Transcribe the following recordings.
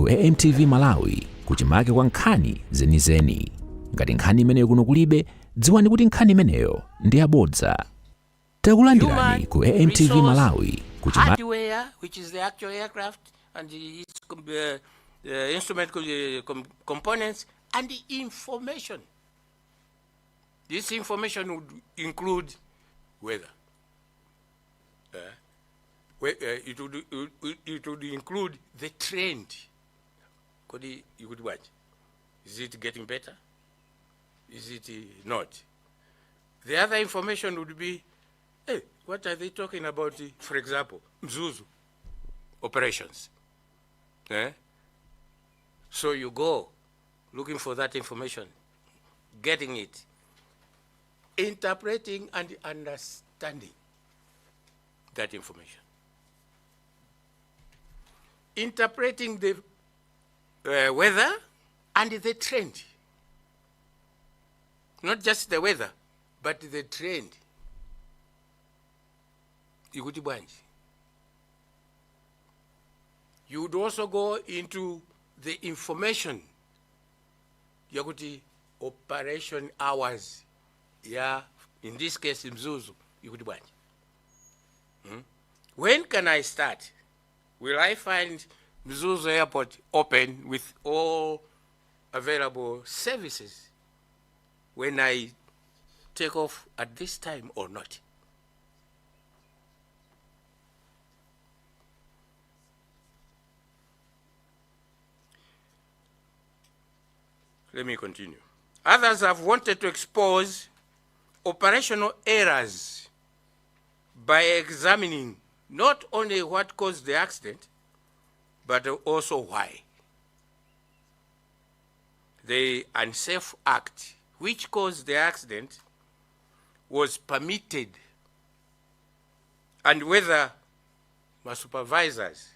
Ku AMTV Malawi, kuchimake kwa nkhani zenizeni. Ngati nkhani imeneyo kuno kulibe, dziwani kuti nkhani imeneyo ndi yabodza. Takulandirani Human ku AMTV resource, Malawi, kuchimake hardware, which is the actual aircraft and its instrument components, and the information. This information would include weather. It would include the trend. Kodi you could watch. Is it getting better? Is it not? The other information would be, hey, what are they talking about? For example, Mzuzu operations. Eh? So you go looking for that information, getting it, interpreting and understanding that information. Interpreting the weather and the trend. Not just the weather, but the trend. Ikuti bwanji. You would also go into the information yakuti operation hours ya, in this case, Mzuzu ikuti bwanji. When can I start? Will I find Mzuzu Airport open with all available services when I take off at this time or not? Let me continue. Others have wanted to expose operational errors by examining not only what caused the accident, but also why. The unsafe act which caused the accident was permitted, and whether my supervisors,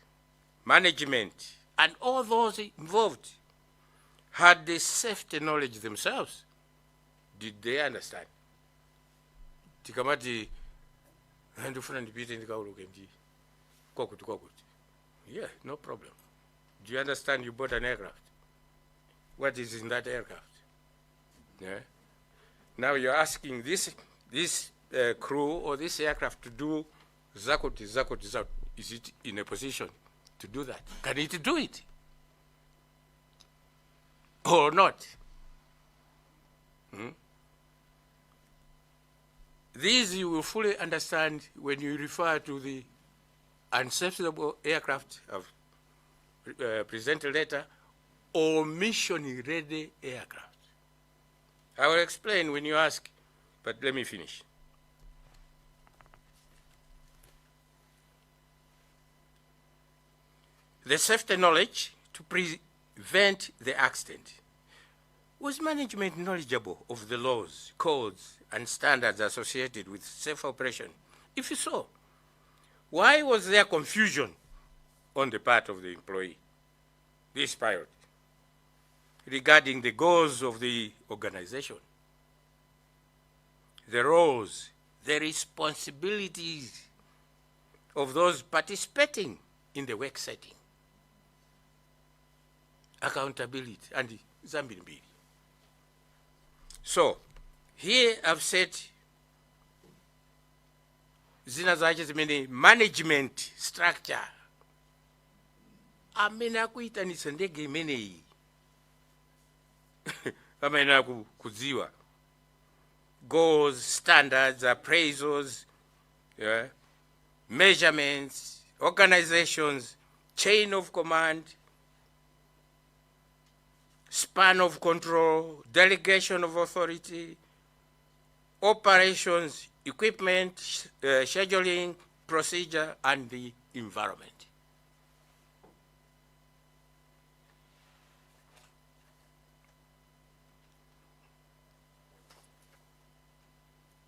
management, and all those involved had the safety knowledge themselves. Did they understand? Tikamati ndifuna ndipite ndikauluke ndi kwakuti kwakuti, yeah, no problem. Do you understand you bought an aircraft? What is in that aircraft? Yeah. Now you're asking this crew or this aircraft to do zakuti zakuti zakuti. Is it in a position to do that? Can it do it or not? These you will fully understand when you refer to the unserviceable aircraft I've presented later, or mission-ready aircraft. I will explain when you ask, but let me finish. The safety knowledge to prevent the accident. Was management knowledgeable of the laws, codes, and standards associated with safe operation? If so, why was there confusion on the part of the employee, this pilot, regarding the goals of the organization, the roles, the responsibilities of those participating in the work setting, accountability, and zambirimbiri? So, here I've said zina zake zimene management structure amene akuyitanitsa ndege imeneyi amayenera kudziwa goals, standards, appraisals, yeah, measurements, organizations, chain of command, span of control, delegation of authority, operations, equipment, scheduling, procedure, and the environment.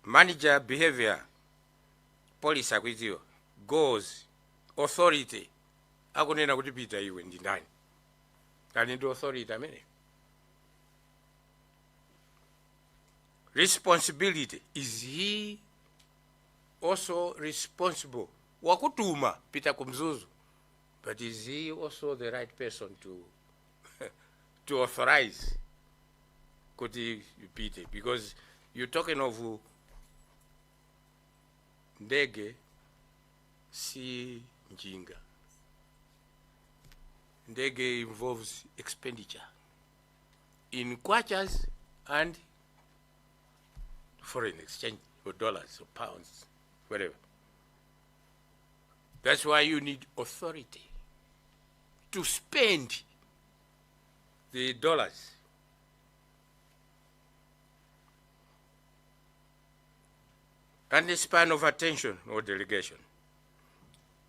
Manager behavior, policy akuidziwa, goals, authority, akunena kuti pita iwe ndi ndani? Ali ndi authority amene. Responsibility, is he also responsible? Wakutuma pita ku Mzuzu. But is he also the right person to authorize kuti ipite? Because you're talking of ndege si njinga. Ndege involves expenditure in kwachas and foreign exchange, or dollars or pounds, whatever. That's why you need authority to spend the dollars. And the span of attention or delegation.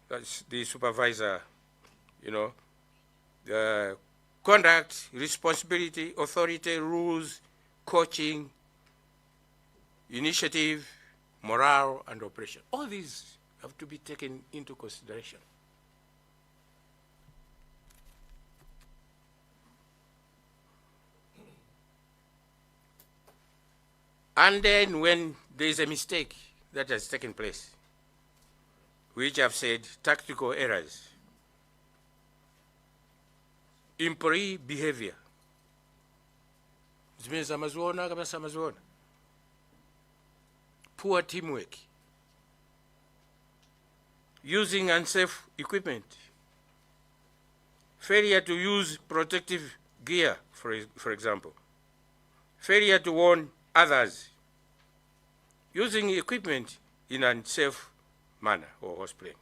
That's the supervisor, the conduct, responsibility, authority, rules, coaching, initiative, morale, and operation. All these have to be taken into consideration. And then when there is a mistake that has taken place, which I've said, tactical errors, employee behavior, zimene samaziona kapena samaziona, poor teamwork, using unsafe equipment, failure to use protective gear, for example, failure to warn others, using equipment in unsafe manner or horseplay.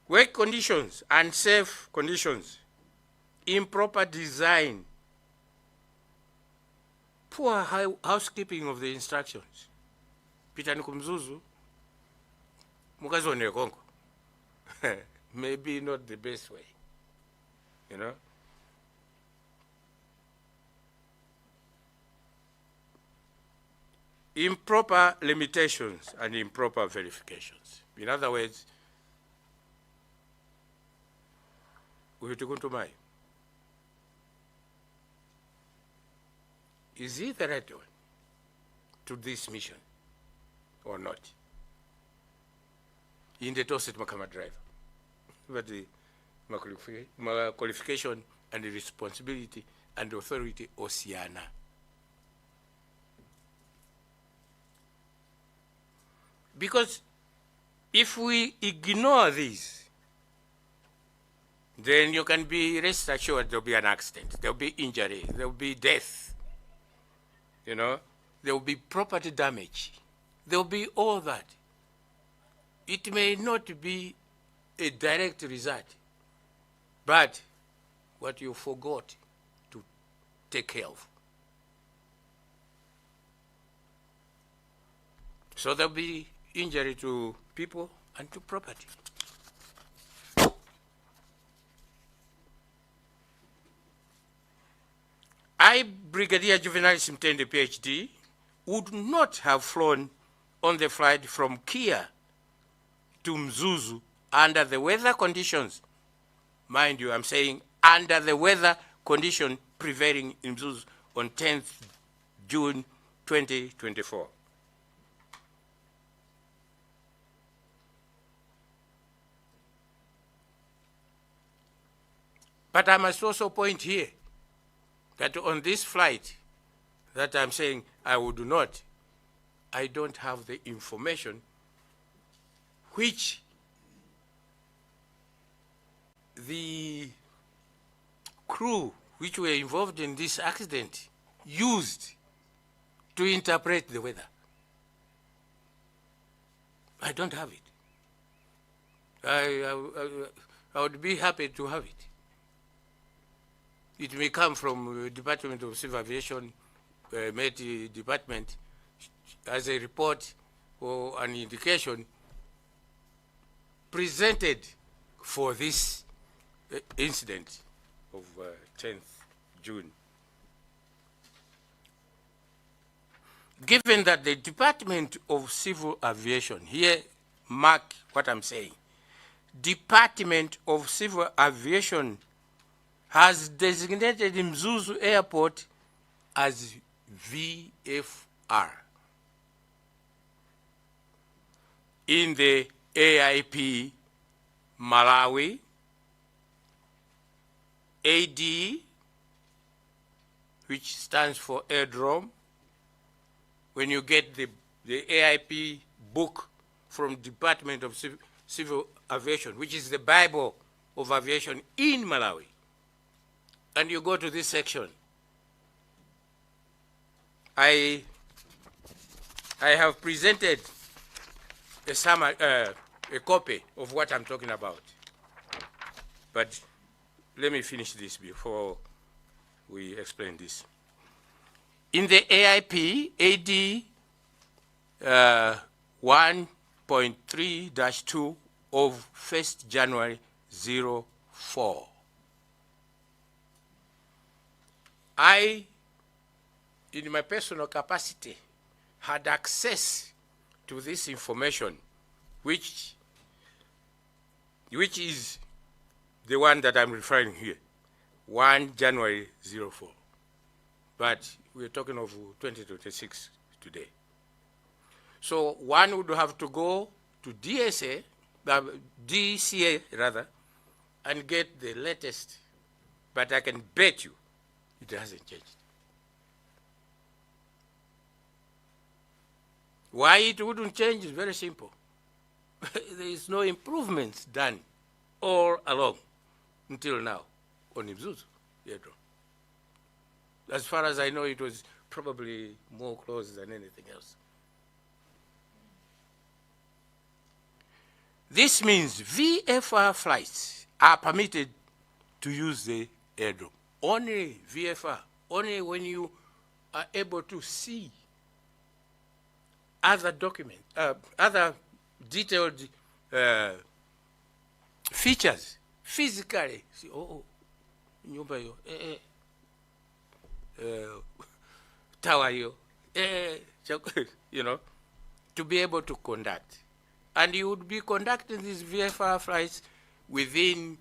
Work conditions, unsafe conditions, improper design, poor housekeeping of the instructions. Pitani ku Mzuzu, mukazionere konko. Maybe not the best way. Improper limitations and improper verifications. In other words, uyu tikuntumayo, is he the right one to this mission or not? Inde tonse timakhala driver, but the my qualification and the responsibility and authority osiyana. Because if we ignore this, then you can be rest assured there'll be an accident, there'll be injury, there'll be death, there will be property damage, there'll be all that. It may not be a direct result, but what you forgot to take care of. So there'll be injury to people and to property. I, Brigadier Juvenalis Mtende, PhD, would not have flown on the flight from Kia to Mzuzu under the weather conditions. Mind you, I'm saying under the weather condition prevailing in Mzuzu on 10th June 2024. But I must also point here that on this flight that I'm saying I would not, I don't have the information which the crew which were involved in this accident used to interpret the weather. I don't have it. I would be happy to have it. It may come from Department of Civil Aviation, Met Department, as a report or an indication presented for this incident of 10th June. Given that the Department of Civil Aviation, here mark what I'm saying, Department of Civil Aviation has designated Mzuzu Airport as VFR in the AIP Malawi, AD, which stands for airdrome. When you get the AIP book from Department of Civil Aviation, which is the Bible of aviation in Malawi, and you go to this section, I have presented a summary, a copy of what I'm talking about. But let me finish this before we explain this. In the AIP AD 1.3-2 of 1st January 04, I, in my personal capacity, had access to this information, which is the one that I'm referring here, 1 January 04. But we're talking of 2026 today. So one would have to go to DSA, DCA rather, and get the latest. But I can bet you it hasn't changed. Why it wouldn't change is very simple. There is no improvements done all along until now on Mzuzu aerodrome. As far as I know, it was probably more closed than anything else. This means VFR flights are permitted to use the airdrome. Only VFR, only when you are able to see other documents, other detailed features physically. See, oh, nyumba hiyo, tower hiyo, to be able to conduct. And you would be conducting these VFR flights within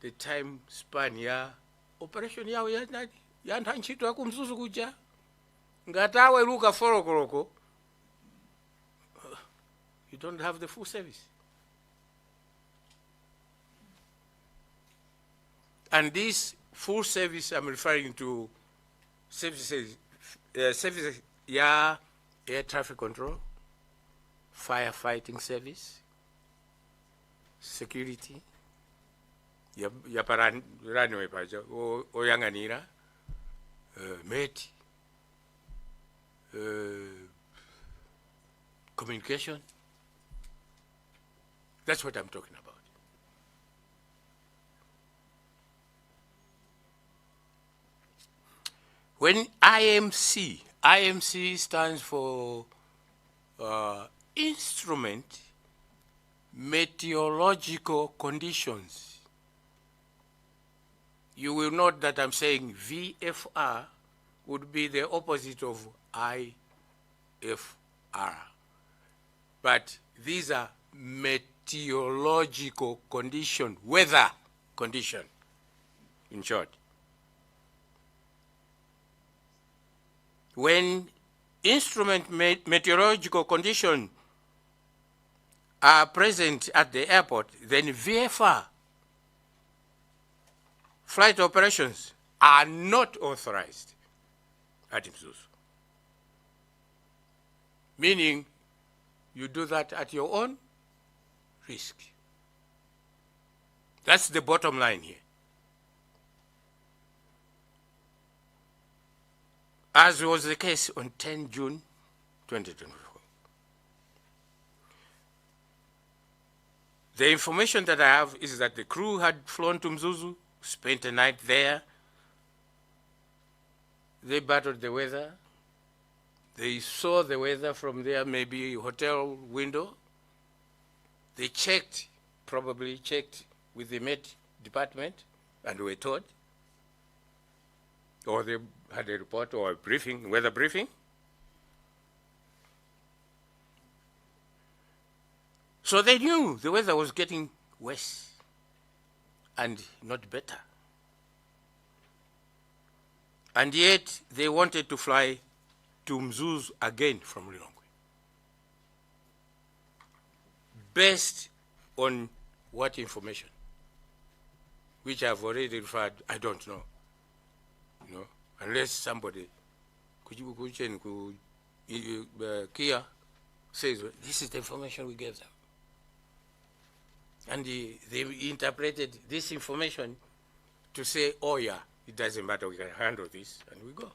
the time span ya operation yawo ya nani, ya anthu antchito aku Mzuzu kuja. Ngati aweruka 4 o'clock, you don't have the full service. And this full service, I'm referring to services ya air traffic control, firefighting service, security, ya pa runway paja, oyang'anira, met, communication. That's what I'm talking about. When IMC, IMC stands for Instrument Meteorological Conditions. You will note that I'm saying VFR would be the opposite of IFR. But these are meteorological condition, weather condition, in short. When instrument meteorological condition are present at the airport, then VFR flight operations are not authorized at Mzuzu. Meaning, you do that at your own risk. That's the bottom line here. As was the case on 10 June 2024. The information that I have is that the crew had flown to Mzuzu, spent a night there. They battled the weather. They saw the weather from their maybe hotel window. They checked, probably checked with the Met department and were told, or they had a report or a briefing, weather briefing. So they knew the weather was getting worse and not better. And yet they wanted to fly to Mzuzu again from Lilongwe, based on What information? Which I've already referred, I don't know. Unless somebody, Kia says, this is the information we gave them. And they interpreted this information to say, oh yeah, it doesn't matter, we can handle this, and we go.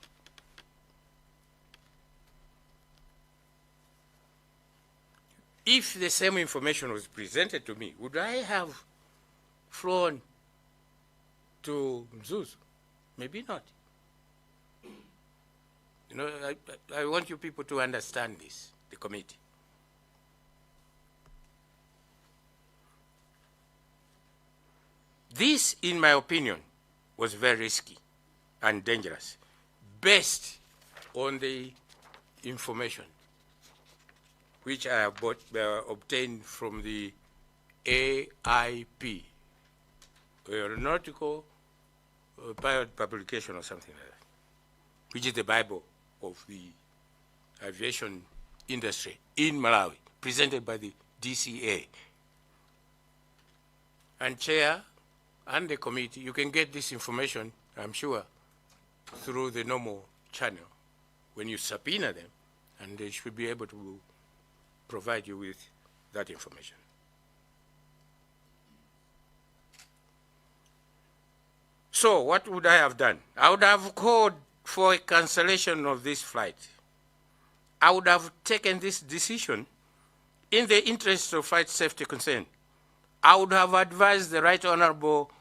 If the same information was presented to me, would I have flown to Mzuzu? Maybe not. I want you people to understand this, the committee. This, in my opinion, was very risky and dangerous, based on the information which I have obtained from the AIP, Aeronautical Pilot Publication or something like that, which is the Bible of the aviation industry in Malawi, presented by the DCA. And Chair and the committee, you can get this information, I'm sure, through the normal channel when you subpoena them, and they should be able to provide you with that information. So what would I have done? I would have called for a cancellation of this flight. I would have taken this decision in the interest of flight safety concern. I would have advised the Right Honorable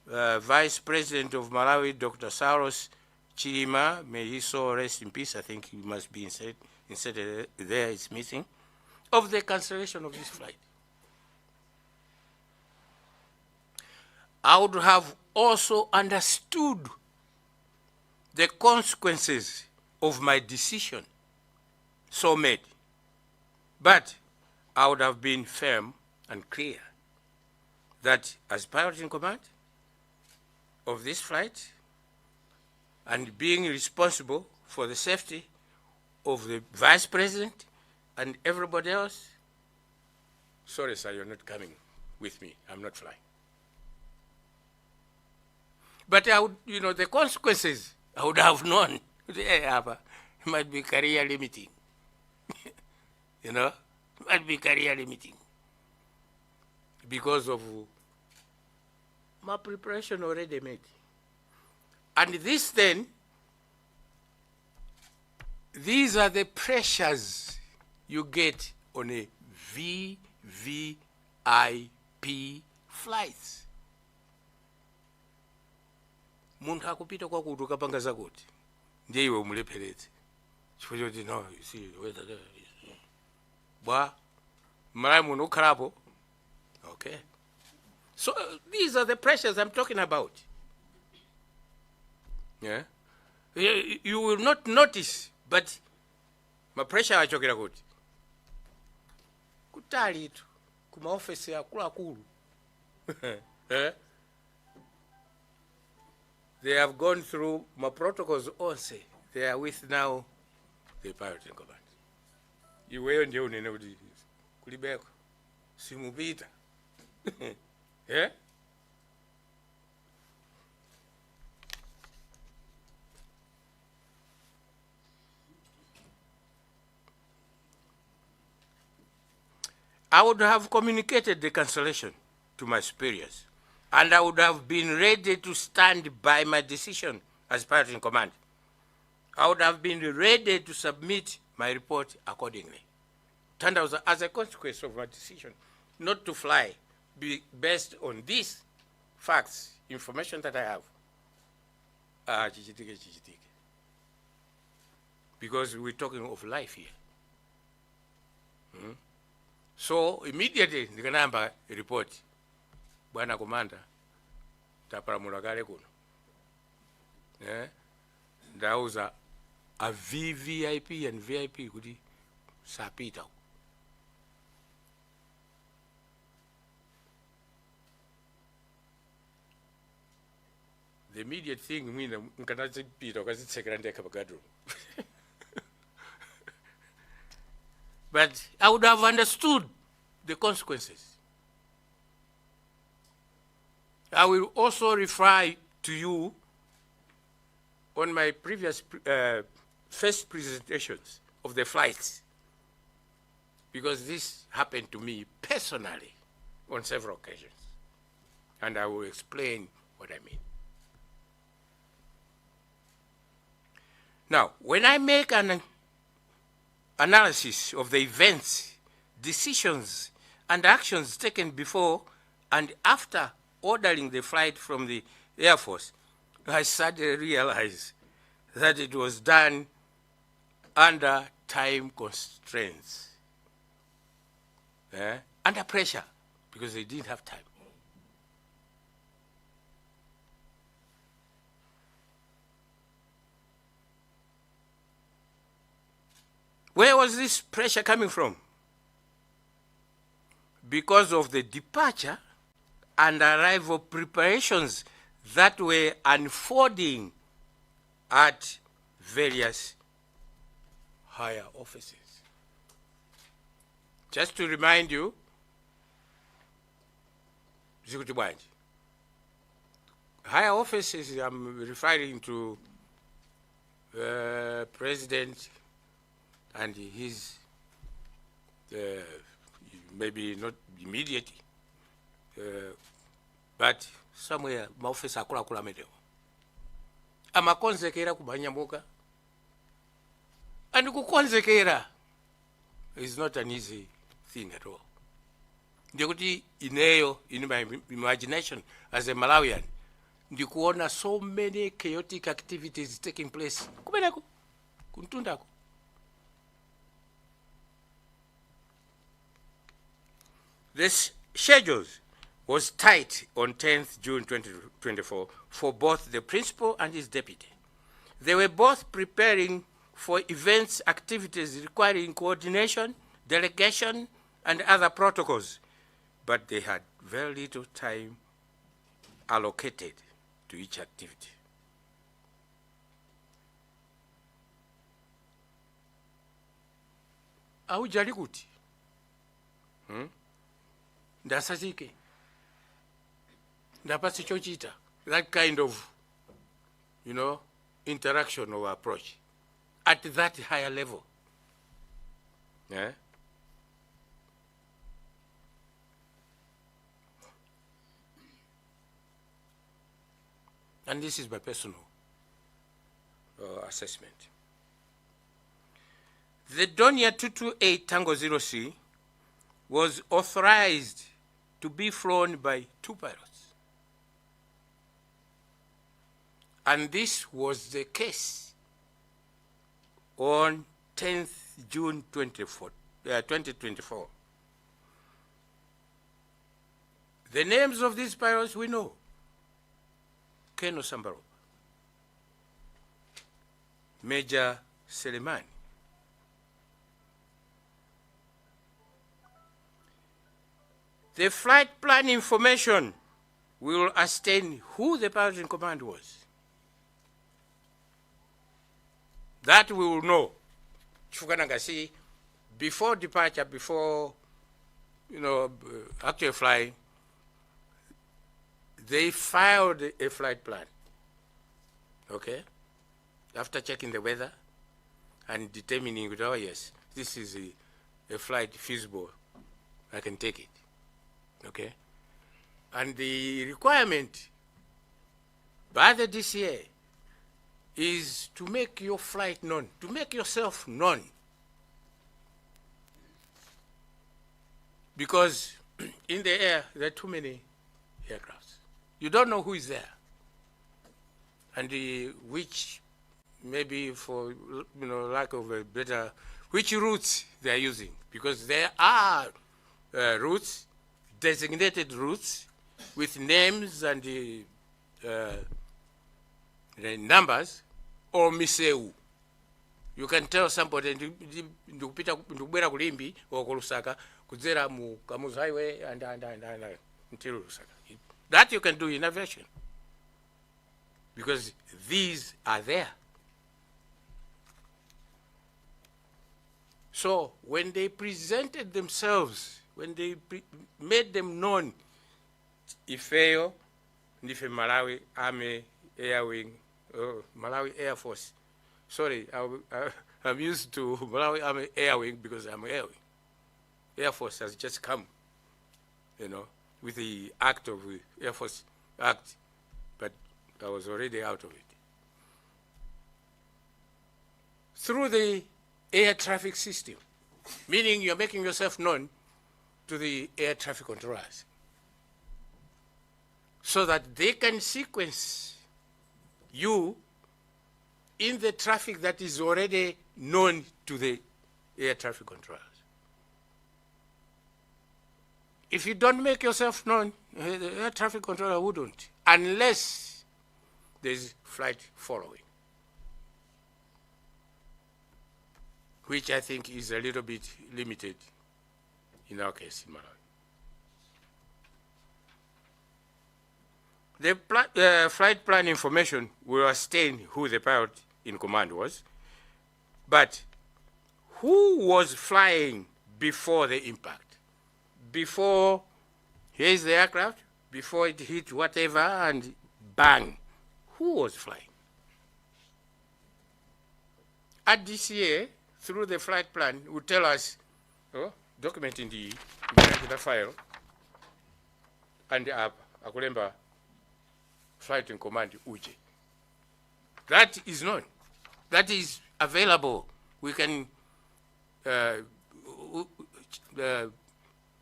Vice President of Malawi, Dr. Saulos Chilima, may his soul rest in peace, I think he must be inserted there, it's missing, of the cancellation of this flight. I would have also understood the consequences of my decision so made, but I would have been firm and clear that as pilot in command of this flight and being responsible for the safety of the vice president and everybody else, sorry, sir, you're not coming with me. I'm not flying. But I would, the consequences I would have known. It might be career limiting. It might be career limiting. Because of my preparation already made. And this then, these are the pressures you get on a VVIP flights. Munthu akupita kwakuti ukapanga zakuti ndiye iwe umulepheretse chifukwa choti no, you see the weather there is bwa Malawi muno ukhalapo. Okay, so these are the pressures I'm talking about. Yeah, you will not notice, but ma pressure achokera kuti kutali itu kuma ofesi akuluakulu. Eh? They have gone through my protocols onse. They are with now the pilot in command. Iweyo ndiye unene kuti kulibeko simupita. Eh? I would have communicated the cancellation to my superiors, and I would have been ready to stand by my decision as pilot in command. I would have been ready to submit my report accordingly. Tanthauza, as a consequence of my decision not to fly, be based on these facts, information that I have. Ah, chichitike, chichitike. Because we're talking of life here. So immediately ndikanayamba report, bwana commander, tapalamula kale kuno. Eh? Ndauza a VVIP and VIP kuti sapita. The immediate thing mwina nkanazipita ukazitsekera ndekha pa guard room. But I would have understood the consequences. I will also refer to you on my previous first presentations of the flights, because this happened to me personally on several occasions, and I will explain what I mean. Now, when I make an analysis of the events, decisions, and actions taken before and after ordering the flight from the Air Force, I suddenly realized that it was done under time constraints, under pressure, because they didn't have time. Where was this pressure coming from? Because of the departure and arrival preparations that were unfolding at various higher offices. Just to remind you, zikuti bwanji? Higher offices, I'm referring to President and his, maybe not immediate, but somewhere maofesi akuluakulu amenewo amakonzekera kumanyamuka, and kukonzekera is not an easy thing at all. Ndikuti ineyo, in my imagination as a Malawian, ndikuona so many chaotic activities taking place kumeneko kuntundako. This schedules was tight on 10th June 2024 for both the principal and his deputy. They were both preparing for events, activities requiring coordination, delegation, and other protocols, but they had very little time allocated to each activity. Aujali kuti Ndasachike ndapatse chochita, that kind of interaction or approach at that higher level, yeah? And this is my personal assessment. The Dornier 228 Tango 03 was authorized to be flown by two pilots. And this was the case on 10th June 2024. The names of these pilots we know. Colonel Sambalopa, Major Selemani. The flight plan information will ascertain who the pilot in command was. That we will know. Chifukwa nanga before departure, before actual flying, they filed a flight plan. Okay? After checking the weather and determining, oh yes, this is a flight feasible, I can take it. Okay? And the requirement by the DCA is to make your flight known, to make yourself known. Because in the air, there are too many aircrafts. You don't know who is there. And which, maybe for lack of a better, which routes they are using. Because there are routes, designated routes, with names and the numbers, or miseu. You can tell somebody, ndikupita ndikubwera ku Limbe or ku Lusaka kudzera mu Kamuzu Highway and until Lusaka. That you can do in aviation. Because these are there. So when they presented themselves, when they made them known, ifeyo Ndife Malawi Army Air Wing, Malawi Air Force. Sorry, I'm used to Malawi Army Air Wing because I'm Air Wing. Air Force has just come with the act of the Air Force Act, but I was already out of it. Through the air traffic system, meaning you're making yourself known to the air traffic controllers so that they can sequence you in the traffic that is already known to the air traffic controllers. If you don't make yourself known, the air traffic controller wouldn't, unless there's flight following, which I think is a little bit limited in our case in Malawi. The flight plan information will ascertain who the pilot in command was, but who was flying before the impact? Before, here's the aircraft, before it hit whatever and bang, who was flying? At DCA, through the flight plan, would tell us, oh, document in the file, and up, akulemba flight in command uje. That is known. That is available. We can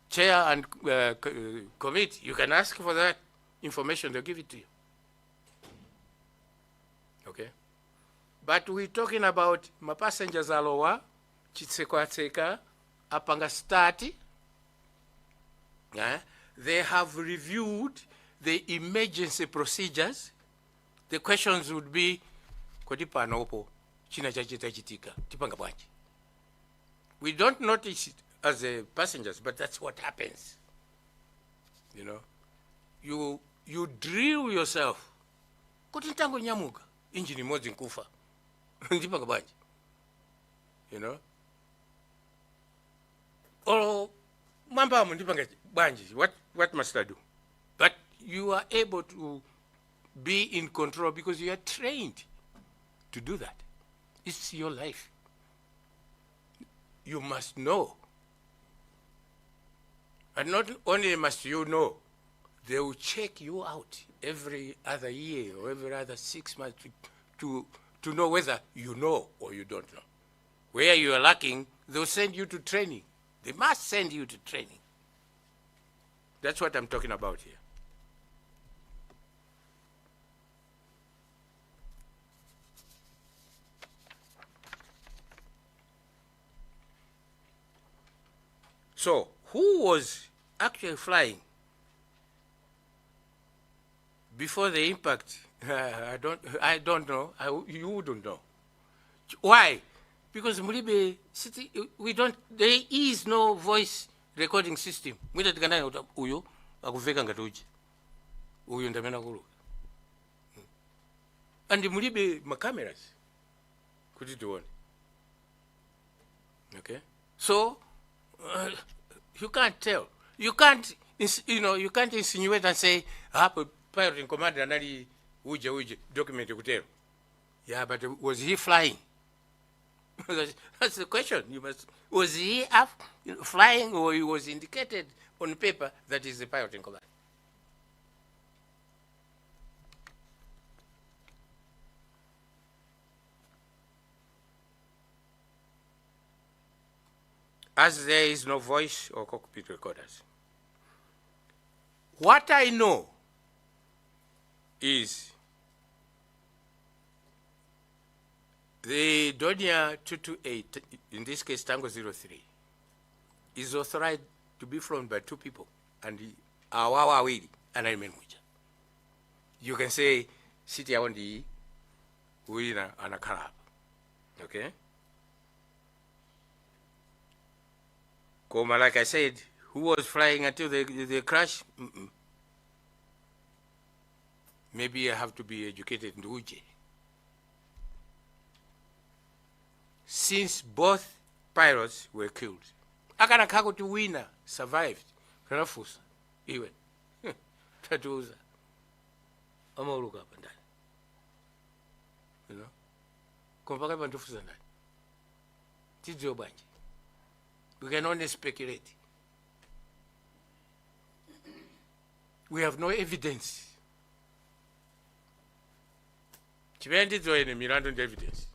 chair and commit. You can ask for that information, they'll give it to you. Okay? But we're talking about ma passengers alowa, chitseko apanga start. Yeah? They have reviewed the emergency procedures. The questions would be, kodi panopo, china chachita chitika, tipanga bwanji. We don't notice it as a passengers, but that's what happens. You drill yourself. Kuti ntangonyamuka, engine imodzi nkufa. Ndipanga bwanji. Or mwambamo ndipanga bwanji. What must I do? But you are able to be in control because you are trained to do that. It's your life. You must know. And not only must you know, they will check you out every other year or every other 6 months to know whether you know or you don't know. Where you are lacking, they'll send you to training. They must send you to training. That's what I'm talking about here. So, who was actually flying before the impact? I don't know. You wouldn't know. Why? Because mulibe city, we don't, there is no voice recording system. Mwina tikanena kuti uyu akuveka ngati uji. Uyu ndamene akuluka. And mulibe ma cameras kuti tione. Okay? So, you can't tell. You can't insinuate and say, ah, pilot in command anali uje uje, document kutero. Yeah, but was he flying? That's the question. You must. Was he up, flying, or he was indicated on paper that is the pilot in command? As there is no voice or cockpit recorders. What I know is the Dornier 228, in this case Tango 03, is authorized to be flown by two people, and awawa awiri anali muja. You can say seat yawo ndi wina anakhala apa. Okay? Koma, like I said, who was flying until the crash? Mm-mm. Maybe I have to be educated in Uje. Since both pilots were killed. Akanakhala kuti wina survived. Kanafunsa, iwe. Tatiuza. Amauluka apa ndani? Koma pakati pandifuza ndani? Tidziwe bwanji? We can only speculate. We have no evidence. Chimene ndidziwa ine, milandu ndi evidence.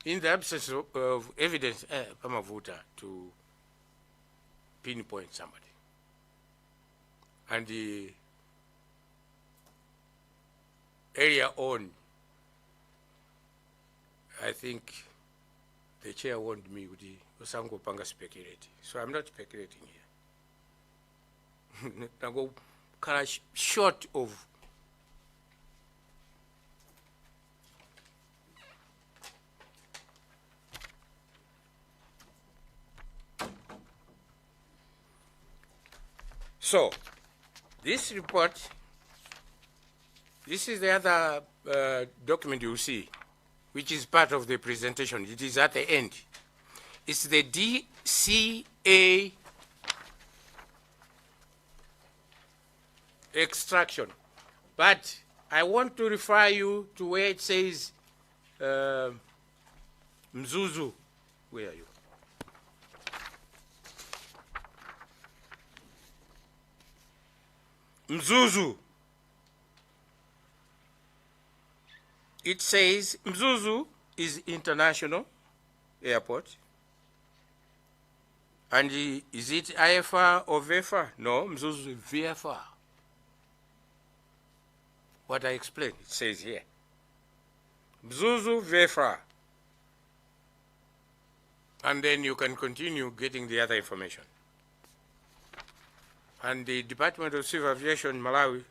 In the absence of evidence, pamavuta to pinpoint somebody. And earlier on, I think the chair warned me kuti usangopanga speculate, so I'm not speculating here. Ndangokhala short of So, this report, this is the other document you see, which is part of the presentation. It is at the end. It's the DCA extraction. But I want to refer you to where it says Mzuzu. Where are you? Mzuzu. It says Mzuzu is international airport. And is it IFR or VFR? No, Mzuzu is VFR. What I explained, it says here. Mzuzu VFR. And then you can continue getting the other information. And the Department of Civil Aviation Malawi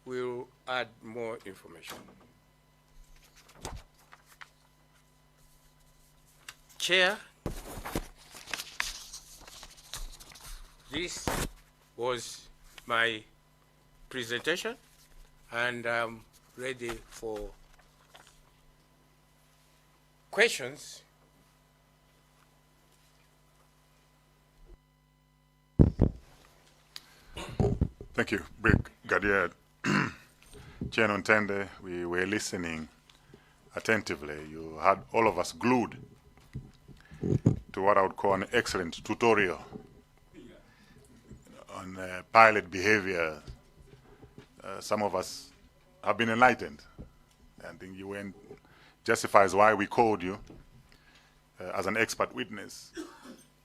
will add more information. Chair, this was my presentation, and I'm ready for questions. Thank you, Brigadier General Ntende. We were listening attentively. You had all of us glued to what I would call an excellent tutorial on pilot behavior. Some of us have been enlightened. I think you went justifies why we called you as an expert witness.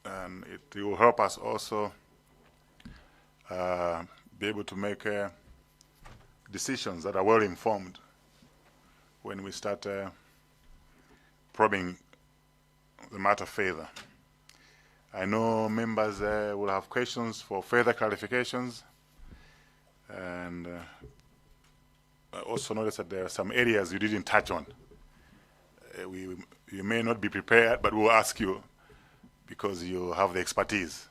And it will help us also be able to make decisions that are well informed when we start probing the matter further. I know members will have questions for further clarifications, and I also noticed that there are some areas you didn't touch on. You may not be prepared, but we'll ask you because you have the expertise.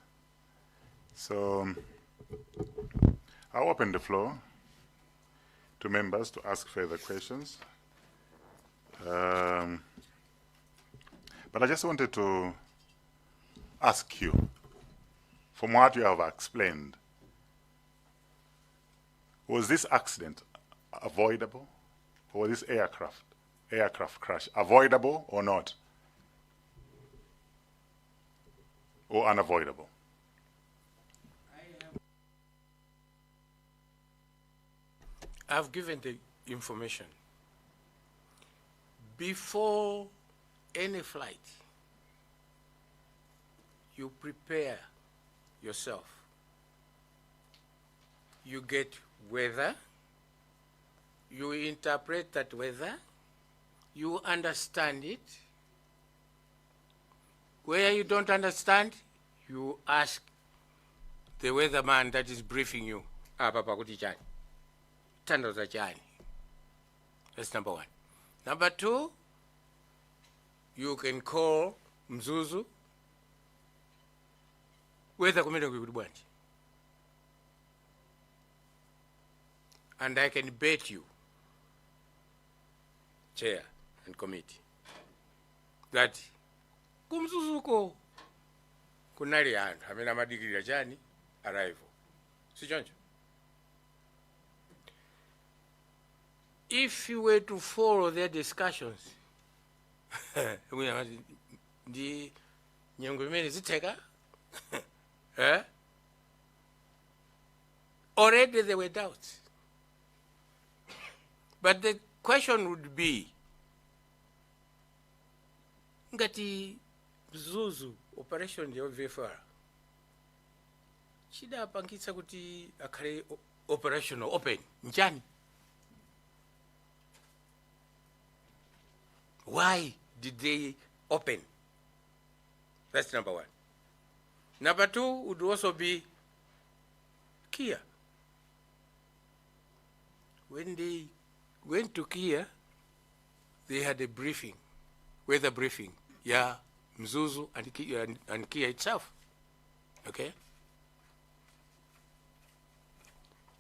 So I'll open the floor to members to ask further questions. But I just wanted to ask you, from what you have explained, was this accident avoidable? Or this aircraft crash avoidable or not? Or unavoidable? I've given the information. Before any flight, you prepare yourself. You get weather, you interpret that weather, you understand it. Where you don't understand, you ask the weatherman that is briefing you. Apa pakuti chani? Tanthauza chani? That's number one. Number two, you can call Mzuzu. Weather kumene kuti bwanji? And I can bet you, chair and committee, that kuMzuzuko kunali anthu amene amadikirira chani? Arrival. Sichoncho? If you were to follow their discussions, mwina amati, ndi nyengo imene zitheka, eh? Already there were doubts. But the question would be, ngati Mzuzu operation ya VFR chidapangitsa kuti akhale operational open nchani? Why did they open? That's number one. Number two would also be KIA. When they went to KIA, they had a briefing, weather briefing, yeah, Mzuzu and KIA, and KIA itself. Okay?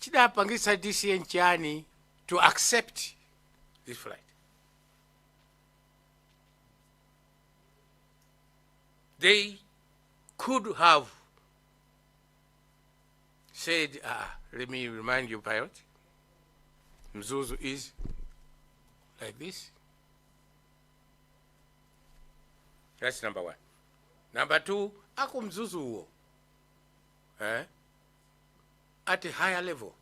Chidapangitsa DCA nchani to accept this flight? They could have said, "Ah, let me remind you, pilot, Mzuzu is like this." That's number one. Number two, aku Mzuzu uwo, eh? At a higher level,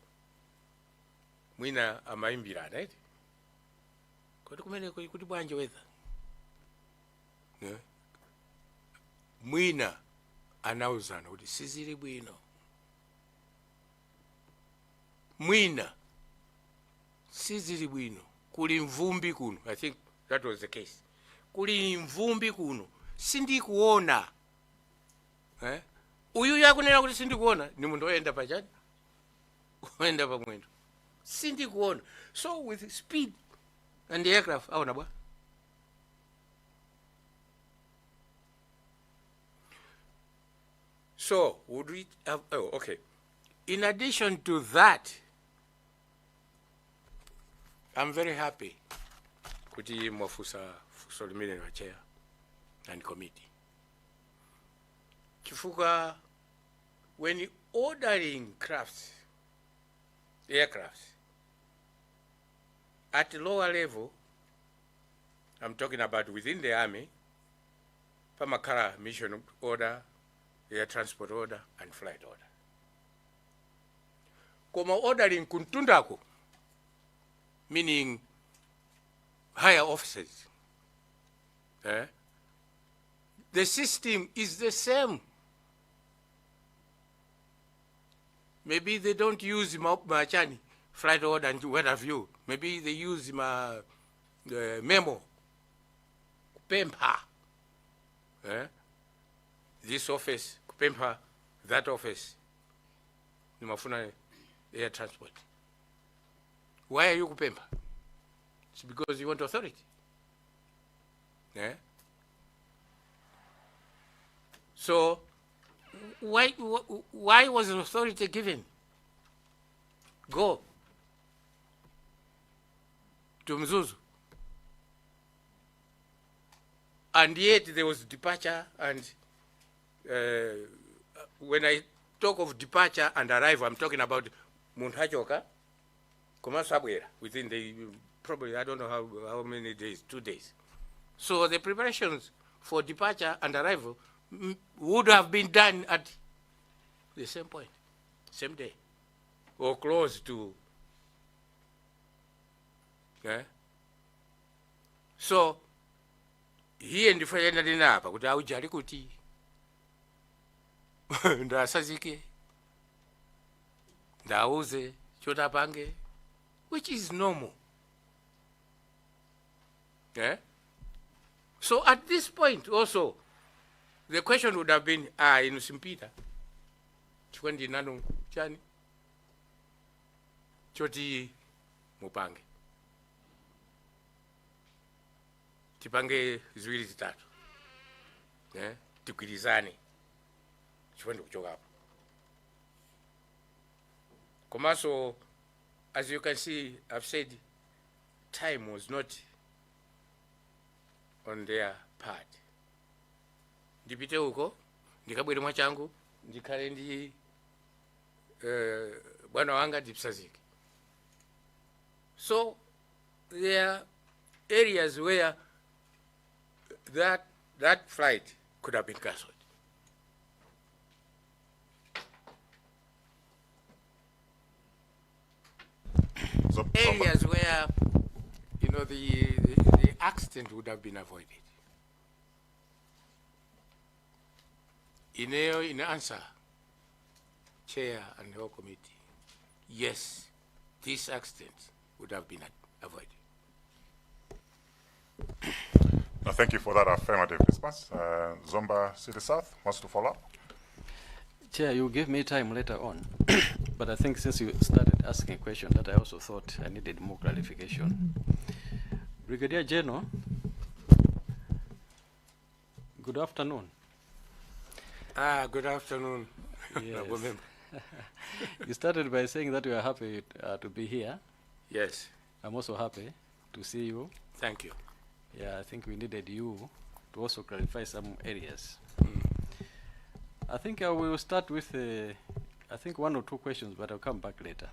mwina amaimbirana, right? Kuti kumene kuti bwanji weather? Yeah. Mwina anauzana kuti sizili bwino. Mwina sizili bwino, kuli mvumbi kuno. I think that was the case. Kuli mvumbi kuno, sindikuona, eh? Uyu yakunena kuti sindikuona ni munthu oyenda pachani, oyenda pamwendo, sindikuona. So with speed and the aircraft aona bwa? So would we have, oh, okay, in addition to that, I'm very happy kuti mwafusa funso limene la chair and committee, chifukwa when ordering crafts, aircrafts at lower level, I'm talking about within the army, pamakhala mission order, air transport order and flight order. Koma ordering kuntundako, meaning higher officers, eh? The system is the same. Maybe they don't use machani, flight order and what have you. Maybe they use ma memo, kupempha, eh? This office, kupempha that office. Nimafuna air transport. Why are you kupempha? It's because you want authority. Eh? So why was authority given? Go to Mzuzu. And yet there was departure, and when I talk of departure and arrival, I'm talking about munthu achoka, komanso abwera within the, probably, I don't know how many days, 2 days. So the preparations for departure and arrival would have been done at the same point, same day, or close to. Yeah? So, iye ndifuna ndinena apa kuti auja ali kuti ndasazike ndauze choti apange, which is normal, yeah? So at this point also the question would have been, ah, inu simpita chifukwa ndinanu chani choti mupange, tipange ziwiri zitatu, eh? Tigwirizane chifukwa ndikuchokapo. Komanso, as you can see, I've said time was not on their part. Ndipite uko, ndikabwere mwachangu, ndikhale ndi bwana wanga, ndipsazike. So There are areas where that flight could have been cancelled. Areas where, you know, the accident would have been avoided. In answer, Chair and the whole committee, yes, this accident would have been avoided. No, thank you for that affirmative response. Zomba City South wants to follow up. Chair, you give me time later on, but I think since you started asking a question that I also thought I needed more clarification. Brigadier General, good afternoon. Good afternoon. Yes. Honorable. You started by saying that you are happy to be here. Yes. I'm also happy to see you. Thank you. Yeah, I think we needed you to also clarify some areas. I think I will start with, I think one or two questions, but I'll come back later.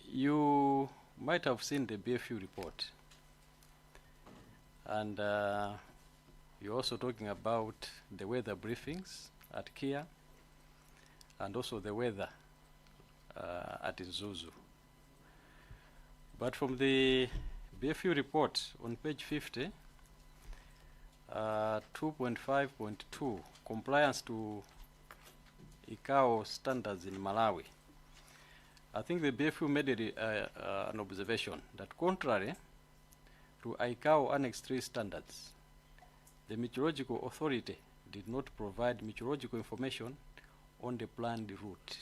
You might have seen the BFU report. And you're also talking about the weather briefings at KIA and also the weather at Mzuzu. But from the BFU report on page 50, 2.5.2, compliance to ICAO standards in Malawi. I think the BFU made an observation that contrary to ICAO Annex 3 standards, the meteorological authority did not provide meteorological information on the planned route.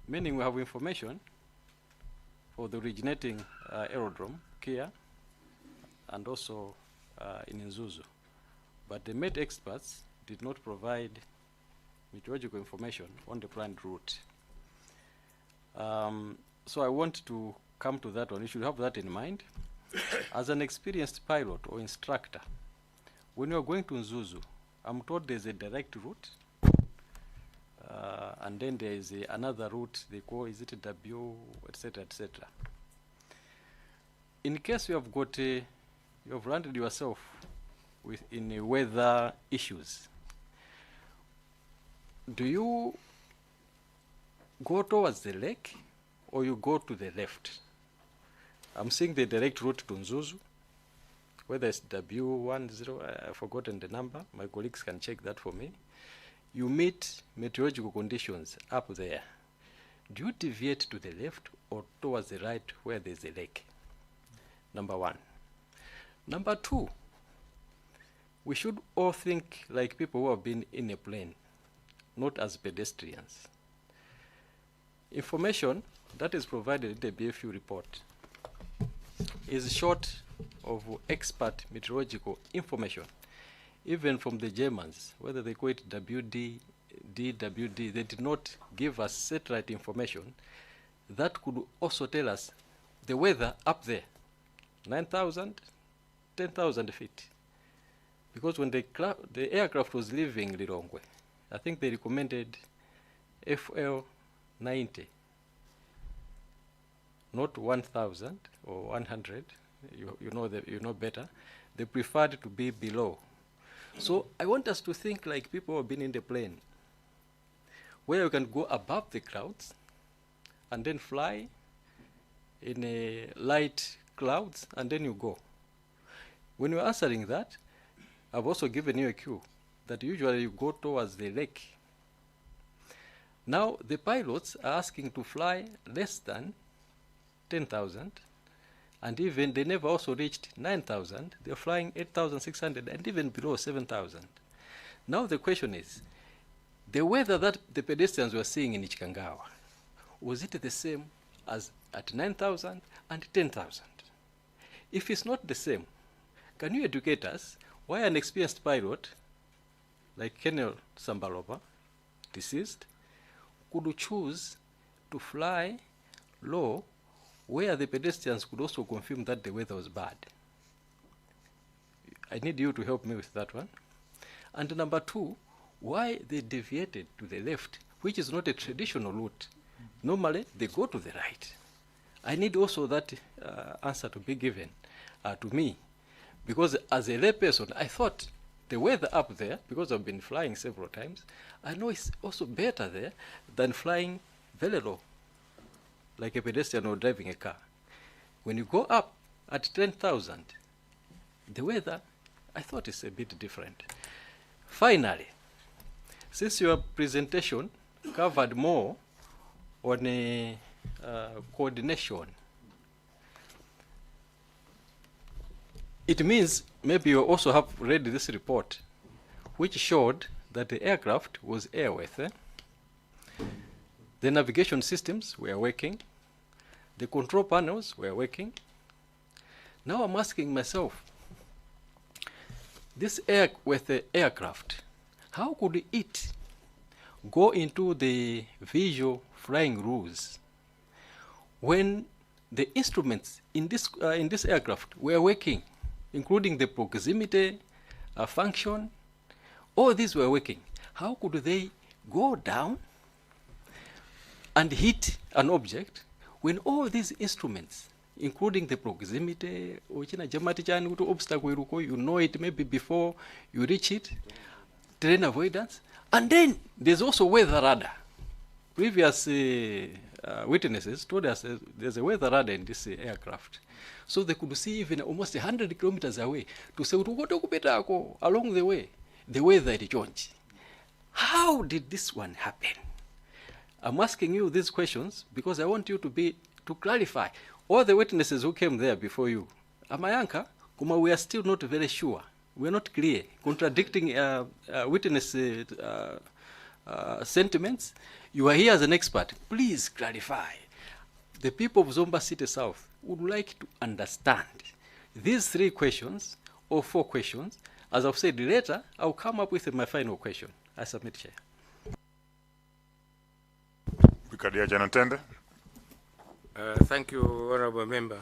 Meaning we have information for the originating aerodrome, KIA, and also in Mzuzu. But the Met experts did not provide meteorological information on the planned route. So I want to come to that one. You should have that in mind. As an experienced pilot or instructor, when you are going to Mzuzu, I'm told there's a direct route, and then there is another route they call, is it W, et cetera, et cetera. In case you have got a, you have landed yourself with in a weather issues, do you go towards the lake or you go to the left? I'm seeing the direct route to Mzuzu, whether it's W10, I've forgotten the number. My colleagues can check that for me. You meet meteorological conditions up there. Do you deviate to the left or towards the right where there's a lake? Number one. Number two, we should all think like people who have been in a plane, not as pedestrians. Information that is provided in the BFU report is short of expert meteorological information. Even from the Germans, whether they call it WD, DWD, they did not give us satellite information that could also tell us the weather up there, 9,000, 10,000 feet. Because when the aircraft was leaving Lilongwe, I think they recommended FL 90, not 1,000 or 100, you know better. They preferred to be below. So I want us to think like people who have been in the plane, where you can go above the clouds and then fly in a light clouds and then you go. When you're answering that, I've also given you a cue that usually you go towards the lake. Now the pilots are asking to fly less than 10,000, and even they never also reached 9,000. They're flying 8,600 and even below 7,000. Now the question is, the weather that the pedestrians were seeing in Chikangawa, was it the same as at 9,000 and 10,000? If it's not the same, can you educate us why an experienced pilot like Colonel Sambalopa, deceased, could choose to fly low where the pedestrians could also confirm that the weather was bad? I need you to help me with that one. And number two, why they deviated to the left, which is not a traditional route. Normally, they go to the right. I need also that answer to be given to me, because as a layperson, I thought the weather up there, because I've been flying several times, I know it's also better there than flying very low, like a pedestrian or driving a car. When you go up at 10,000, the weather, I thought, is a bit different. Finally, since your presentation covered more on a coordination, it means maybe you also have read this report, which showed that the aircraft was airworthy. The navigation systems were working. The control panels were working. Now I'm asking myself, this airworthy aircraft, how could it go into the visual flying rules when the instruments in this aircraft were working, including the proximity function? All these were working. How could they go down and hit an object when all these instruments, including the proximity, ochina jamati chani kuti obstacle iruko, you know it maybe before you reach it, terrain avoidance, and then there's also weather radar? Previous witnesses told us there's a weather radar in this aircraft. So they could see even almost 100 kilometers away to say, "Kuti kupitako along the way, the weather ili chonchi." How did this one happen? I'm asking you these questions because I want you to clarify. All the witnesses who came there before you, amayankha, koma we are still not very sure. We are not clear. Contradicting witness sentiments. You are here as an expert. Please clarify. The people of Zomba City South would like to understand these three questions or four questions. As I've said, later, I'll come up with my final question. I submit, Chair. Brigadier General Tende. Thank you, Honorable Member.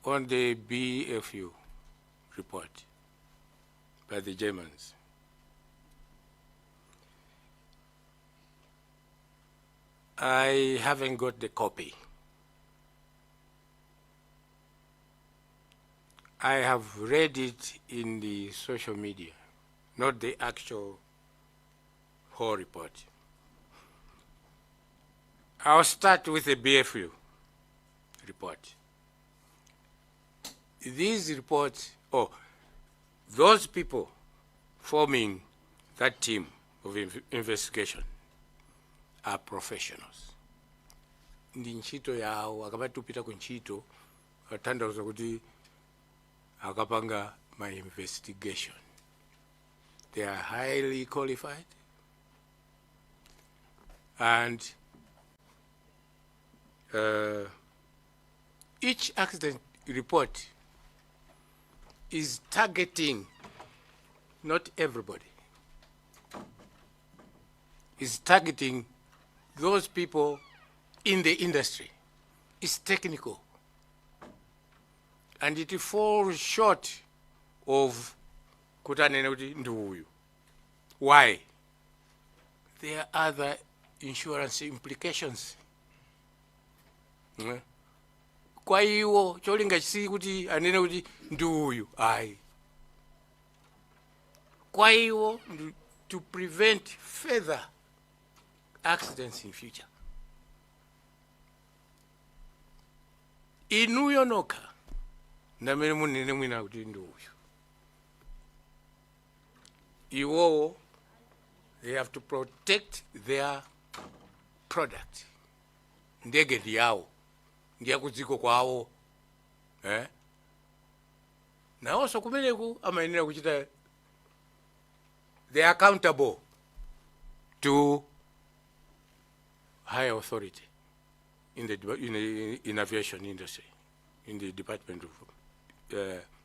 On the BFU report by the Germans, I haven't got the copy. I have read it in the social media, not the actual whole report. I'll start with the BFU report. These reports, oh, those people forming that team of investigation are professionals. Ndi ntchito yawo. Akamati upita ku ntchito, atanthauza kuti akapanga ma investigation. They are highly qualified and each accident report is targeting not everybody, is targeting those people in the industry. It's technical. And it falls short of kuti anene kuti ndi uyu. Why? There are other insurance implications. Kwa iwo cholinga chisi kuti anene kuti ndi uyu, ayi. Kwa iwo to prevent further accidents in future. Inuyo nokha ndamene munene mwina kuti ndi uyu. Iwowo, they have to protect their product. Ndege ndi yawo, ndiyakudziko kwawo, eh? Nawonso kumeneku amayenera kuchita, they are accountable to higher authority in aviation industry, in the Department of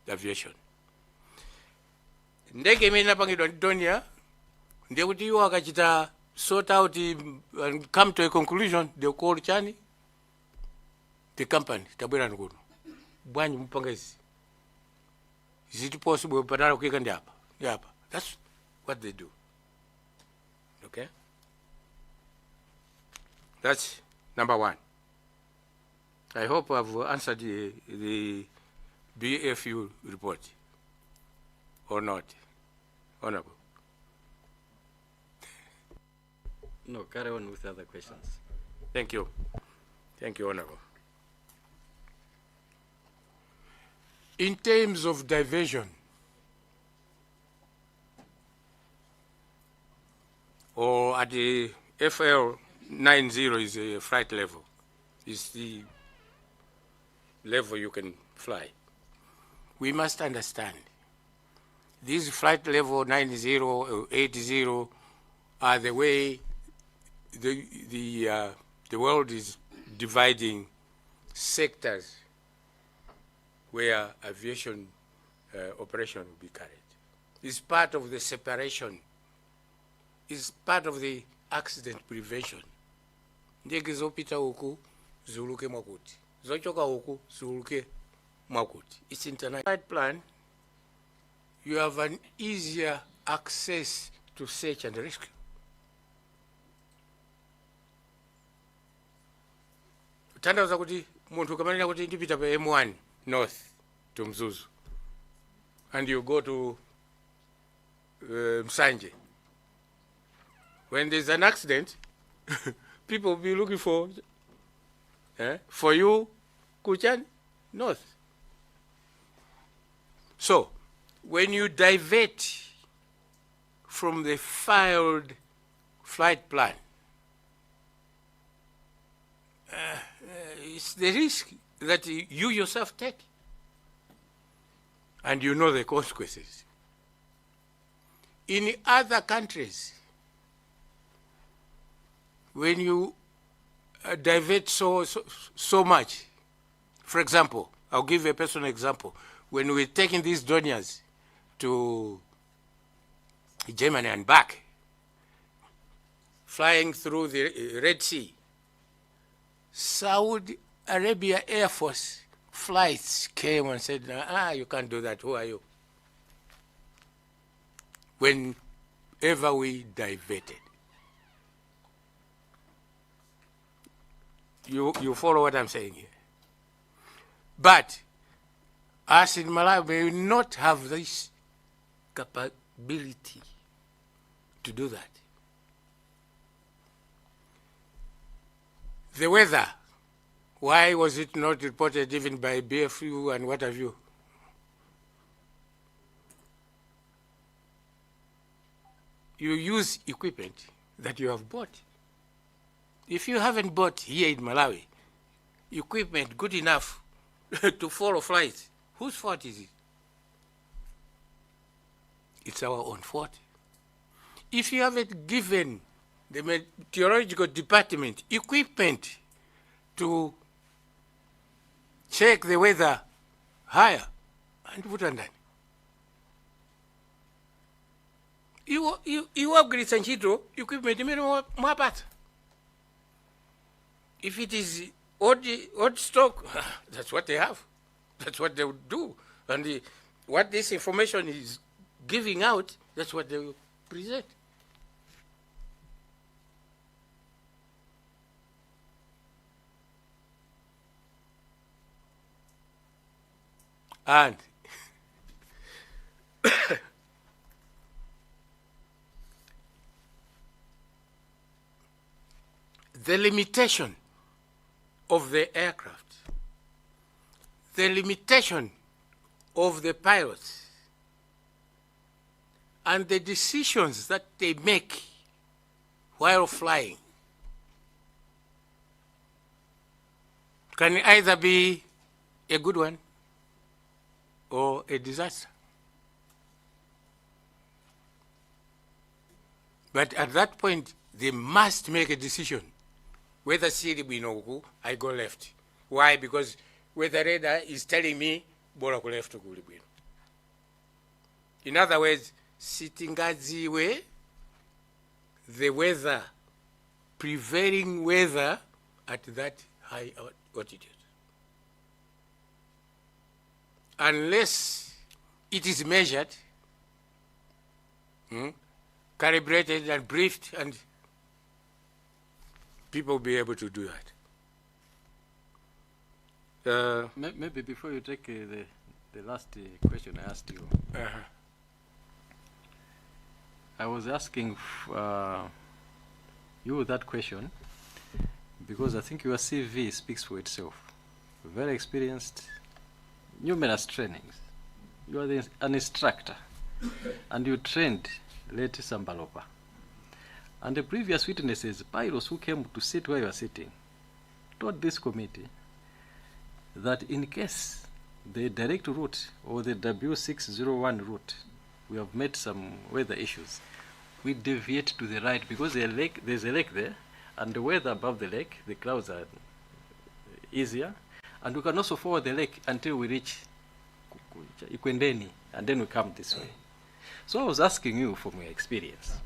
Aviation. Ndege imene inapangidwa ndi Dornier, ndiye kuti iwo akachita sort out and come to a conclusion, they call chani, the company, "Tabwerani kuno, bwanji mupanga izi? Is it possible patala kuyika ndi apa ndi apa?" That's what they do. Okay? That's number one. I hope I've answered the BFU report or not. Honorable. No, carry on with other questions. Thank you. Thank you, Honorable. In terms of diversion, or at the FL 90 is a flight level, is the level you can fly. We must understand these flight level 90 or 80 are the way the world is dividing sectors where aviation operation will be carried. It's part of the separation. It's part of the accident prevention. Ndege zopita uku ziuluke mwakuti, zochoka uku ziuluke mwakuti. It's international flight plan. You have an easier access to search and rescue. Kutanthauza kuti munthu ukamanena kuti ndipita pa M1 north to Mzuzu and you go to Msanje, when there's an accident, people will be looking for you kuchani north. So when you divert from the filed flight plan, it's the risk that you yourself take. And you know the consequences. In other countries, when you divert so much, for example, I'll give a personal example. When we're taking these Dorniers to Germany and back, flying through the Red Sea, Saudi Arabia Air Force flights came and said, "You can't do that. Who are you?" Whenever we diverted. You follow what I'm saying here? But us in Malawi may not have this capability to do that. The weather, why was it not reported even by BFU and what have you? You use equipment that you have bought. If you haven't bought here in Malawi equipment good enough to follow flights, whose fault is it? It's our own fault. If you haven't given the meteorological department equipment to check the weather higher, andivuta ndani? Iwo agwiritsa ntchito equipment imene mwapatsa. If it is old stock, that's what they have. That's what they would do. And what this information is giving out, that's what they will present. And the limitation of the aircraft, the limitation of the pilots, and the decisions that they make while flying can either be a good one or a disaster. But at that point, they must make a decision. Whether sili bwino uku, I go left. Why? Because weather radar is telling me bola ku left kuli bwino. In other words, sitingadziwe the weather, prevailing weather at that high altitude. Unless it is measured, calibrated and briefed, and people will be able to do that. Maybe before you take the last question I asked you, I was asking you that question because I think your CV speaks for itself. Very experienced, numerous trainings. You are an instructor, and you trained late Sambalopa. And the previous witnesses, pilots who came to sit where you are sitting, told this committee that in case the direct route or the W601 route, we have met some weather issues, we deviate to the right because there's a lake there, and the weather above the lake, the clouds are easier, and we can also follow the lake until we reach Ekwendeni, and then we come this way. So I was asking you from your experience,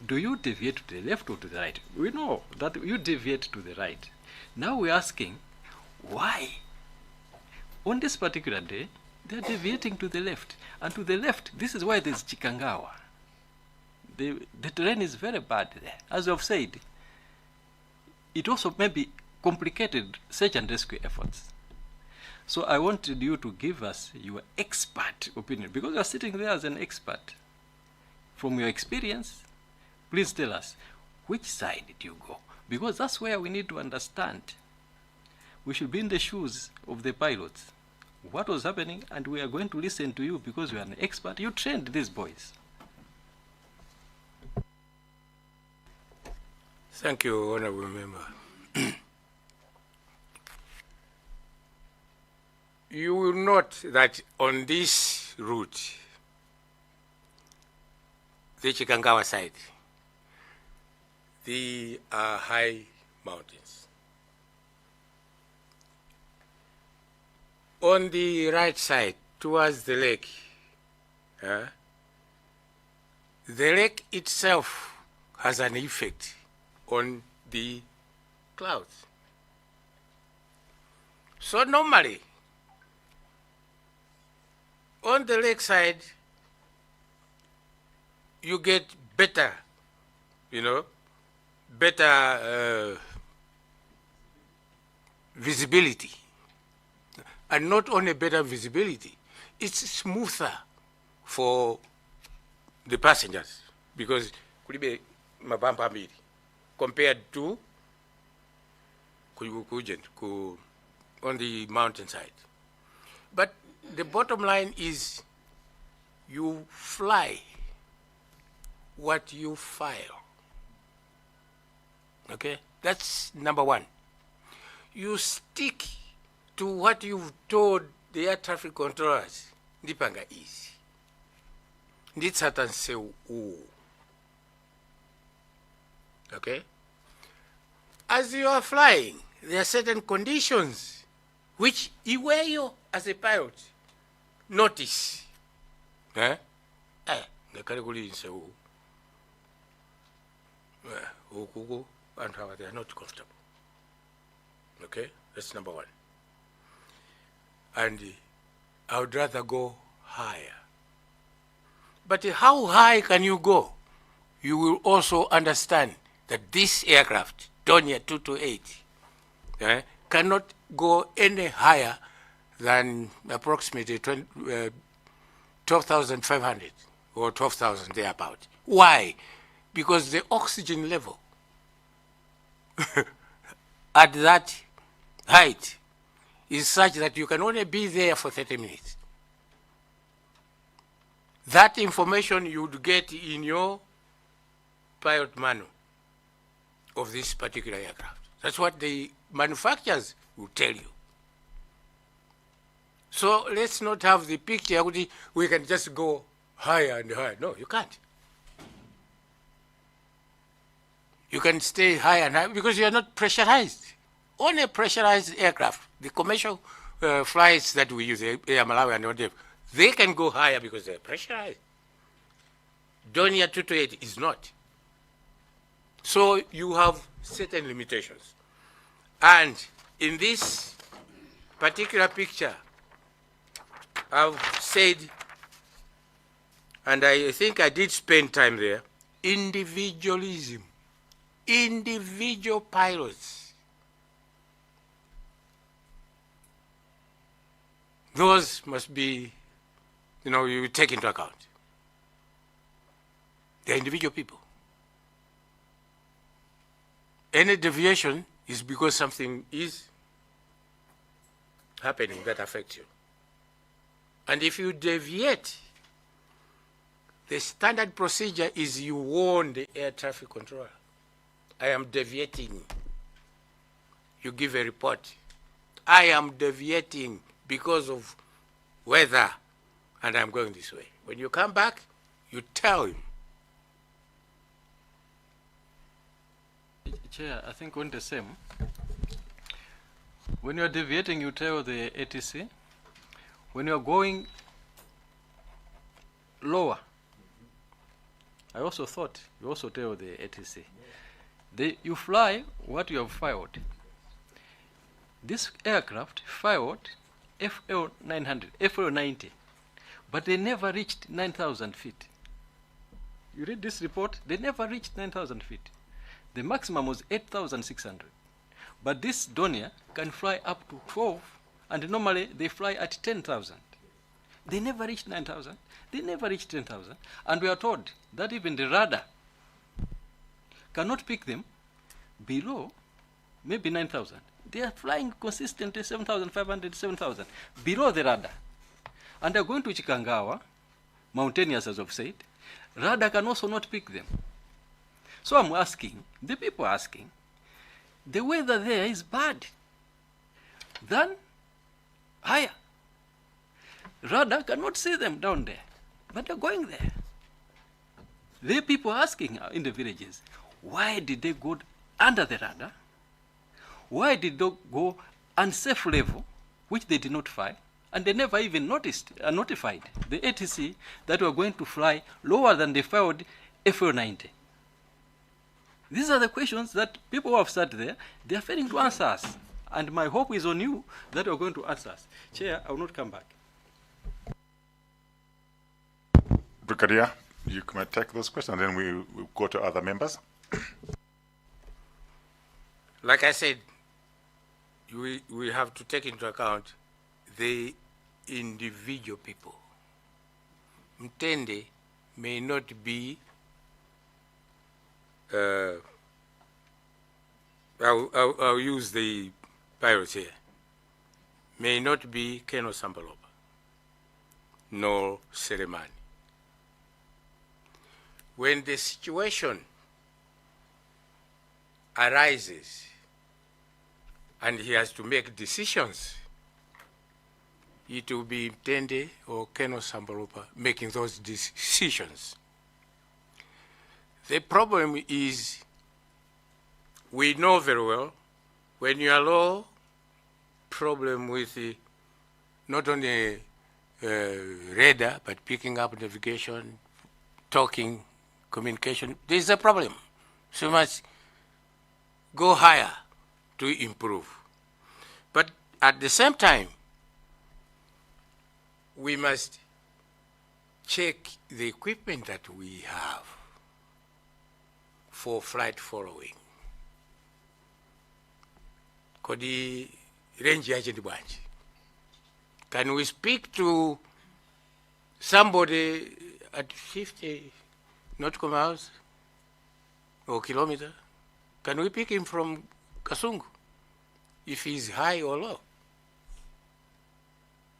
do you deviate to the left or to the right? We know that you deviate to the right. Now we're asking, why? On this particular day, they're deviating to the left. And to the left, this is why there's Chikangawa. The terrain is very bad there. As you have said, it also maybe complicated search and rescue efforts. So I wanted you to give us your expert opinion, because you are sitting there as an expert. From your experience, please tell us, which side did you go? Because that's where we need to understand. We should be in the shoes of the pilots. What was happening, and we are going to listen to you because you are an expert. You trained these boys. Thank you, Honorable Member. You will note that on this route, the Chikangawa side, the high mountains. On the right side, towards the lake itself has an effect on the clouds. So normally, on the lakeside, you get better visibility. And not only better visibility, it's smoother for the passengers because kulibe mabampa ambiri compared to on the mountainside. But the bottom line is you fly what you file. Okay? That's number one. You stick to what you've told the air traffic controllers. Ndipanga izi. Nditsata msewu uwu. Okay? As you are flying, there are certain conditions which iweyo as a pilot notice. Eh? Ngakhale kuli msewu. Ukuku anthu awa, they are not comfortable. Okay? That's number one. And I would rather go higher. But how high can you go? You will also understand that this aircraft, Dornier 228, cannot go any higher than approximately 12,500 or 12,000 thereabout. Why? Because the oxygen level at that height is such that you can only be there for 30 minutes. That information you would get in your pilot manual of this particular aircraft. That's what the manufacturers will tell you. So let's not have the picture kuti we can just go higher and higher. No, you can't. You can stay higher and higher because you are not pressurized. On a pressurized aircraft, the commercial flights that we use, Air Malawi and whatever, they can go higher because they're pressurized. Dornier 228 is not. So you have certain limitations. And in this particular picture, I've said, and I think I did spend time there, Individualism, individual pilots. Those must be, you take into account. They're individual people. Any deviation is because something is happening that affects you. And if you deviate, the standard procedure is you warn the air traffic controller. "I am deviating." You give a report. "I am deviating because of weather and I'm going this way." When you come back, you tell him. Chair, I think on the same. When you are deviating, you tell the ATC. When you are going lower, I also thought you also tell the ATC. You fly what you have filed. This aircraft filed FL 900, FL 90, but they never reached 9,000 feet. You read this report, they never reached 9,000 feet. The maximum was 8,600. But this Dornier can fly up to 12, and normally they fly at 10,000. They never reached 9,000. They never reached 10,000. And we are told that even the radar cannot pick them below maybe 9,000. They are flying consistently 7,500, 7,000, below the radar. And they are going to Chikangawa, mountainous as I've said. Radar can also not pick them. So I'm asking, the people are asking, the weather there is bad than higher. Radar cannot see them down there, but they're going there. The people are asking in the villages, why did they go under the radar? Why did they go unsafe level, which they did not fly? And they never even notified the ATC that we are going to fly lower than they filed FL90. These are the questions that people who have sat there, they are failing to answer us. And my hope is on you that you are going to answer us. Chair, I will not come back. Brigadier, you can take those questions and then we will go to other members. Like I said, we have to take into account the individual people. Mtende may not be, I'll use the pilots here, may not be Colonel Sambalopa, nor Selemani. When the situation arises and he has to make decisions, it will be Mtende or Colonel Sambalopa making those decisions. The problem is, we know very well, when you allow problem with the, not only radar, but picking up navigation, talking, communication, there is a problem. So much go higher to improve. But at the same time, we must check the equipment that we have for flight following. Kodi range yache ndi bwanji? Can we speak to somebody at 50 nautical miles or kilometer? Can we pick him from Kasungu if he's high or low?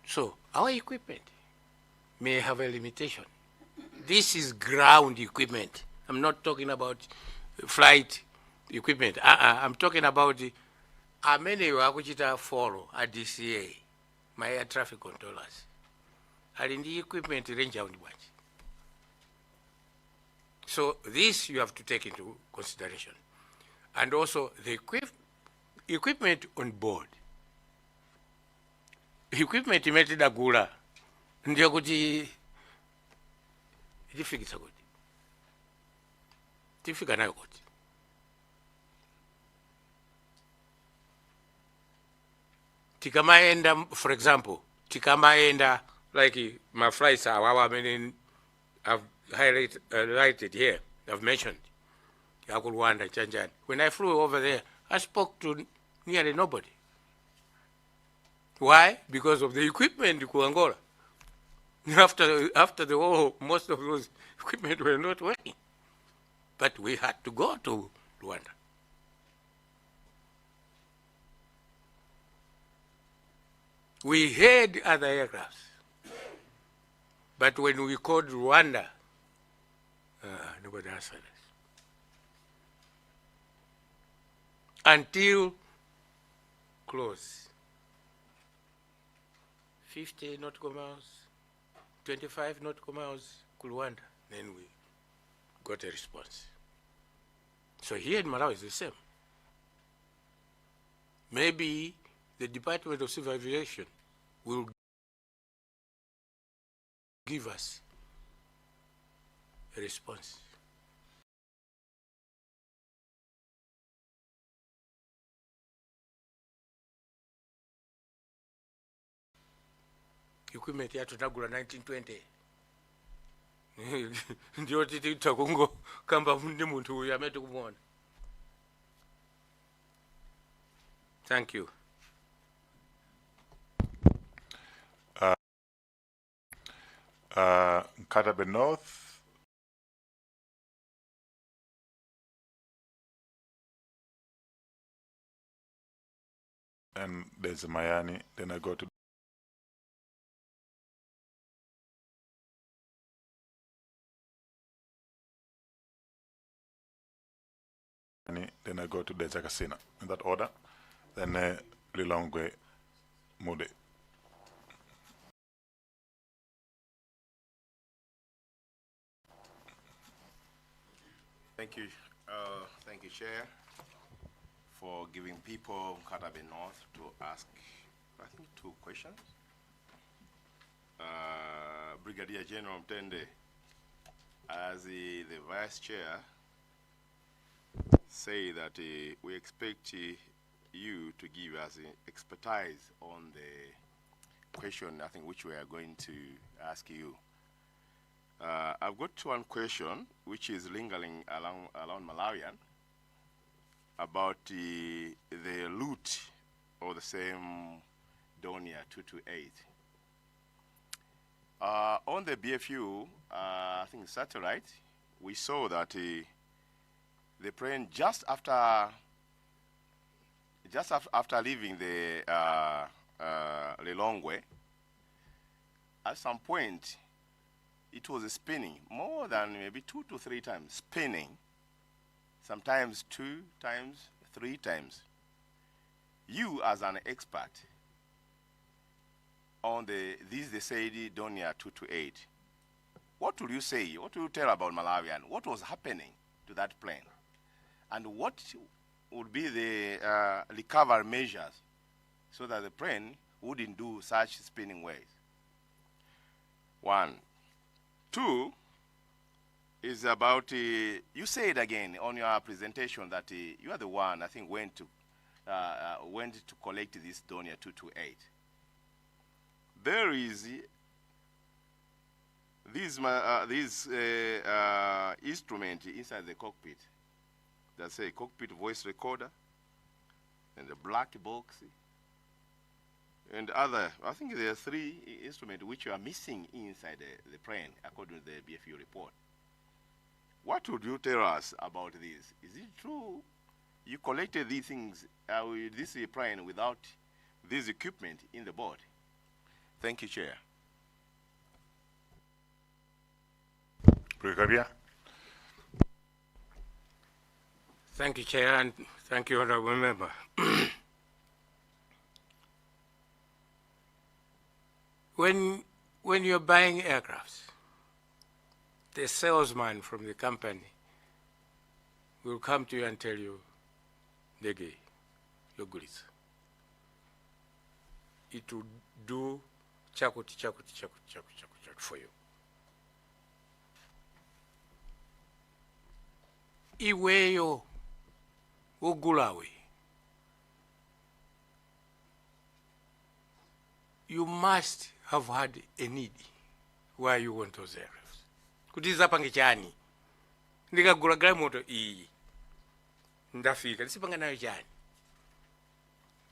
So our equipment may have a limitation. This is ground equipment. I'm not talking about flight equipment. Uh-uh. I'm talking about the amene akuchita follow a DCA, my air traffic controllers. Ali ndi equipment range yawo ndi bwanji? So this you have to take into consideration. And also the equipment on board. Equipment imene tidagula ndiye kuti tifikitsa kuti tifika nayo kuti tikamaenda, for example, tikamaenda like my flights awawa amene I've highlighted here. I've mentioned, yaku Rwanda, chanjani. When I flew over there, I spoke to nearly nobody. Why? Because of the equipment ku Angola. After the war, most of those equipment were not working. But we had to go to Rwanda. We had other aircrafts. But when we called Rwanda, nobody answered us. Until close. 50 nautical miles, 25 nautical miles, ku Rwanda. Then we got a response. So here in Malawi it's the same. Maybe the Department of Civil Aviation will give us a response. Equipment yathu tinagula 1920, ndiyo tititha kungokamba ndi munthu uyu amene tikumuona. Thank you. Nkhata Bay North. And there's Mayani. Then I go to Dedza Kasina in that order. Then Lilongwe Mude. Thank you. Thank you, Chair, for giving people of Nkhata Bay North to ask, I think, two questions. Brigadier General Mtende, as the Vice Chair, say that we expect you to give us expertise on the question, I think, which we are going to ask you. I've got one question, which is lingering along Malawian, about the loot of the same Dornier 228. On the BFU, I think satellite, we saw that the plane just after leaving the Lilongwe, at some point, it was spinning more than maybe two to three times, spinning, sometimes two times, three times. You, as an expert on the said Dornier 228, what will you say? What will you tell about Malawian? What was happening to that plane? And what would be the recovery measures so that the plane wouldn't do such spinning ways? One. Two is about, you said again on your presentation that you are the one, I think, went to collect this Dornier 228. There is this instrument inside the cockpit that say cockpit voice recorder and the black box and other, I think there are three instruments which are missing inside the plane according to the BFU report. What would you tell us about this? Is it true you collected these things, with this plane without this equipment in the board? Thank you, Chair. Brigadier. Thank you, Chair, and thank you, Honorable Member. When you're buying aircrafts, the salesman from the company will come to you and tell you, "Ndege, yogulitsa. It will do chakuti, chakuti, chakuti, chakuti, chakuti, chakuti for you." Iweyo, wogulawe, you must have had a need why you want those aircrafts. Kuti zapange chani? Ndikagula galimoto iyi, ndafika, ndisipanga nayo chani?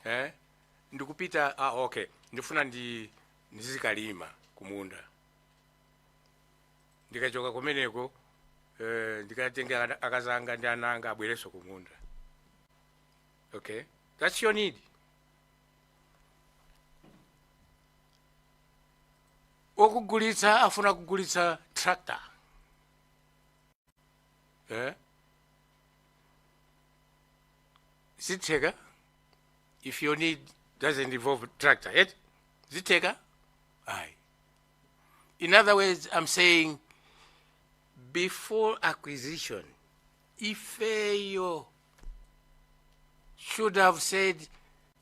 Eh? Ndikupita, ah, okay, ndifuna ndizikalima kumunda. Ndikachoka kumeneko, ndikatenga akazanga ndi ananga abwerenso kumunda. Okay, that's your need. Okugulitsa afuna kugulitsa tractor, eh? Zitheka if your need doesn't involve tractor, yet zitheka ayi. In other words, I'm saying before acquisition, ifeyo should have said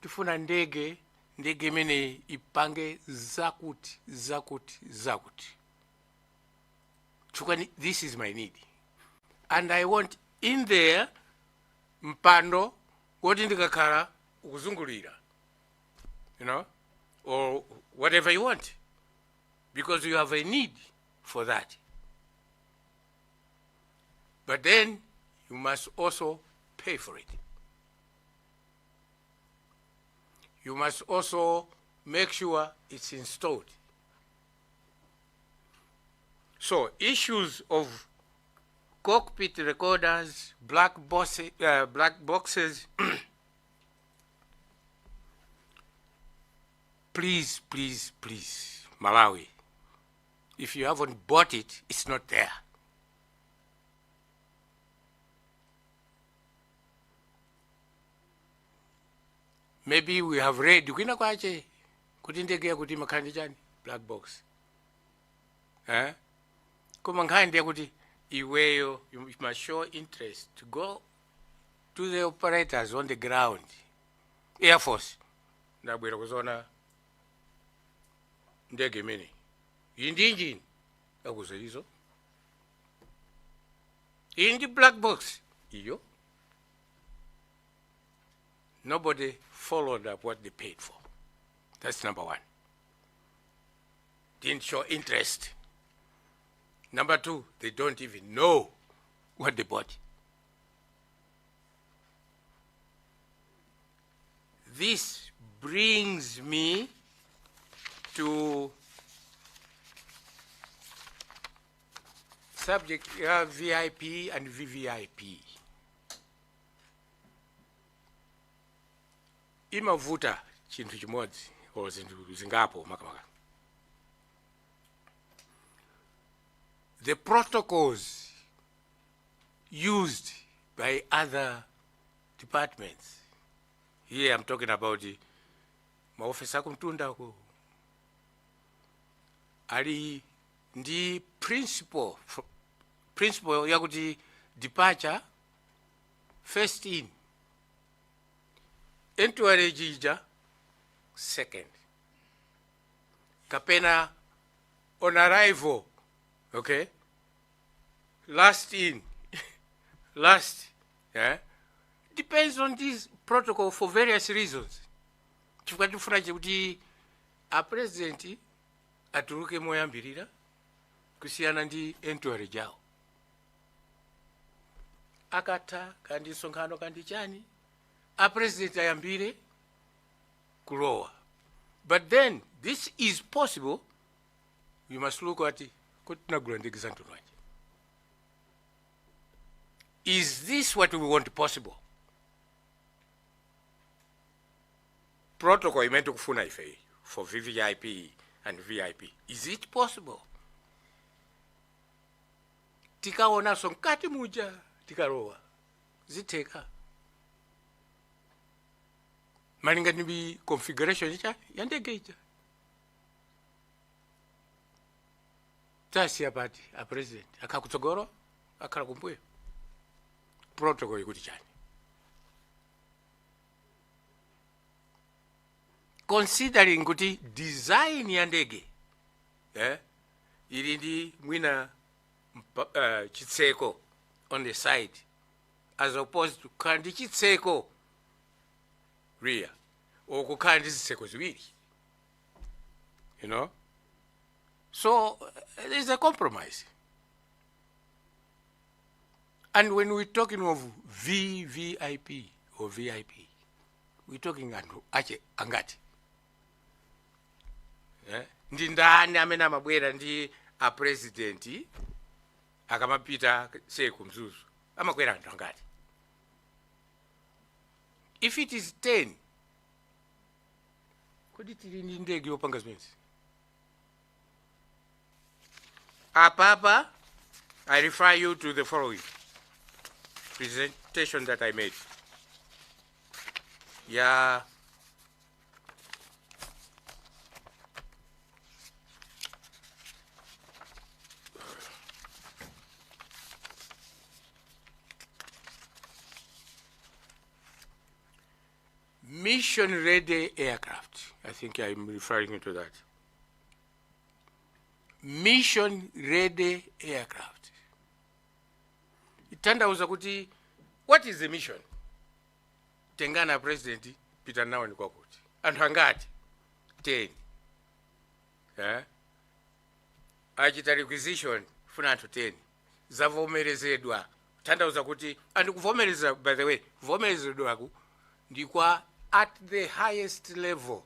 tifuna ndege, ndege imene ipange zakuti, zakuti, zakuti, chifukwa this is my need and I want in there mpando woti ndikakhala ukuzungulira, or whatever you want, because you have a need for that. But then you must also pay for it. You must also make sure it's installed. So issues of cockpit recorders, black boxes, please, please, please, Malawi, if you haven't bought it, it's not there. Maybe we have read kwina kwache kuti ndege yakuti imakhala ndi chani, black box, eh? Koma nkhani ndiye kuti iweyo you must show interest to go to the operators on the ground. Air Force, ndabwera kuzoona ndege imene iyi ndi engine, akuza izo, iyi ndi black box iyo. Nobody followed up what they paid for. That's number one. Didn't show interest. Number two, they don't even know what they bought. This brings me to subject VIP and VVIP. Imavuta chinthu chimodzi or zinthu zingapo makamaka. The protocols used by other departments. Here I'm talking about the maofisa akumtunda uko ali ndi principle yakuti departure first in, entourage ija second, kapena on arrival, okay, last in, last, yeah? Depends on this protocol for various reasons, chifukwa tifuna kuti a president atuluke moyambirira kusiyana ndi entourage yawo. Akatha kandi msonkhano kandi chani, a president ayambire kulowa. But then this is possible, you must look at kuti tinagula ndege za mtundu wanji. Is this what we want possible? Protocol imene tikufuna ife for VVIP and VIP, is it possible? Tikaonanso mkati muja, tikalowa, zitheka malinga ndi configuration cha ya ndege ija? Tasiya pati a president akhala kutsogolo, akhala kumbuyo, protocol ikuti chani? Considering kuti design ya ndege, ili ndi mwina chitseko on the side as opposed to kukhala ndi chitseko rear or kukhala ndi zitseko ziwiri. So there's a compromise. And when we're talking of VVIP or VIP, we're talking anthu ache angati, eh? Ndi ndani amene amabwera ndi a president akamapita say ku Mzuzu, amakwera anthu angati? If it is 10, kodi tili ndi ndege yopanga zimenezi? Apapa I refer you to the following presentation that I made ya mission ready aircraft. I think I'm referring to that mission ready aircraft. Itanthauza kuti what is the mission? Tengana president, pita nawo ni kwakuti anthu angati? 10, eh? Achita requisition, funa anthu 10, zavomerezedwa, tanthauza kuti andikuvomereza. By the way, kuvomerezedwaku ndi kwa at the highest level,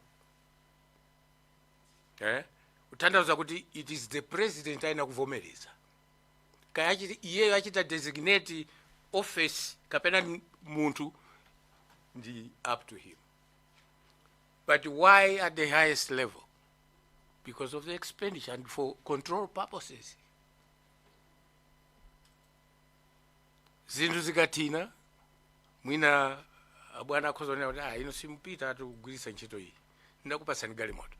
eh? Kutanthauza kuti it is the president aina kuvomereza, kaya iyeyo achita designate office kapena munthu, ndi up to him. But why at the highest level? Because of the expenditure and for control purposes. Zinthu zikathina, mwina bwana akhoza kunena kuti, "Ah, ino simupita, atikugwiritsa ntchito iyi, ndakupasani galimoto,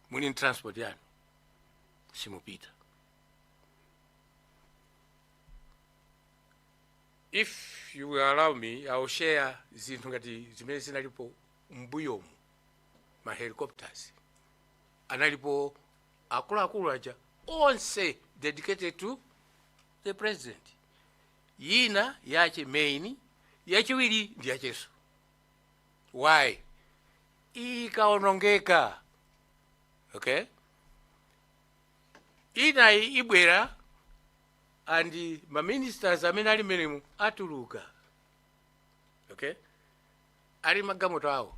muli ni transport yanu, simupita." If you will allow me, I will share zinthu ngati zimene zinalipo mbuyomu. Ma helicopters analipo akuluakulu aja onse dedicated to the president. Yina yache main, yachiwiri ndi yacheso. Why? Ikaonongeka, okay, inayi ibwera and maministers amene ali menemu atuluka, okay, ali magalimoto awo,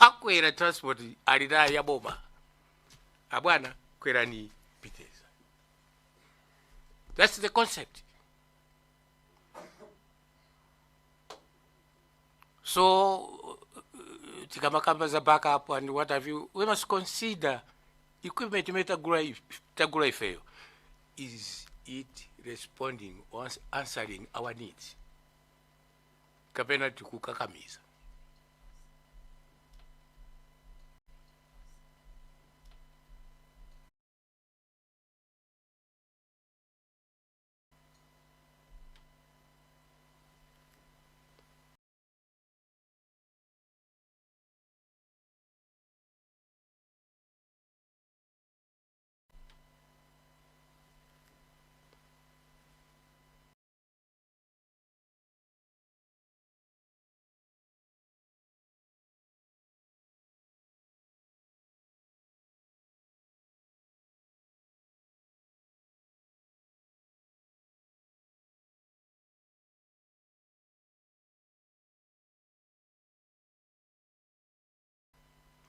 akwera transport ali nayo yaboma. "Abwana, kwerani, piteza." That's the concept. So tikamakamba za backup and what have you, we must consider equipment imene tagula ifeyo. Is it responding or answering our needs, kapena tikukakamiza?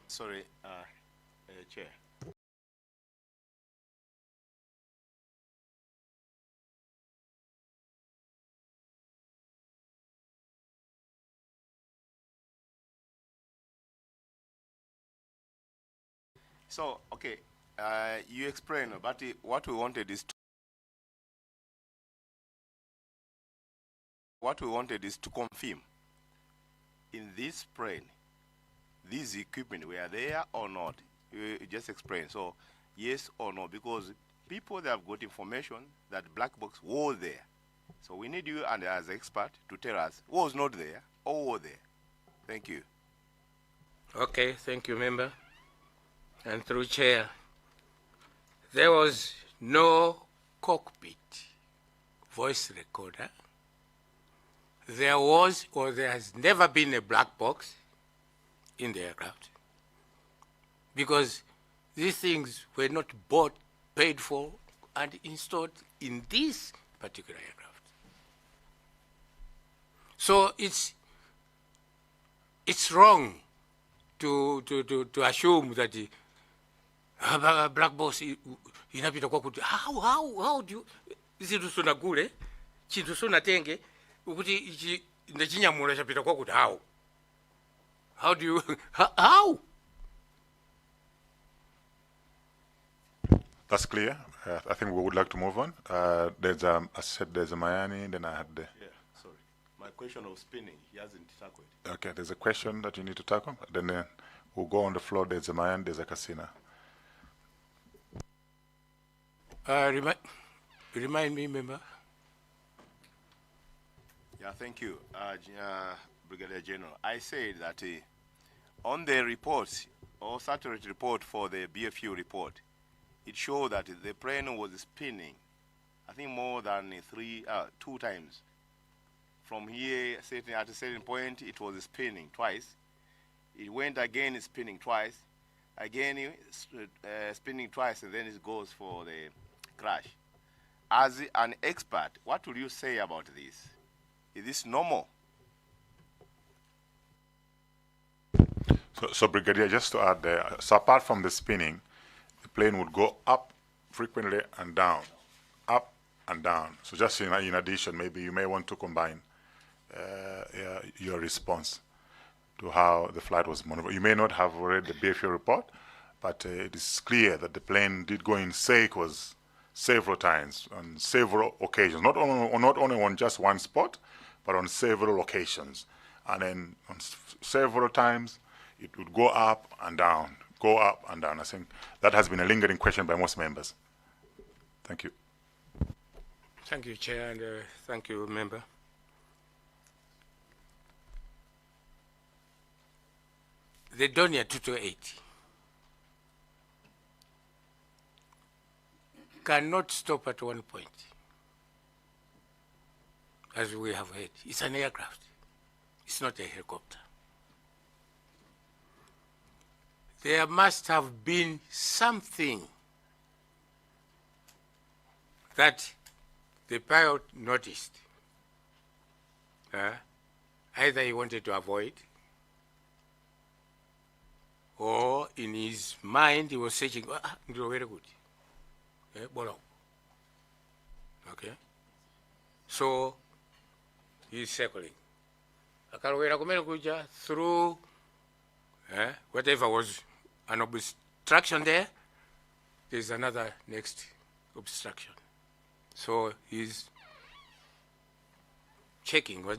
Sorry, Chair. So, okay, you explain, but what we wanted is to confirm in this plane, these equipment were there or not. You just explain. So, yes or no, because people that have got information that black box was there. So we need you and as expert to tell us was not there or was there. Thank you. Okay, thank you, member. And through chair, there was no cockpit voice recorder. There was or there has never been a black box in the aircraft because these things were not bought, paid for, and installed in this particular aircraft. So it's wrong to assume that the black box inapita kwakuti. How do you, zinthu sunagule, chinthu sunatenge, ukuti ichi ndachinyamula chapita kwakuti? How do you, how? That's clear. I think we would like to move on. There's I said there's a Mayani, then I had the Yeah, sorry. My question of spinning, he hasn't tackled. Okay, there's a question that you need to tackle. Then we'll go on the floor. There's a Mayan, there's a Casina. Remind me, member. Yeah, thank you, Brigadier General. I said that on the report, or satellite report for the BFU report, it showed that the plane was spinning, I think more than two times. From here, certain, at a certain point, it was spinning twice. It went again spinning twice, again spinning twice, and then it goes for the crash. As an expert, what would you say about this? Is this normal? So Brigadier, just to add there, so apart from the spinning, the plane would go up frequently and down, up and down. So just in addition, maybe you may want to combine yeah, your response to how the flight was maneuvered. You may not have read the BFU report, but it is clear that the plane did go in circles several times on several occasions, not only on just one spot, but on several occasions. And then on several times, it would go up and down, go up and down. I think that has been a lingering question by most members. Thank you. Thank you, Chair, and thank you, member. The Dornier 228 cannot stop at one point, as we have heard. It's an aircraft. It's not a helicopter. There must have been something that the pilot noticed. Either he wanted to avoid, or in his mind he was searching, "Ah, ndilowere kuti? Eh, bola uku." Okay? So he's circling. Akalowera kumene kuja through whatever was an obstruction there, there's another next obstruction. So he's checking what,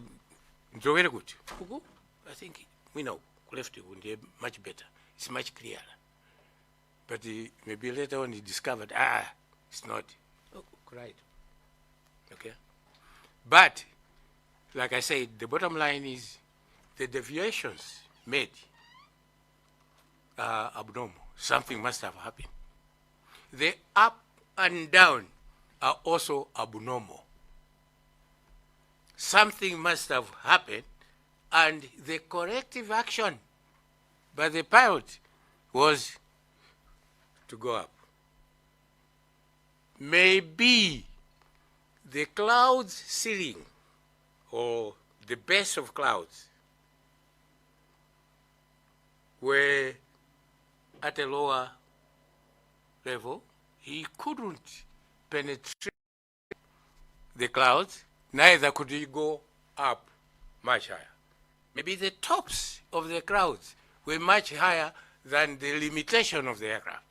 ndilowere kuti uku? I think we know left uku ndiye much better, it's much clearer. But maybe later on he discovered, ah, it's not. Oh, right. Okay, but like I said, the bottom line is the deviations made are abnormal. Something must have happened. The up and down are also abnormal. Something must have happened, and the corrective action by the pilot was to go up. Maybe the clouds ceiling or the base of clouds were at a lower level. He couldn't penetrate the clouds, neither could he go up much higher. Maybe the tops of the clouds were much higher than the limitation of the aircraft.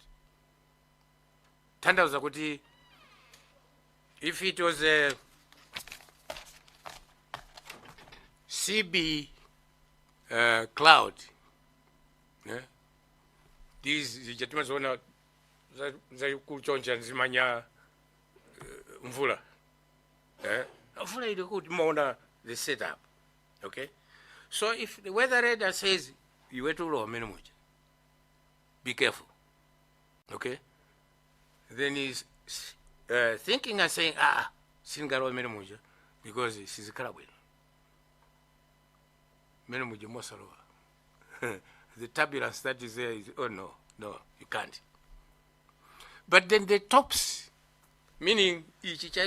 Tanthauza kuti if it was a CB cloud, yeah, these zija timaziona zakuchonja zimanya mvula, eh? Mvula ili kuti maona the setup. Okay, so if the weather radar says iwe tulowa mmene muja, be careful, okay, then he's thinking and saying, "Ah, sindingalowa mmene muja because sizikhala bwino mmene muja mosalowa." The turbulence that is there is, oh no, you can't. But then the tops, meaning ichi cha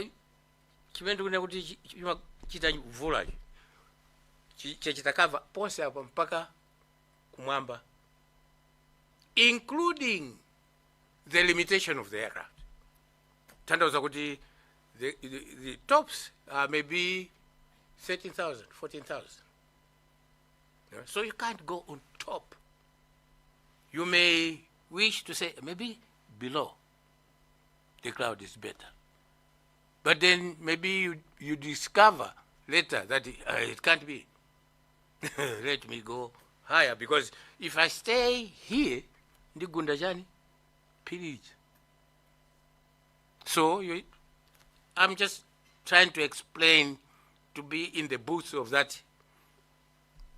chimene ndikunena kuti chimachita mvulachi. Chachita cover ponse apa mpaka kumwamba, including the limitation of the aircraft. Tanthauza kuti the tops are maybe 13,000, 14,000. Yeah, so you can't go on top. You may wish to say maybe below the cloud is better. But then maybe you discover later that it can't be. Let me go higher, because if I stay here, ndigunda chani? Phiri. So I'm just trying to explain, to be in the boots of that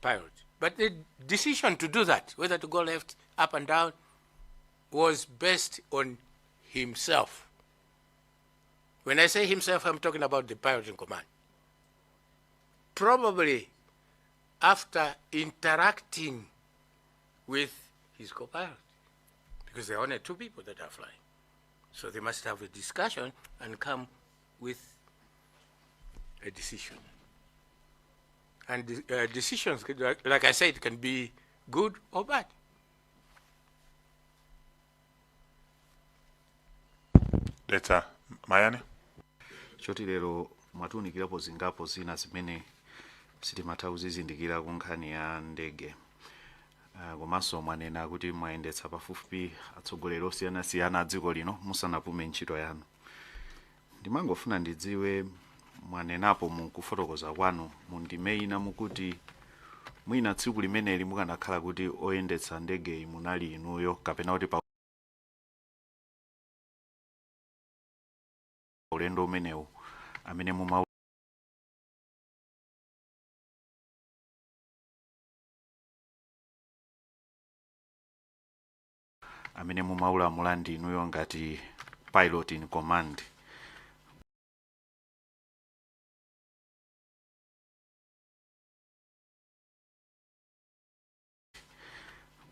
pilot. But the decision to do that, whether to go left, up and down, was based on himself. When I say himself, I'm talking about the pilot in command. Probably after interacting with his co-pilot, because there are only two people that are flying. So they must have a discussion and come with a decision. And decisions, like I said, can be good or bad. Later, Mayani? Choti lero mwatiunikirapo zingapo zina zimene sitimatha kuzizindikira ku nkhani ya ndege. Komanso mwanena kuti mwayendetsa pafupifupi atsogoleri osiyanasiyana a dziko lino musanapume ntchito yanu. Ndimangofuna ndidziwe, mwanenapo mukufotokoza kwanu mu ndime ina mukuti mwina tsiku limeneli mukanakhala kuti oyendetsa ndegeyi munali inuyo, kapena kuti pa ulendo umenewu amene mumaulamula ndi inuyo ngati pilot in command,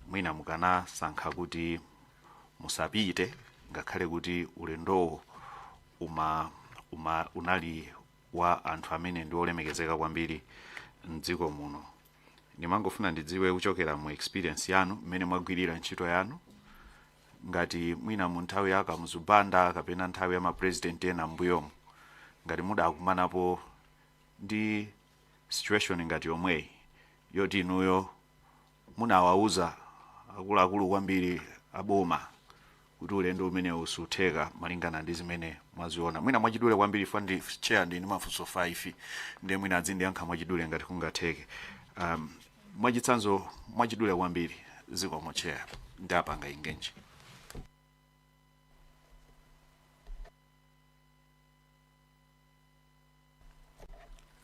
mwina mukanasankha kuti musapite, ngakhale kuti ulendowo uma unali wa anthu amene ndi olemekezeka kwambiri mdziko muno. Ndimangofuna ndidziwe kuchokera mu experience yanu mmene mwagwirira ntchito yanu, ngati mwina mu nthawi ya Kamuzu Banda kapena nthawi ya mapresident ena m'mbuyomu, ngati mudakumanapo ndi situation ngati yomweyi yoti inuyo munawauza akuluakulu kwambiri aboma kuti ulendo umenewu sutheka malingana ndi zimene mwaziona. Mwina mwachidule kwambiri, fa ndi chair, ndini mafunso 5, ndiye mwina adzindiyankha mwachidule ngati kungatheke. Mwachitsanzo, mwachidule kwambiri. Zikomo, chair. Ndapanga ingenji.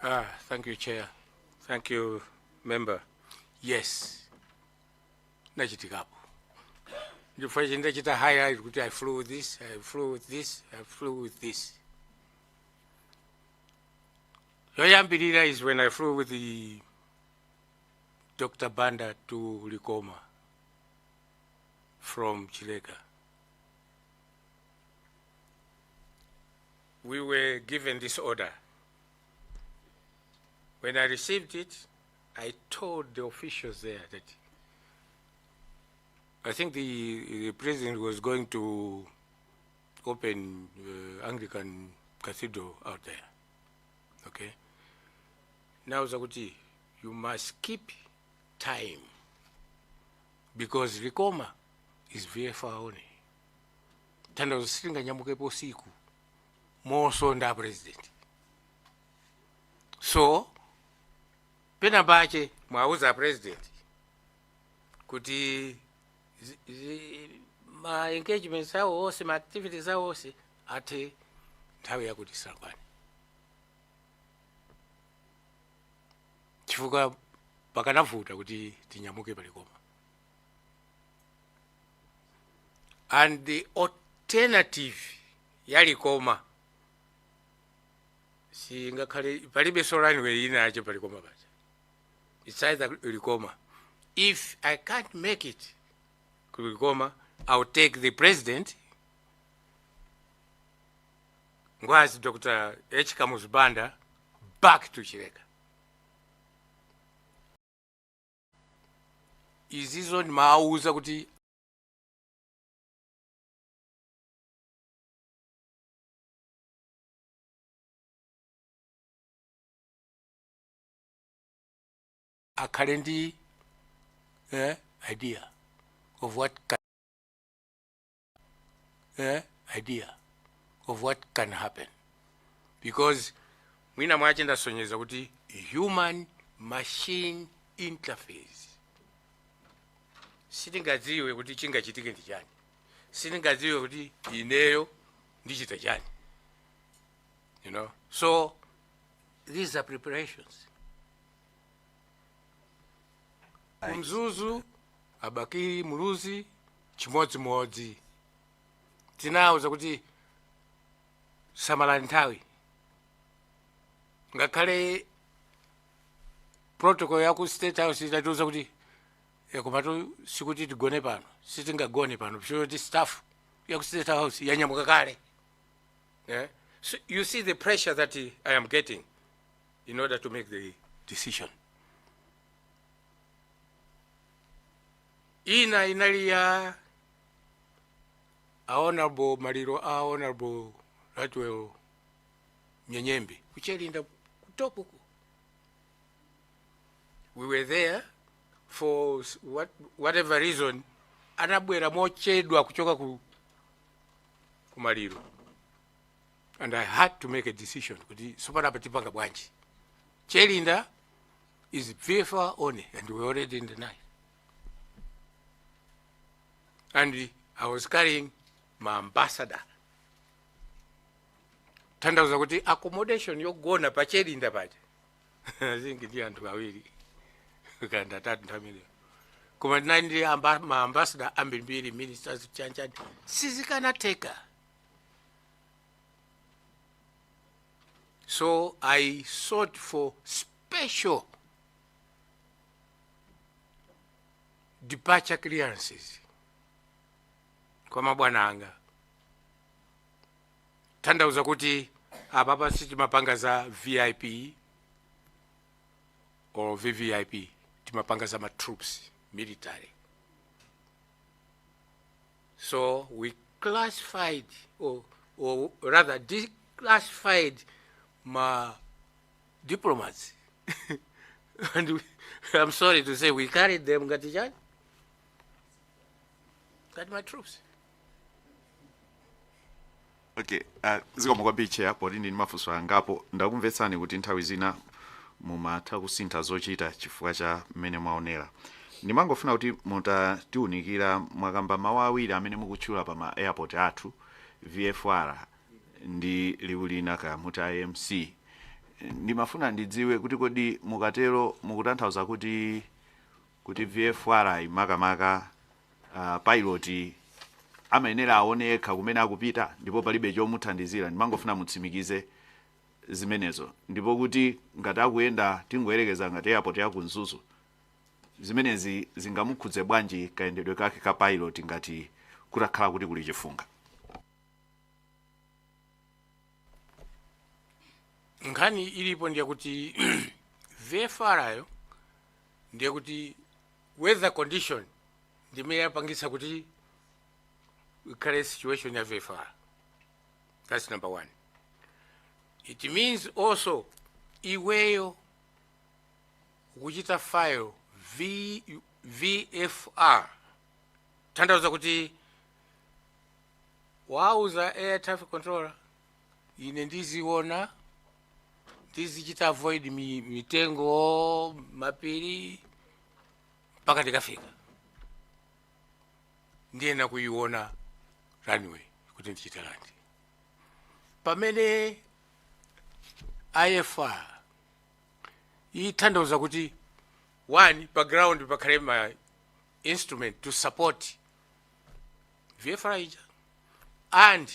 Ah, thank you, Chair. Thank you, member. Yes. Nachitikapo. Ndifuna ndachita highlight kuti I flew with this, I flew with this, I flew with this. Yoyambirira is when I flew with the Dr. Banda to Likoma from Chileka. We were given this order. When I received it, I told the officials there that I think the president was going to open Anglican Cathedral out there. Okay? Now, Zakuti, you must keep time because Likoma is very far away. Tanthauza sitinganyamukepo usiku mosonda president. So, pena pache mwauza president kuti ma engagements awo onse, ma activities awo onse athe nthawi yakuti isakwane, chifukwa pakanavuta kuti tinyamuke palikoma. And the alternative ya Likoma singakhale, palibe runway ina yache palikoma pacha. It's either Likoma. If I can't make it ku Likoma, I'll take the president, Ngwazi Dr. H. Kamuzu Banda, back to Chileka. Izizo ndimawauza kuti akhale ndi idea of what can, idea of what can happen, because mwina mwache ndasonyeza kuti human machine interface, sitingadziwe kuti chingachitike ndi chani, sitingadziwe kuti ineyo ndichita chani. So these are preparations. Kumzuzu, a Bakili Muluzi chimodzimodzi, tinawuza kuti samalani nthawi, ngakhale protocol ya ku State House itatiuza kuti komatu sikuti tigone pano, sitingagone pano choti staff ya ku State House yanyamuka kale. Yeah? So you see the pressure that I am getting in order to make the decision. Ina inali ya a Honorable, maliro a Honorable Ratwell Nyenyembe kuchelinda kutopuku. We were there for whatever reason, anabwera mochedwa kuchoka ku kumaliro, and I had to make a decision kuti sopanapa tipanga bwanji. Chelinda is VFR only and we already in the night, and I was carrying my ambassador, tanthauza kuti accommodation yogona pachelinda paja, I think ndi anthu awiri kana atatu nthawi imeneyo, koma ndinali ndi ma ambassador ambirimbiri, ministers, chanchani, sizikanatheka. So I sought for special departure clearances kwa mabwana anga, tanthauza kuti apapa sitimapanga za VIP or VVIP, timapanga za ma troops, military. So we classified or rather declassified ma diplomats, and I'm sorry to say we carried them ngati chani, ngati ma troops. Okay, zikomo kwambiri, Chair. Poti ndini mafunso angapo, ndakumvetsani kuti nthawi zina mumatha kusintha zochita chifukwa cha mmene mwaonera. Ndimangofuna kuti mutatiunikira, mwakamba mawu awiri amene mukutchula pa ma airport athu, VFR ndi liwu lina kamuti IMC. Ndimafuna ndidziwe kuti kodi mukatero mukutanthauza kuti VFR imakamaka pilot amayenera aone yekha kumene akupita ndipo palibe chomuthandizira? Ndimangofuna mutsimikize zimenezo. Ndipo kuti ngati akuyenda, tingoyerekeza ngati airport ya ku Mzuzu, zimenezi zingamukhudze bwanji kayendedwe kake ka pilot ngati kutakhala kuti kuli chifunga? Nkhani ilipo ndiye kuti VFR yo ndiye kuti weather condition ndimene yapangisa kuti ikhale situation ya VFR. That's number one. It means also iweyo ukuchita file VFR, tanthauza kuti wauza air traffic controller, ine ndiziona, ndizichita avoid mitengo, mapiri, mpaka ndikafika ndiyena kuiona runway kuti ndichite land. Pamene IFR itanthauza kuti one, pa ground pakhale ma instrument to support VFR ija, and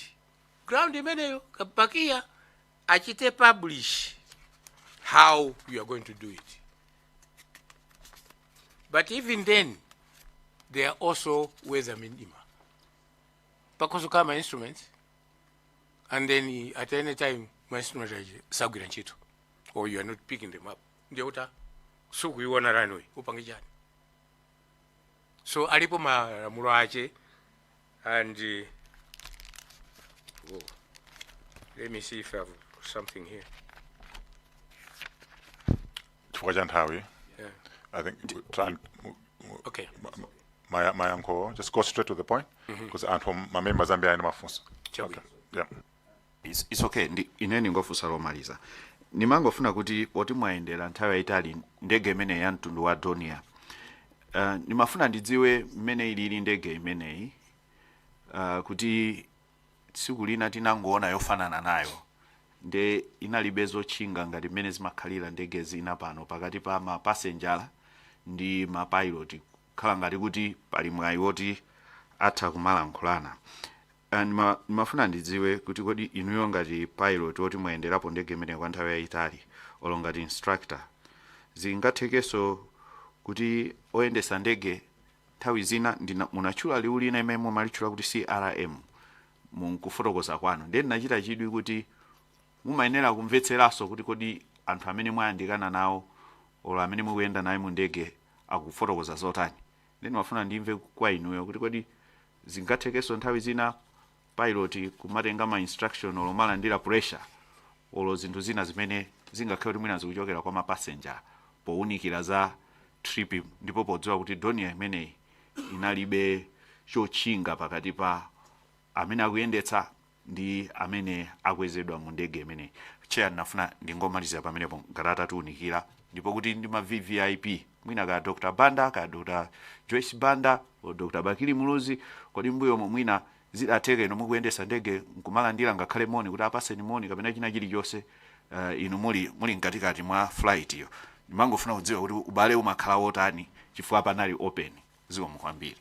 ground imeneyo kapakia achite publish how you are going to do it. But even then there are also weather minima, pakhoza kukhala ma instruments and then at any time ma instrument aja sagwira ntchito or you are not picking them up, ndiye kuti sukuiona runway, upange chani? So alipo malamulo ache and oh, let me see if I have something here. Chifukwa cha nthawi, Yeah. I think we try and Okay. my uncle just go straight to the point because anthu ma members ambiri ali ndi mafunso. Chabwino. Okay. Yeah. It's okay. Ine ndingofunsa lomaliza. Nimangofuna kuti poti mwayendera nthawi yayitali ndege imeneyi ya mtundu wa Dornier, nimafuna ndidziwe mmene ilili ndege imeneyi, kuti tsiku lina tinangoona yofanana nayo nde inalibe zotchinga ngati mmene zimakhalira ndege zina pano pakati pa mapasenjala ndi mapilot, kukhala ngati kuti pali mwayi woti atha kumalankhulana. Ndimafuna ndidziwe kuti kodi inuyo ngati pilot woti mwayenderapo ndege imeneyi kwa nthawi yayitali, olo ngati instructor, zingathekenso kuti oyendesa ndege nthawi zina munatchula liwu lina imene mumalitchula kuti CRM munkufotokoza kwanu, ndiye ndinachita chidwi kuti mumayenera kumvetseranso kuti kodi anthu amene mwayandikana nawo olo amene mukuyenda naye mu ndege akufotokoza zotani. Ndiye ndimafuna ndimve kwa inuyo kuti kodi zingathekenso nthawi zina pilot kumatenga ma instruction olo malandira pressure olo zinthu zina zimene zingakhale kuti mwina zikuchokera kwa mapassenger powunikira za trip, ndipo podziwa kuti Dornier imeneyi inalibe chotchinga pakati pa amene akuyendetsa ndi amene akwezedwa mu ndege imeneyi. Chair, ndinafuna ndingomalizira pamenepo ngati atatiunikira, ndipo kuti ndi ma VVIP mwina ka Dr Banda, ka Dr Joyce Banda o Dr Bakili Muluzi, kodi mbuyomo mwina zidatheka inu mukuyendesa ndege nkumalandira ngakhale moni kuti apaseni moni kapena china chilichonse, inu muli mkatikati mwa flight iyo? Ndimangofuna kudziwa kuti ubale umakhala wotani chifukwa panali open. Zikomo kwambiri.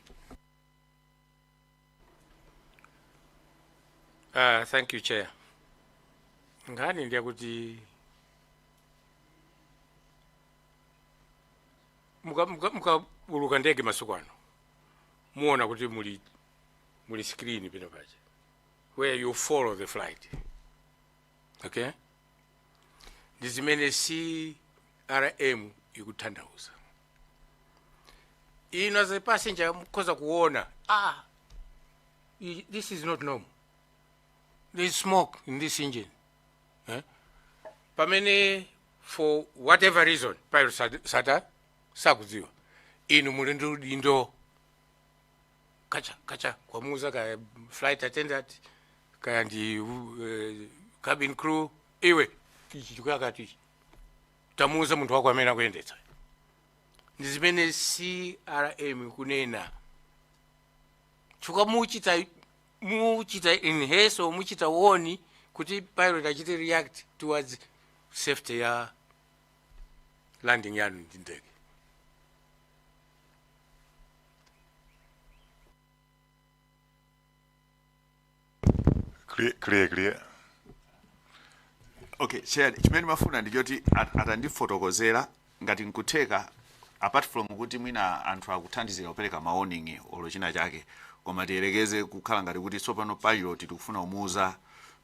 Thank you, Chair. Nkhani ndiyakuti mukauluka ndege masiku ano muona kuti muli screen pino paja where you follow the flight, okay? Ndi zimene CRM ikutanthauza. Inu as a passenger mukhoza kuona, ah, this is not normal, there is smoke in this engine, eh? Pamene for whatever reason pilot sata sakudziwa, inu muli ndi udindo kacha kacha kwamuza kaya flight attendant kaya ndi cabin crew, iwe, ichi chikuyakati ichi, tamuuza munthu wako amene akuyendetsa. Ndi zimene CRM ikunena, chifukwa muchita enhance or muchita warn kuti pilot achite react towards safety ya landing yanu ndi ndege. Clear, clear, clear. Okay, Chair, chimene mafuna ndichoti atandifotokozera ngati nkutheka, apart from kuti mwina anthu akuthandizira kupereka ma warning olo china chake, koma tiyerekeze kukhala ngati kuti tsopano pilot tikufuna kumuuza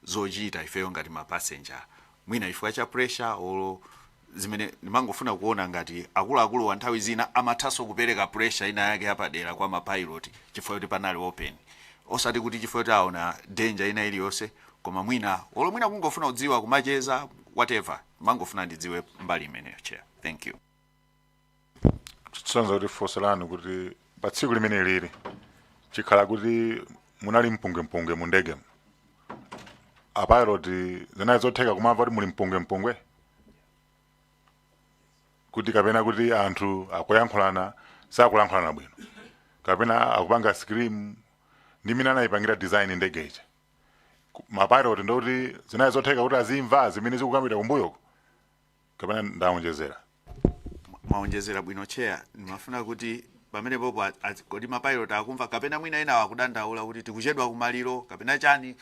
zochita ifeyo ngati ma passenger, mwina chifukwa cha pressure olo zimene, ndimangofuna kuona ngati akuluakulu wa nthawi zina amathanso kupereka pressure ina yake yapadera kwa mapilot chifukwa kuti panali open, osati kuti chifukwa kuti aona danger ina iliyonse, koma mwina olo mwina kungofuna kudziwa kumacheza, whatever. Mangofuna ndidziwe mbali imeneyo, Chair. Thank you. Tsanza kuti funso lanu kuti pa tsiku limene lili chikhala kuti munali mpungwempungwe mu ndege, apilot zinali zotheka kumamva kuti muli mpungwempungwe, kuti kapena kuti anthu akuyankhulana, sakulankhulana bwino, kapena akupanga scream ndi mene anayipangira design ndege ija, mapilot ndikuti zinali zotheka kuti azimva zimene zikukambidwa kumbuyoko, kapena ndaonjezera? Mwaonjezera bwino, Chair. Ndimafuna kuti pamene popo kodi mapilot akumva kapena mwina ena akudandaula kuti tikuchedwa kumaliro kapena chani,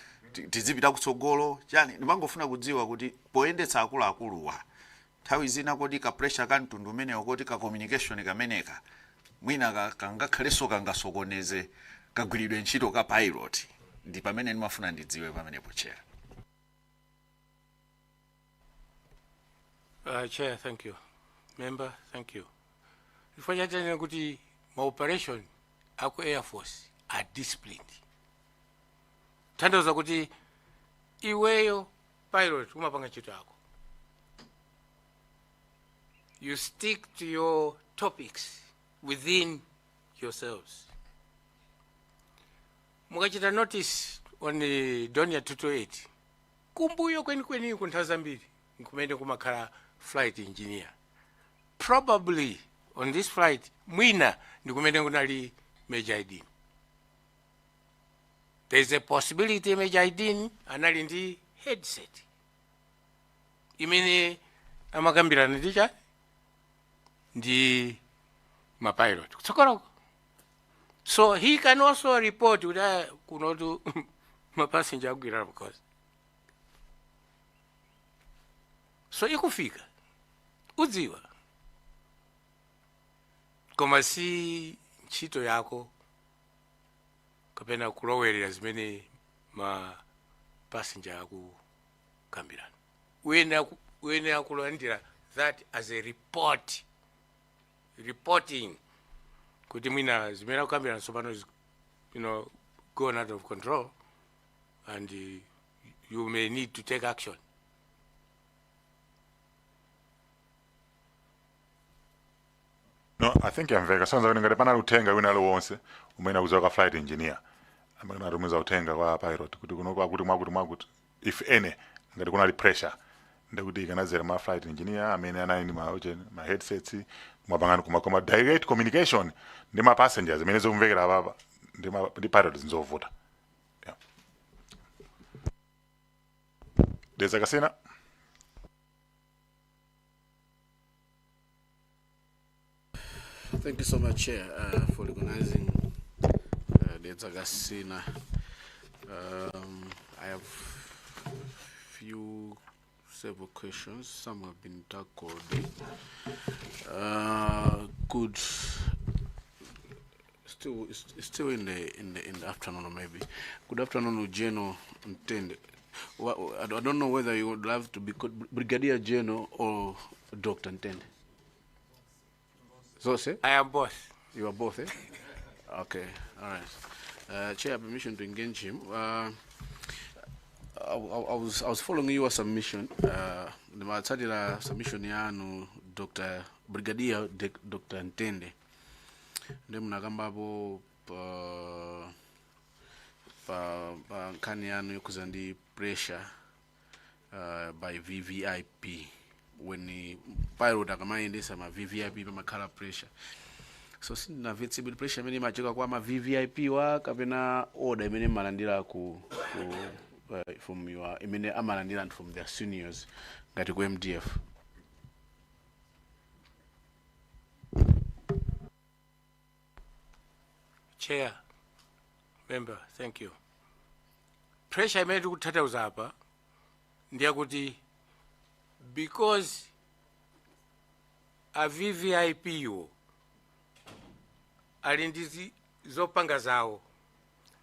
tizipita kutsogolo chani. Ndimangofuna kudziwa kuti poyendetsa akuluakuluwa nthawi zina kodi ka pressure ka mtundu umenewo, koti ka communication kameneka mwina kangakhalenso kangasokoneze kagwiridwe ntchito ka pilot? Ndi pamene ndimafuna ndidziwe pamenepo, Chair. Chair, thank you. Member, thank you. Chifukwa chatene kuti ma operation Aku Air Force are disciplined. Tanthauza kuti iweyo pilot umapanga ntchito yako, you stick to your topics within yourselves. Mukachita notice on the Dornier 228, kumbuyo kwenikweni ku nthawi zambiri nkumene kumakhala flight engineer. Probably on this flight mwina ndikumene kunali Major Aidin. There is a possibility Major Aidin anali ndi headset imene amakambirana ndi chani, ndi mapilot kutsogoloko, so he can also report kuti, "Ah, kunotu mapassenger akugwirana because." So ikufika udziwa, koma si ntchito yako kapena kulowerera zimene ma passenger akukambirana. Uyenera kulandira that as a report, reporting kuti mwina zimene akukambirana tsopano is gone out of control and you may need to take action. No, I think yamveka. Sonza kuti ngati panali uthenga wina aliwonse umene akudziwa ka flight engineer amene atumiza uthenga kwa pilot kuti kuno kwakuti mwakuti mwakuti, if any, ngati kunali pressure, ndikuti ikanadzera ma flight engineer amene anali ndi ma uje, ma headsets mwapangani kuma, koma direct communication ndi ma passengers imene zikumvekera apapa ndi pilot zinzovuta, yeah. Dedza Kasina. Thank you so much, Chair, for organizing the Kasina. I have few several questions. Some have been tackled. Good. Still, it's still in the afternoon, or maybe. Good afternoon, General Ntende. I don't know whether you would love to be called Brigadier General or Dr. Ntende. So say. I am both. You are both, eh? Okay, all right. Chair, permission to engage him. I was following your submission. Ndimatsatira submission yanu, Dr. Brigadier Dr. Ntende. Ndi munakambapo pa nkhani yanu yokhuza ndi pressure by VVIP, when pilot akamayendesa ma VVIP pamakhala pressure. So sindinamvetse bwino, pressure imene imachoka kwa ma VVIP wa kapena order imene malandira ku from your, imene amalandira anthu from their seniors ngati ku MDF? Chair, member, thank you. Pressure imene tikutanthauza apa ndiyakuti because a VVIP wo ali ndi zopanga zawo,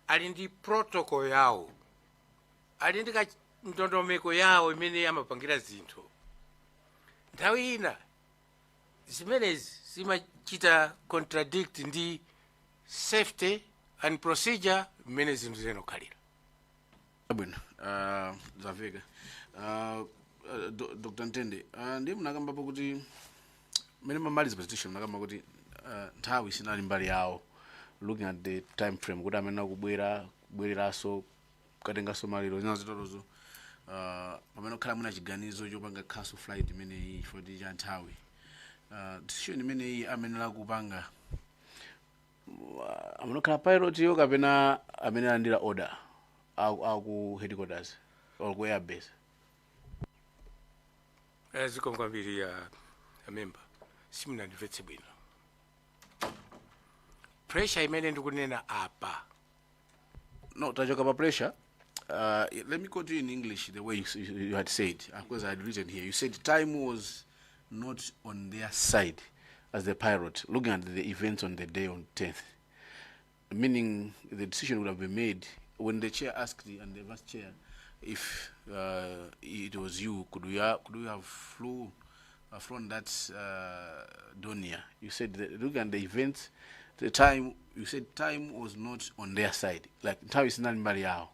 ali ndi protocol yawo, ali ndi ndondomeko yawo imene amapangira zinthu. Nthawi ina zimenezi zimachita contradict ndi safety and procedure mmene zinthu zinokhalira. Bwino, zamveka. Dr. Ntende, ndiye munakambapo kuti mmene mamaliza presentation munakamba kuti nthawi sinali mbali yawo, looking at the time frame kuti amene akubwera, kubwereranso, kukatenganso maliro, zina zitorozo, pamene kukhala mwina chiganizo chopanga cancel flight imeneyi chifukwa cha nthawi, decision imeneyi amenera kupanga amene okhala pilot yo kapena amene alandira order aku headquarters or ku airbase? Zikomo kwambiri ya member, simunandimvetse bwino. Pressure imene ndikunena apa No, tachoka pa pressure. Let me quote you in English the way you had said, because I had written here. You said time was not on their side as the pilot, looking at the events on the day on 10th, meaning the decision would have been made when the chair asked and the vice chair if it was you, could we have flew Flown that Dornier, you said that, look at the events, the time, you said time was not on their side, like nthawi sinali mbali yawo.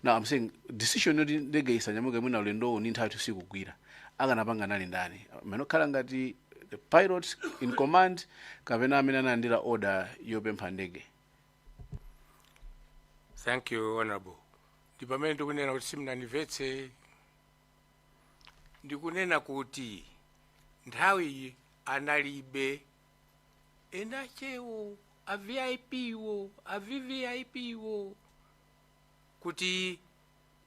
Now I'm saying decision yoti ndege isanyamuke mwina ulendowo ni nthawi tisikugwira, akanapanga nali ndani? Amene okhala ngati the pilot in command kapena amene analandira order yopempha ndege? Thank you, Honorable. Ndi pamene ndikunena kuti simunandimvetse. Ndikunena kuti nthawi iyi analibe enachewo a VIP wo, a VVIP wo, kuti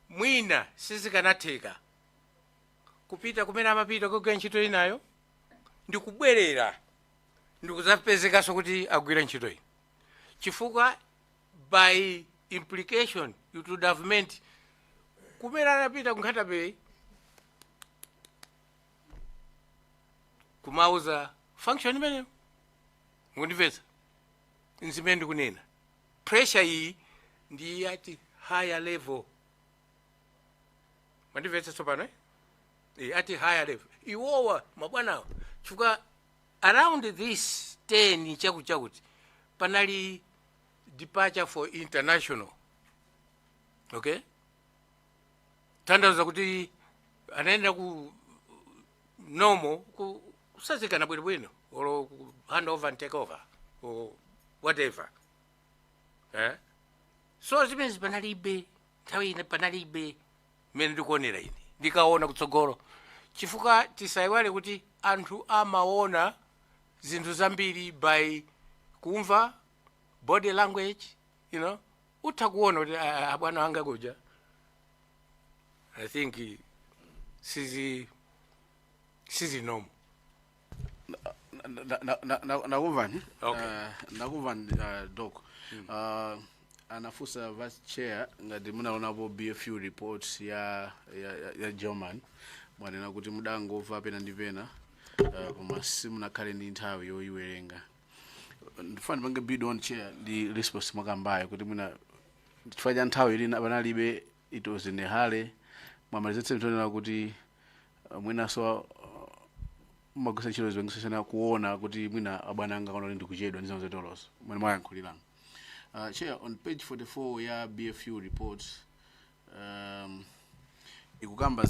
mwina sizikanatheka kupita kumene amapita kugwira ntchito inayo ndikubwerera ndikuzapezekanso kuti agwira ntchito iyi, chifukwa by implication it would have meant kumene anapita ku Nkhata Bay kumauza function imeneyo. Mukundimvetsa nzimene ndikunena? Pressure iyi ndi at higher level. Mwandimvetsa tsopano, eh? Eh, at higher level iwowa mabwanawa, chifukwa around this 10 chakuti chakuti panali departure for international, okay? Tanthauza kuti anaenda ku normal kusazikana bwinobwino or ku hand over and take over or whatever, eh? So zimene panalibe nthawi ine, panalibe mmene ndikuonera ine, ndikaona kutsogolo, chifukwa tisayiwale kuti anthu amaona zinthu zambiri by kumva body language. Utha kuona kuti, "Ah, ah, bwana wanga kuja, I think sizi normal." Nakumvani. Okay. Nakumvani, Doc. Anafunsa vice chair ngati munaonapo BFU report ya German. Mwanena kuti mudangomva pena ndi pena, koma simunakhale ndi nthawi yoyiwerenga. Ndifuna ndipange build on, chair, ndi response mwakambayo kuti mwina chifukwa cha nthawi ili panalibe, it was in a hurry. Mwamalizitse mtonera kuti mwinaso mumagwisa ntchito zipangiso kuona kuti mwina abwana anga akaona kuti ndikuchedwa ndi zinthu zotolozo mwene mwayankhulirana. Chair, on page 44 ya BFU report, ikukamba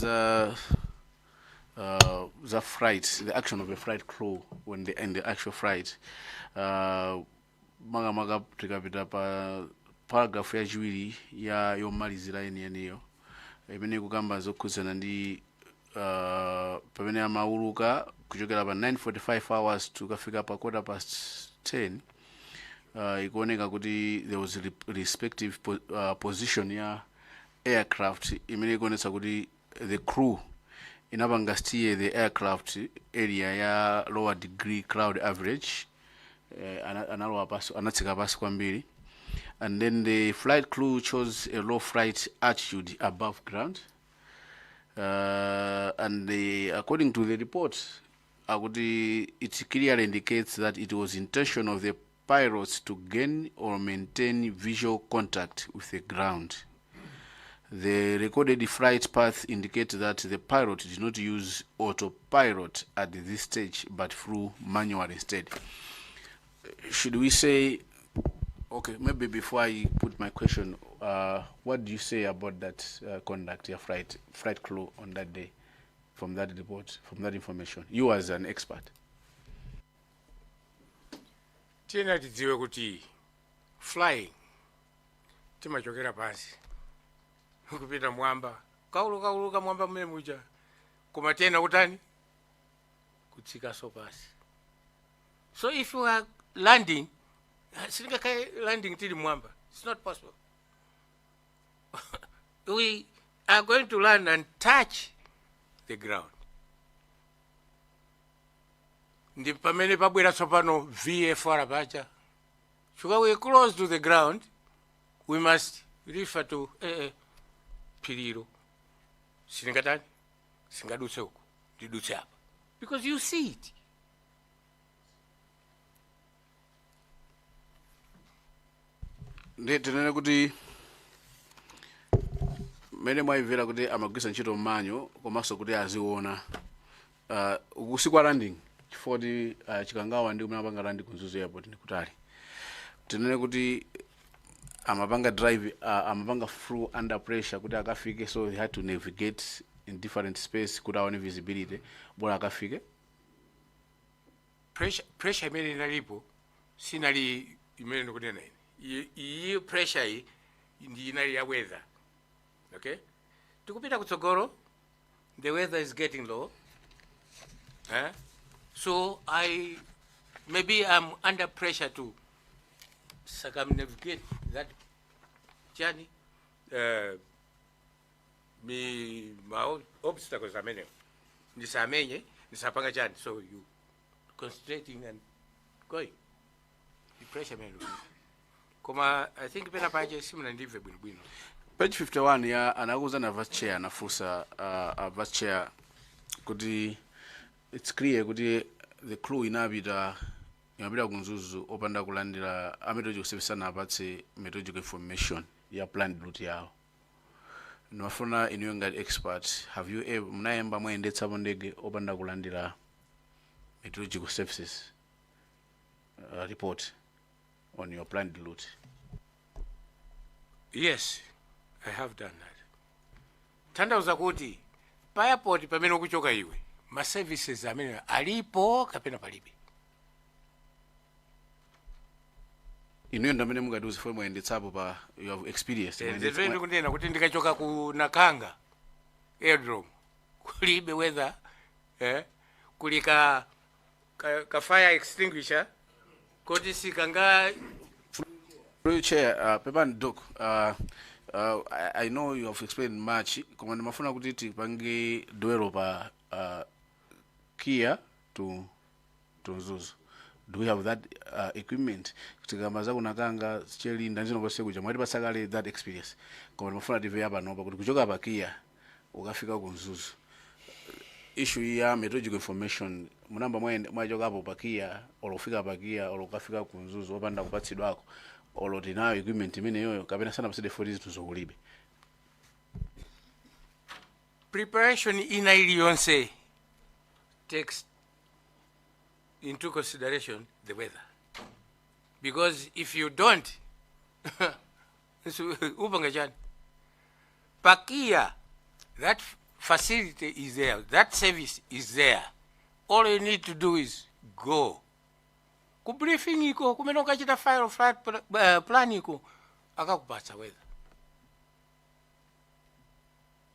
za flight, the action of a flight crew when they in the actual flight. Makamaka tikapita pa paragraph yachiwiri ya yomalizira yeniyeniyo imene ikukamba zokhudzana ndi pamene amauluka kuchokera pa 9:45 hours tukafika pa quarter past 10, ikuoneka kuti there was a respective position ya aircraft imene ikuonetsa kuti the crew inapanga steer the aircraft area ya lower degree cloud average, analowa pasi, anatsika pasi kwambiri, and then the flight crew chose a low flight altitude above ground, and according to the report akuti it clearly indicates that it was intention of the pilots to gain or maintain visual contact with the ground. The recorded flight path indicates that the pilot did not use autopilot at this stage but flew manually instead. Should we say, okay, maybe before I put my question, what do you say about that conduct, your flight crew on that day, from that report, from that information, you as an expert? Tiyena tidziwe kuti flying timachokera pansi kupita mwamba, kauluka uluka mwamba mmene muja, koma tiyena kutani? Kutsikaso pasi. So if you are landing, sitingakhale landing tili mwamba. It's not possible. We are going to land and touch the ground. Ndi pamene pabwera tsopano VFR pacha, chifukwa we close to the ground, we must refer to phirilo silingatani, singadutse uku, ndidutse apa, because you see it. Ndi tinene kuti mmene mwayimvera kuti amagwisa ntchito manual komanso kuti aziona Usiku wa landing, chifukwa kuti Chikangawa ndi kumene amapanga land ku Mzuzu Airport ndi kutali, tinene kuti amapanga drive, amapanga flew under pressure kuti akafike, so they had to navigate in different space kuti aone visibility bola akafike? Pressure imene inalipo sinali imene ndikunena ine. Iyi pressure iyi ndi inali ya weather. Okay, tikupita kutsogolo, the weather is getting low, eh? So I maybe I'm under pressure to circumnavigate that journey, mi ma obstacles amenewo ndisamenye, ndisapanga chani. So you concentrating and going, the pressure imene ndikuita. Koma I think pena pache simunandimve bwinobwino. Page 51 ya anakuza na vice chair, anafunsa vice chair kuti it's clear kuti the crew inapita ku Mzuzu opanda kulandira, a meteorological service sanapatse meteorological information ya planned route yawo. Ndimafuna inuyo ngati expert, have you ever, munayamba mwayendetsapo ndege opanda kulandira meteorological services report on your planned route? Yes, I have done that. Tanthauza kuti pa airport pamene ukuchoka iwe, ma services amene alipo kapena palibe? Inuyo ndamene mungatiuze fo mwayendetsapo pa, you have experience. Ndimene ndikunena kuti ndikachoka ku Nakanga aerodrome, kulibe weather, kuli ka fire extinguisher koti sikanga. Through chair, pepani doc, I know you have explained much, koma ndimafuna kuti tipange dwell pa KIA to Mzuzu. Do we have that equipment? Tikamba za kunakanga chelinda ndino kuja mwati pasakale that experience, koma ndimafuna tive yapanopa kuti kuchoka pa KIA ukafika ku Mzuzu, issue ya meteorological information, munamba mwachokapo pa KIA olo kufika pa KIA olo kukafika ku Mzuzu opanda kupatsidwako, olo tinayo equipment imeneyoyo kapena sanapatsidwe foti zinthu zokulibe? Preparation ina iliyonse takes into consideration the weather, because if you don't, so, upanga chani pa KIA? That facility is there, that service is there. All you need to do is go ku briefing iko kumene ukachita file flight plan iko, akakupatsa weather,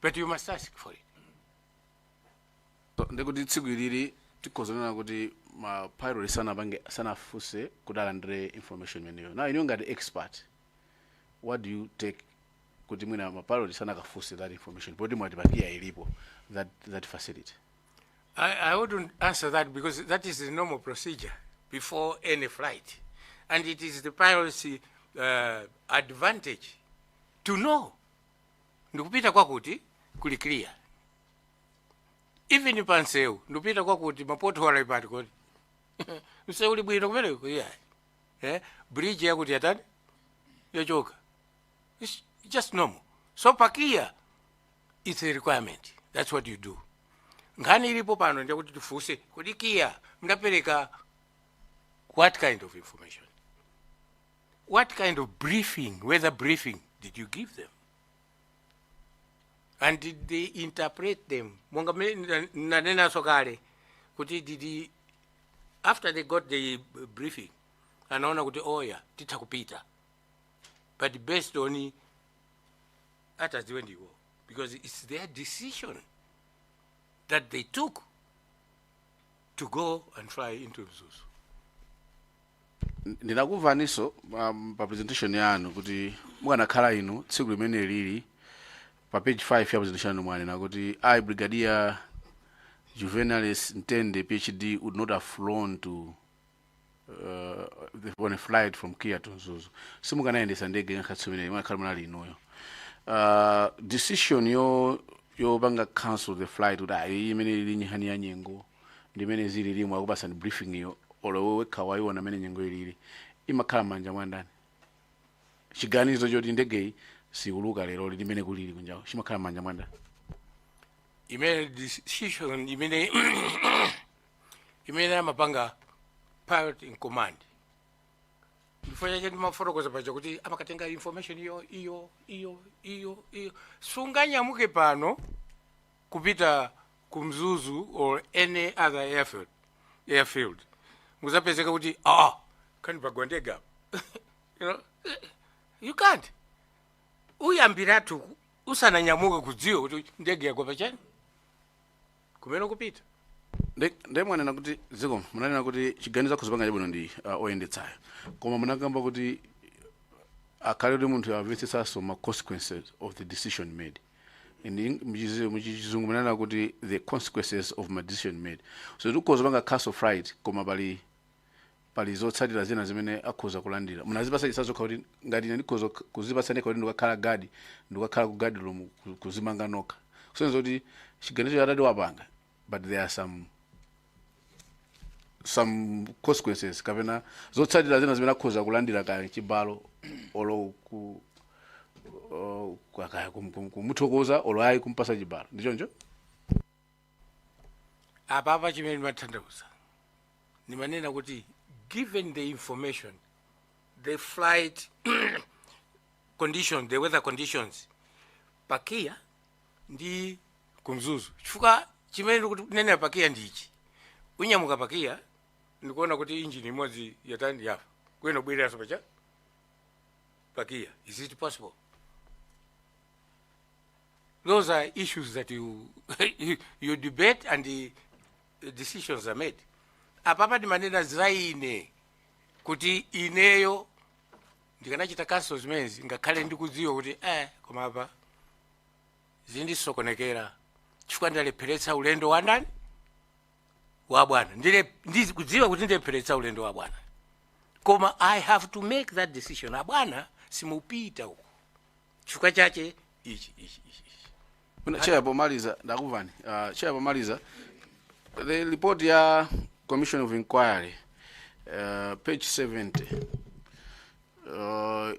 but you must ask for it. So, ndikuti tsiku ilili tikhozonena kuti ma pilot sanapange, sanafunse kuti alandire information imeneyo. Now inuyo ngati expert, what do you take kuti mwina ma pilot sanakafunse that information poti mwati pa KIA ilipo that facility? I wouldn't answer that because that is the normal procedure before any flight. And it is the pilot's advantage to know. Ndikupita kwakuti kuli clear. Even pansewu, ndikupita kwakuti ma pothole ali pati kodi. Msewu uli bwino kumeneko, yeah. Eh? Bridge yakuti yatani? Yachoka. It's just normal. So pa KIA, it's a requirement. That's what you do. Nkhani ilipo pano ndiyakuti tifunse kuti KIA mnapereka what kind of information, what kind of briefing, weather briefing did you give them, and did they interpret them monga mmene nanenaso kale kuti did he, after they got the briefing, anaona kuti oh yeah, titha kupita, but based on atadziwe ndiwo, because it's their decision that they took to go and fly into Mzuzu. Ndinakumvaninso pa presentation yanu kuti mukanakhala inu tsiku limene lili, pa page 5 ya presentation yanu mwanena kuti I, Brigadier Juvenalis Ntende, PhD, would not have flown to on a flight from KIA to Mzuzu. Simukanayendesa ndege ngakhale tsiku limeneli mukanakhala munali inuyo. Decision yo yopanga cancel the flight kuti ayi, imene ili nkhani ya nyengo ndimene zili limwe, akupasani briefing iyo olo wekha wayiona amene nyengo ilili, imakhala m'manja mwa ndani? Chiganizo choti ndegeyi siuluka lero limene kulili kunjawo chimakhala m'manja mwa ndani? Imene decision imene amapanga pilot in command. Chifukwa chache ndimafotokoza paja kuti amakatenga information iyo iyo iyo iyo iyo. Sunganyamuke pano kupita ku Mzuzu or any other airfield, muzapezeka kuti, "Ah, kani pagwa ndege apa." You can't. Uyambiratu usananyamuke kudziwa kuti ndege yagwa pachani kumene kupita. Nde mwanena kuti ziko munanena kuti chiganizo akuzipanga chabwino ndi oyendetsayo, koma munakamba kuti akhale kuti munthu amvetsetsanso ma consequences of the decision made. Muchizungu munanena kuti the consequences of my decision made. So tikhoza panga cancel flight, koma pali zotsatira zina zimene akhoza kulandira. Munazipasa chitsanzo kuti ngati ine ndikhoza kuzipasa ndekha kuti ndikakhala guard, ndikakhala ku guard room kuzimanga nokha, kusonyeza kuti chiganizo chatati wapanga, but there are some consequences kapena zotsatira zina zimene akhoza kulandira, kaya chibalo olo ku kaya kumuthokoza olo ayi kumpasa chibalo. Ndichoncho? Apapa chimene ndimatanthauza, ndimanena kuti given the information, the flight conditions, the weather conditions pa KIA ndi ku Mzuzu, chifukwa chimene ndikunenera pa KIA ndichi: unyamuka pa KIA ndikuona kuti injini imodzi yatani, yafa, kuyena ubwereranso pacha pa KIA. Is it possible? Those are issues that you debate and the decisions are made. Apapa ndimanena za ine kuti ineyo ndikanachita cancel zimenezi ngakhale ndikudziwa kuti koma apa zindisokonekera chifukwa ndalepheretsa ulendo wa ndani, wa bwana. Ndile ndikudziwa kuti ndilepheretsa ulendo wa bwana, koma I have to make that decision: abwana, simupita uku chifukwa chache ichi, ichi, ichi, ichi. Kuna chair, pomaliza, ndakuvani. Chair, pomaliza, the report ya commission of inquiry, page 70,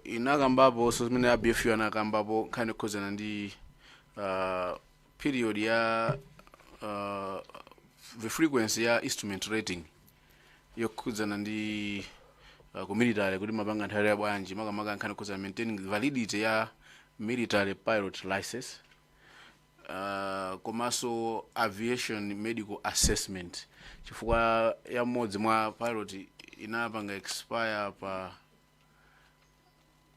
inakambapo so zimene a BFU anakambapo, nkhani yokhuzana ndi period ya the frequency ya instrument rating yokhudzana ndi ku military, kuti mapanga nthawi ya bwanji, makamaka nkhani yokhuzana maintaining validity ya military pilot license, komanso aviation medical assessment, chifukwa ya mmodzi mwa pilot inapanga expire pa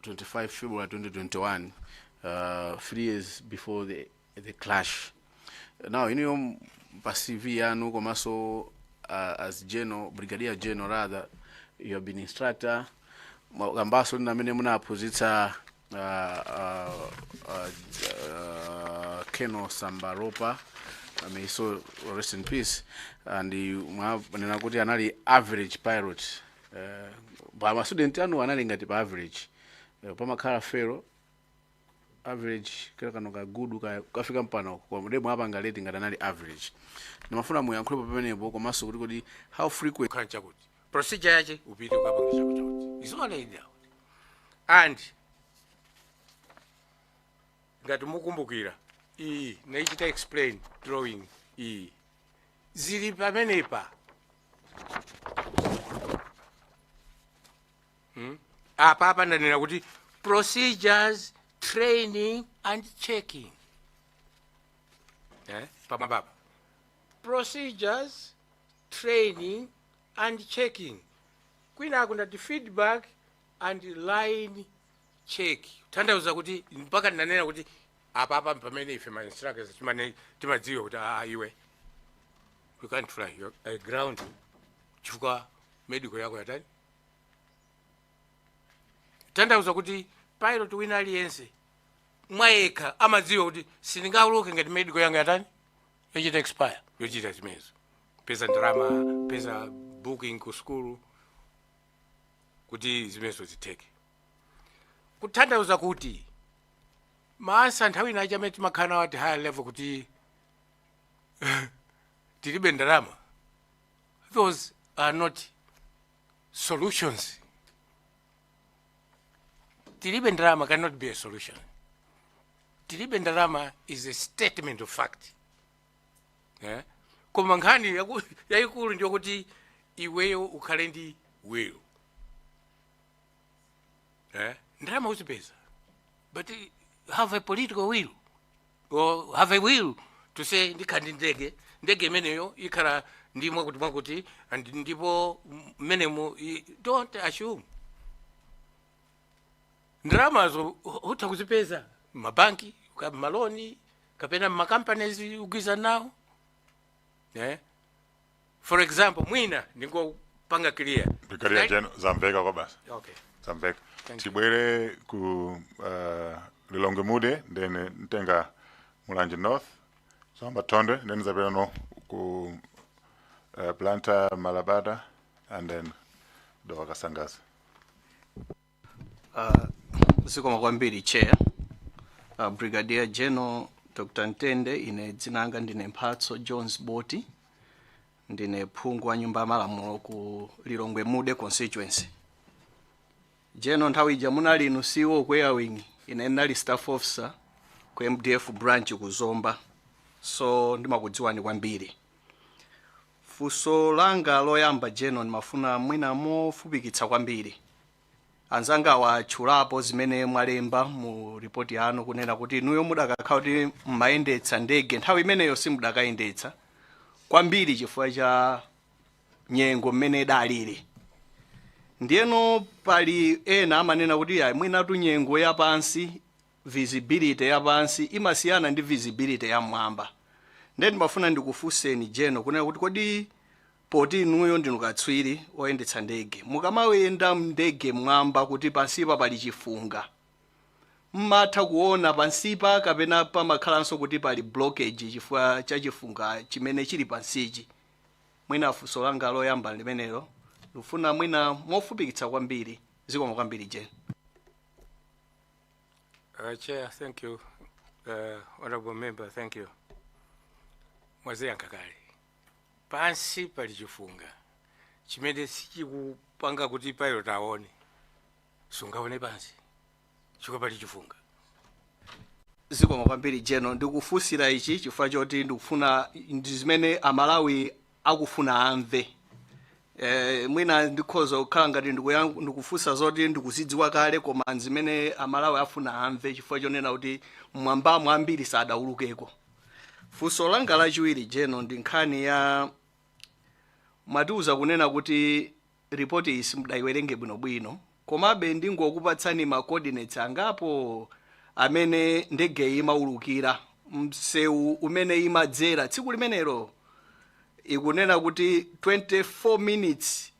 25 February 2021, 3 years before the crash. Now inuyo pa CV yanu komanso as general, brigadier general rather, you have been instructor. Kambaso ndi amene munaphunzitsa Colonel Sambaropa, may he so rest in peace, and mwanena kuti anali average pilot. Pa ma student anu anali ngati pa average, pamakhala fail, average, kila kano ka good ka kafika mpano, kwa mde mwapanga rate ngati anali average. Ndimafuna muyankhulepo pamenepo, komanso kuti how frequent Kukhala chakuti procedure yache upite ukapanga chakuti chakuti is all laid out. And ngati mukumbukira, iyi naichita explain drawing iyi zili pamenepa. Apa apa ndanena kuti procedures, training and checking, eh? Pamapapa procedures, training and checking, kwina ndati feedback and line check, kutanthauza kuti mpaka ndinanena kuti apa apa pamene ife ma instructors timadziwa kuti, ah, iwe, you can't fly. You're ground chifukwa medical yako yatani. Tanthauza kuti pilot wina aliyense mwayekha amadziwa kuti sindingauluke ngati medical yanga yatani, yochita expire. Yochita zimenezo, peza ndalama, peza booking ku skulu kuti zimenezo zitheke. Kutanthauza kuti maasa nthawi inachi amene timakhala nawo at higher level kuti tilibe ndalama, those are not solutions. Tilibe ndalama cannot be a solution. Tilibe ndalama is a statement of fact. Eh? Koma nkhani yayikulu ndiyokuti iweyo ukhale ndi will, eh? Ndalama uzipeza, but have a political will or have a will to say, ndikhala ndi ndege, ndege imeneyo ikhala ndi mwakuti mwakuti, and ndipo mmenemo don't assume. Ndalamazo utha kuzipeza mabanki, maloni, kapena macompanies ugwiza nawo, eh? For example, mwina ndingopanga clear. Brigadier General, zamveka kwa basi. Okay. Zamveka. Thank you. Tibwere ku Lilongwe Mude, then ntenga Mulanje North, Zomba Thondwe, then zapita no ku Blantyre Malabada and then Dowa Kasangadzi. Zikomo kwambiri, Chair. Brigadier General Dr Ntende, ine dzina langa ndine Mphatso Jones Boti, ndine phungu wa nyumba ya malamulo ku Lilongwe Mude constituency. General, nthawi ija munali inu CEO ku Airwing, ine ndinali staff officer ku MDF branch ku Zomba, so ndimakudziwani kwambiri. Funso langa loyamba, General, ndimafuna mwina mofupikitsa kwambiri. Anzanga awatchulapo zimene mwalemba mu ripoti yanu, kunena kuti inuyo mudakakhala kuti mmayendetsa ndege nthawi imeneyo, simudakayendetsa kwambiri chifukwa cha nyengo mmene idalili. Ndiyeno pali ena amanena kuti ayi, mwinatu nyengo yapansi, visibility yapansi imasiyana ndi visibility yamwamba. Ndiye ndimafuna ndikufunseni, General, kunena kuti kodi poti inuyo ndinu katswiri oyendetsa ndege, mukamayenda mndege mwamba kuti pansipa pali chifunga, mmatha kuona pansipa, kapena pamakhalanso kuti pali blockage chifukwa cha chifunga chimene chili pansichi? Mwina funso langa loyamba limenelo, lufuna mwina mofupikitsa kwambiri. Zikomo kwambiri, General. Chair, thank you. Honorable member, thank you. Mwaziyankha kale. Pansi pali chifunga chimene sichikupanga kuti pilot aone, sungaone pansi chifukwa pali chifunga. Zikomo kwambiri, General. Ndikufunsira ichi chifukwa choti ndikufuna, ndi zimene Amalawi akufuna amve. Mwina ndikhoza kukhala ngati ndikufunsa zoti ndikuzidziwa kale, koma zimene Amalawi afuna amve, chifukwa chonena kuti mwambamo ambiri sadawulukeko. Funso langa lachiwiri, General, ndi nkhani ya mwatiuza kunena kuti ripoti iyi simudayiwerenge bwinobwino, komabe ndingokupatsani ma coordinates angapo amene ndege imaulukira, msewu umene imadzera tsiku limenelo. Ikunena kuti 24 minutes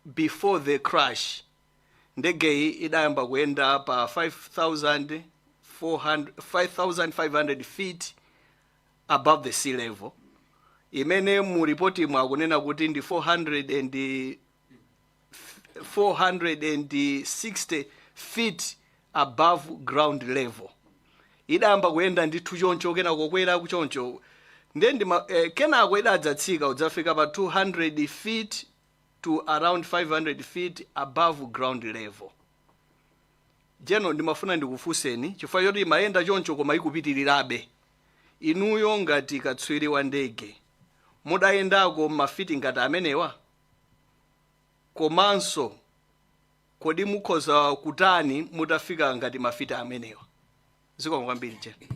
before the crash, ndegeyi idayamba kuyenda pa 5400 5500 feet above the sea level, imene mu ripoti mwakunena kuti ndi 400 and 460 feet above ground level. Idayamba kuyenda ndithu choncho, kenako kwera kuchoncho, ndiye ndima kenako idadzatsika udzafika pa 200 feet to around 500 feet above ground level. General, ndimafuna ndikufunseni, chifukwa choti imayenda choncho koma ikupitirirabe, inuyo ngati katswiri wa ndege mudayendako mafiti ngati amenewa? Komanso kodi mukhoza kutani mutafika ngati mafiti amenewa? Zikomo kwambiri, General.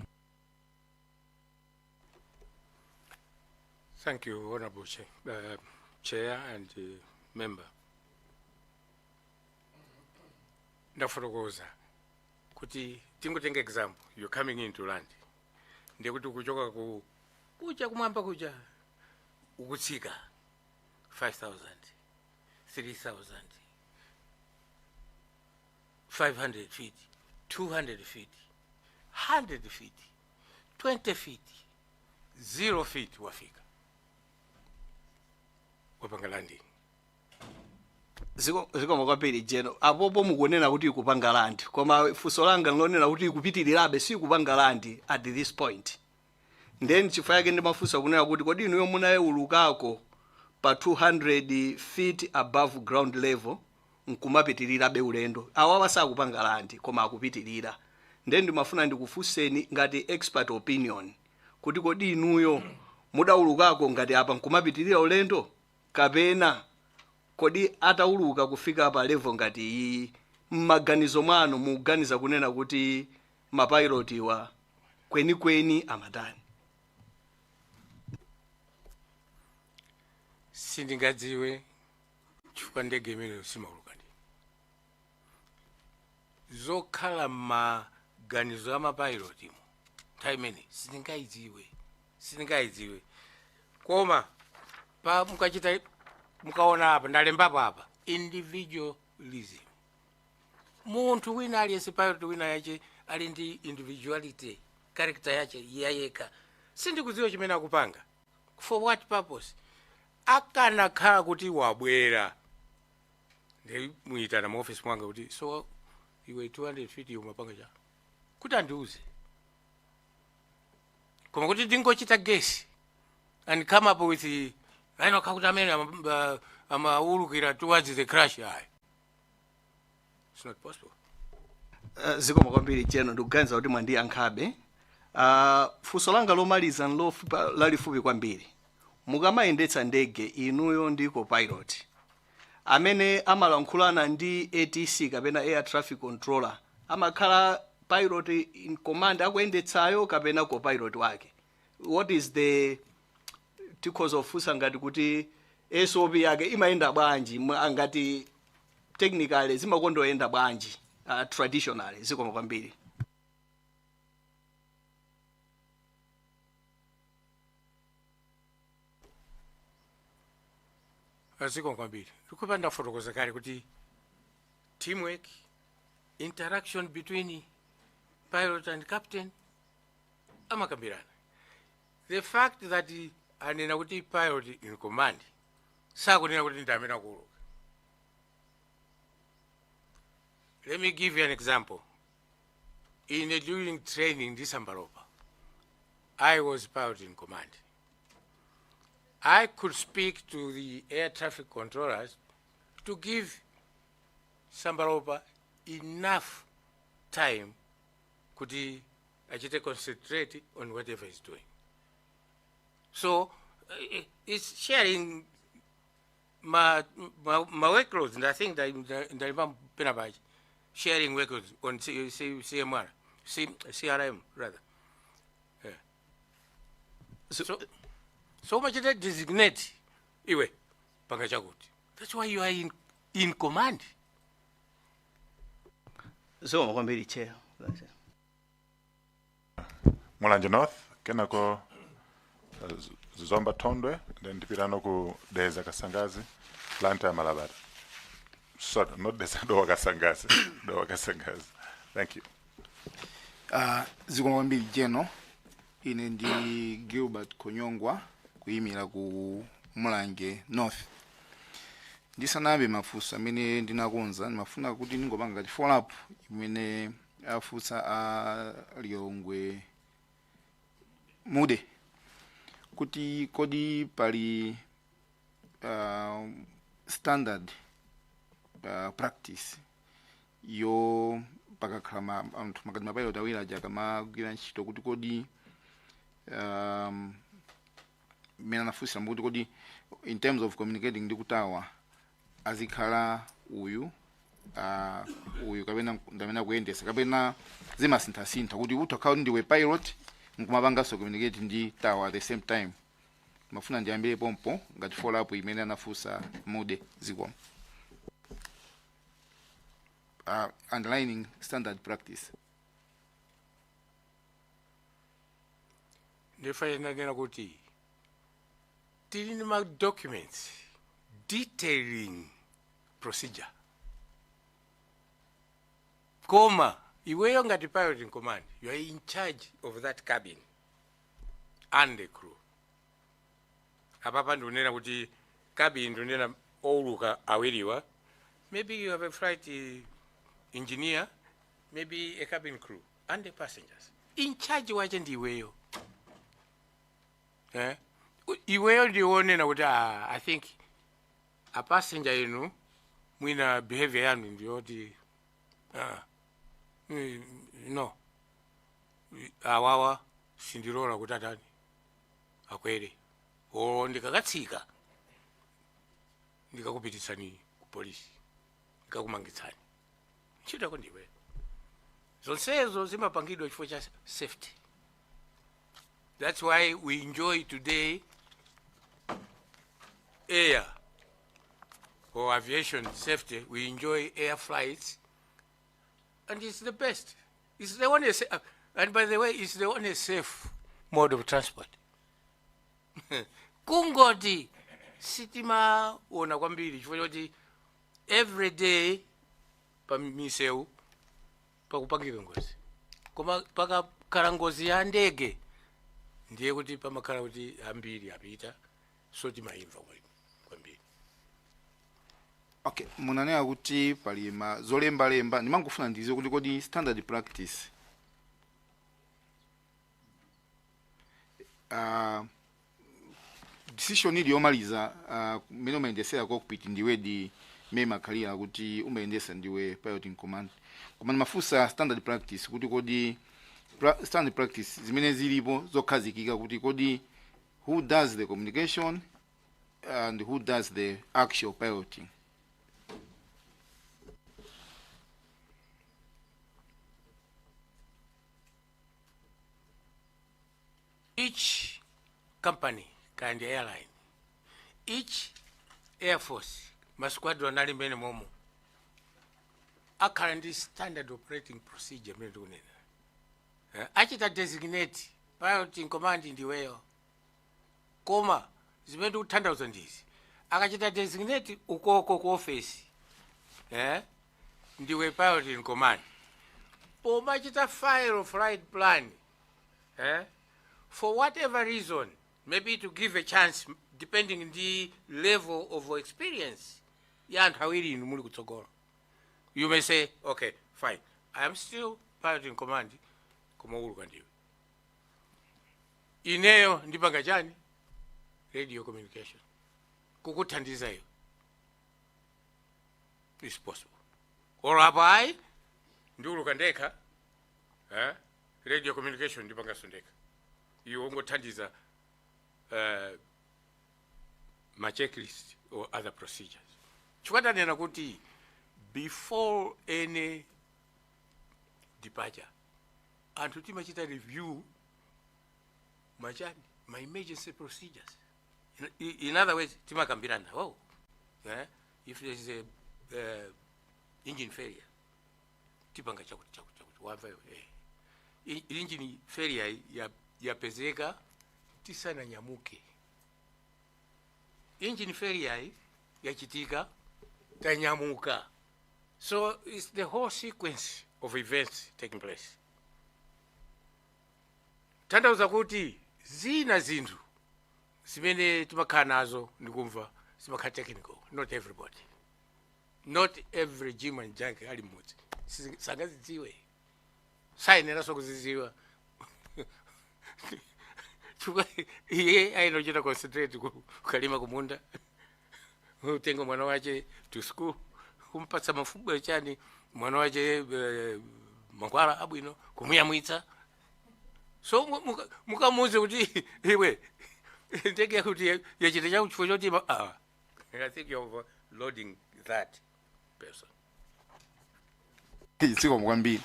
Thank you, Honorable Chair and member. Ndafotokoza kuti tingotenga example, you're coming into land, ndikuti kuchoka ku kuja kumwamba kuja ukutsika 5000, 3000, 500 feet, 200 feet, 100 feet, 20 feet, 0 feet, wafika, wapanga landing. Zikomo kwambiri, General. Apopo mukunena kuti ikupanga land, koma funso langa nlonena kuti ikupitirirabe, sikupanga land at this point. Then chifukwa yake ndimafunsa kunena kuti kodi inuyo munayewulukako pa 200 feet above ground level nkumapitirirabe ulendo? Awawa sakupanga land koma akupitirira. Then ndimafuna ndikufunseni ngati expert opinion kuti kodi inuyo Mudaulukako ngati apa nkumapitirira ulendo, kapena kodi atauluka kufika pa level ngati iyi, mmaganizo mwanu mukuganiza kunena kuti mapilotiwa kwenikweni amatani? Sindingadziwe chifukwa ndege imeneyo simauluka. Ndi zokhala m'maganizo a mapilotimo nthawi imene sindingayidziwe, sindingayidziwe. Koma pa mukachita mukaona apa ndalembapo apa individualism, munthu wina aliyense, pilot wina yache ali ndi individuality, character yache yayekha. Sindikudziwa chimene akupanga, for what purpose. Akanakhala kuti wabwera ndimuyitana mu office mwanga kuti, "So iwe, 200 feet umapanga cha?" kuti andiuze. Koma kuti ndingochita guess and come up with aino kuti amene amaulukira towards the crash, ayi, it's not possible. Zikomo kwambiri, General. Ndikuganiza kuti mwandiyankhabe. Funso langa lomaliza nlofupa lalifupi kwambiri. Mukamayendetsa ndege inuyo ndi copilot, amene amalankhulana ndi ATC kapena air traffic controller amakhala pilot in command akuyendetsayo kapena copilot wake? What is the, tikhoza kufunsa ngati kuti SOP yake imayenda bwanji, ngati technically zimakondoyenda bwanji, traditionally? Zikomo kwambiri. Zikomo kwambiri. Ndikupa ndafotokoza kale kuti teamwork, interaction between pilot and captain, amakambirana. The fact that anena kuti pilot in command, sakunena kuti ndi amene akuuluka. Let me give you an example. In a during training ndi Sambalopa, I was pilot in command. I could speak to the air traffic controllers to give Sambalopa enough time kuti achite concentrate on whatever he's doing. So it's sharing my workloads, and I think that ndalimba pena pachi sharing workloads on C, C, CMR, C, CRM rather. Yeah. So umachita designate, iwe panga chakuti. That's why you are in command. Zikomo kwambiri, Chair. Mulanje North, kenako Zomba Thondwe, then tipitano ku Dedza Kasangazi, Blantyre Malabada. Sorry, not Dedza, Dowa Kasangazi. Dowa Kasangazi. Thank you. Zikomo kwambiri, General. Ine ndi Gilbert Konyongwa, kuyimira ku Mulanje North. Ndisanayambe mafunso amene ndinakonza, ndimafuna kuti ndingopanga ngati follow up imene afunsa a Lilongwe Mude, kuti kodi pali standard practice yo pakakhala anthu makati mapilot awiri aja akamagwira ntchito, kuti kodi mmene anafunsira kuti kodi in terms of communicating ndi ku tower azikhala uyu, uyu kapena ndamene akuyendesa, kapena zimasinthasintha kuti utakhala kuti ndiwe pilot nkumapanganso communicate ndi tower at the same time? Mafuna ndiyambire pompo ngati follow up imene anafunsa Mude. Zikomo. Underlining standard practice. Ndifanira ndanena kuti tili ndi ma documents detailing procedure, koma iweyo ngati pilot in command, you are in charge of that cabin and the crew. Apapa ndikunena kuti cabin, ndikunena owuluka awiriwa. Maybe you have a flight engineer, maybe a cabin crew and the passengers. In charge wache ndi iweyo, eh? Iweyo ndionena kuti, ah, I think a passenger inu mwina behavior yanu ndiyoti, ah, no, awawa sindilola kuti atani akwere. O ndikakatsika ndikakupititsani ku polisi, ndikakumangitsani. Ntchito yako ndiwe. Zonsezo zimapangidwa chifukwa cha safety. That's why we enjoy today air or aviation safety. We enjoy air flights, and it's the best. It's the only, and by the way, it's the only safe mode of transport. Kungoti sitimaona kwambiri chifukwa choti every day pa misewu pakupangika ngozi, koma pakakhala ngozi ya ndege ndiye kuti pamakhala kuti ambiri apita, so timayimva kwambiri. Okay, munanena kuti pali ma zolembalemba. Ndimangofuna ndiziwe kuti kodi standard practice, decision ili yomaliza, mmene umayendesera cockpit ndiwedi mmene makhalira kuti umayendesa ndiwe pilot in command, koma ndimafunsa standard practice kuti kodi standard practice zimene zilipo zokhazikika kuti kodi who does the communication and who does the actual piloting? Each company kind airline, each air force, ma squadron ali mmene momo akhala ndi standard operating procedure mmene tikunena. Achita designate pilot in command ndiweyo, koma zimene ndikutanthauza ndizi: akachita designate ukoko ku office, ndiwe pilot in command, pomachita file flight plan, for whatever reason, maybe to give a chance depending the level of experience ya anthu awiri inu muli kutsogolo, you may say, "Okay, fine, I am still pilot in command, koma uluka ndiwe, ineyo ndipanga chani, radio communication kukuthandiza iwe." Is possible. Or apo ayi, ndiuluka ndekha, radio communication ndipanganso ndekha, iwe ungothandiza ma checklist or other procedures, chifukwa tanena kuti before any departure anthu timachita review machani, ma emergency procedures. In other words, timakambirana, oh, if there is a engine failure tipanga chakuti chakuti chakuti, wamva iwe? Engine failure yapezeka tisananyamuke, engine failure yachitika tanyamuka. So it's the whole sequence of events taking place. Tanthauza kuti zina zinthu zimene timakhala nazo ndikumva zimakhala technical. Not everybody, not every Jim and Jack ali mmodzi sangazidziwe, sayeneranso kuzidziwa, chifukwa iye ayinochita concentrate kukalima kumunda, utenga mwana wache to school, kumpatsa mafubo chani mwana wache, mankhwala abwino, kumuyamwitsa. So mukamuuze kuti iwe ndege yakuti yachita chaku chifukwa choti I think you're overloading that person. Zikomo kwambiri.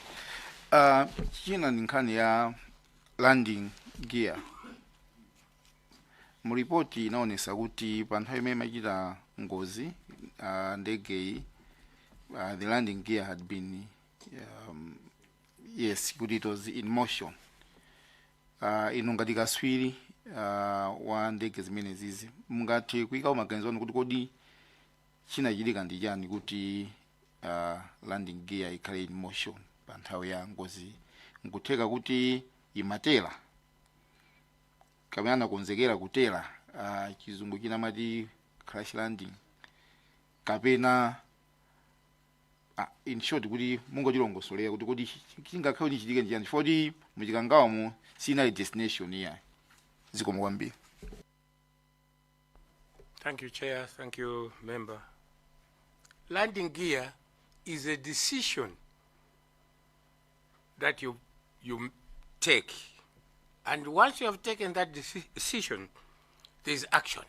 China ndi nkhani ya landing gear. Mu ripoti inaonesa kuti pa nthawi imene imachita ngozi ndegeyi, the landing gear had been yes, kuti it was in motion. Inu ngati kaswiri wa ndege zimene zizi, mungathe kuyikawo maganizo anu kuti kodi chinachitika ndi chani kuti landing gear ikhale in motion pa nthawi ya ngozi? Nkutheka kuti imatera kapena anakonzekera kutera, chizungu chinamati crash landing, kapena in short kuti mungotilongosolera kuti kodi chingakhale kuti chitike ndi chani, chifukwa kuti muchikangawamo sinali destination iyayi. Zikomo kwambiri. Thank you, Chair. Thank you, Member. Landing gear is a decision that you take. And once you have taken that decision, There is action.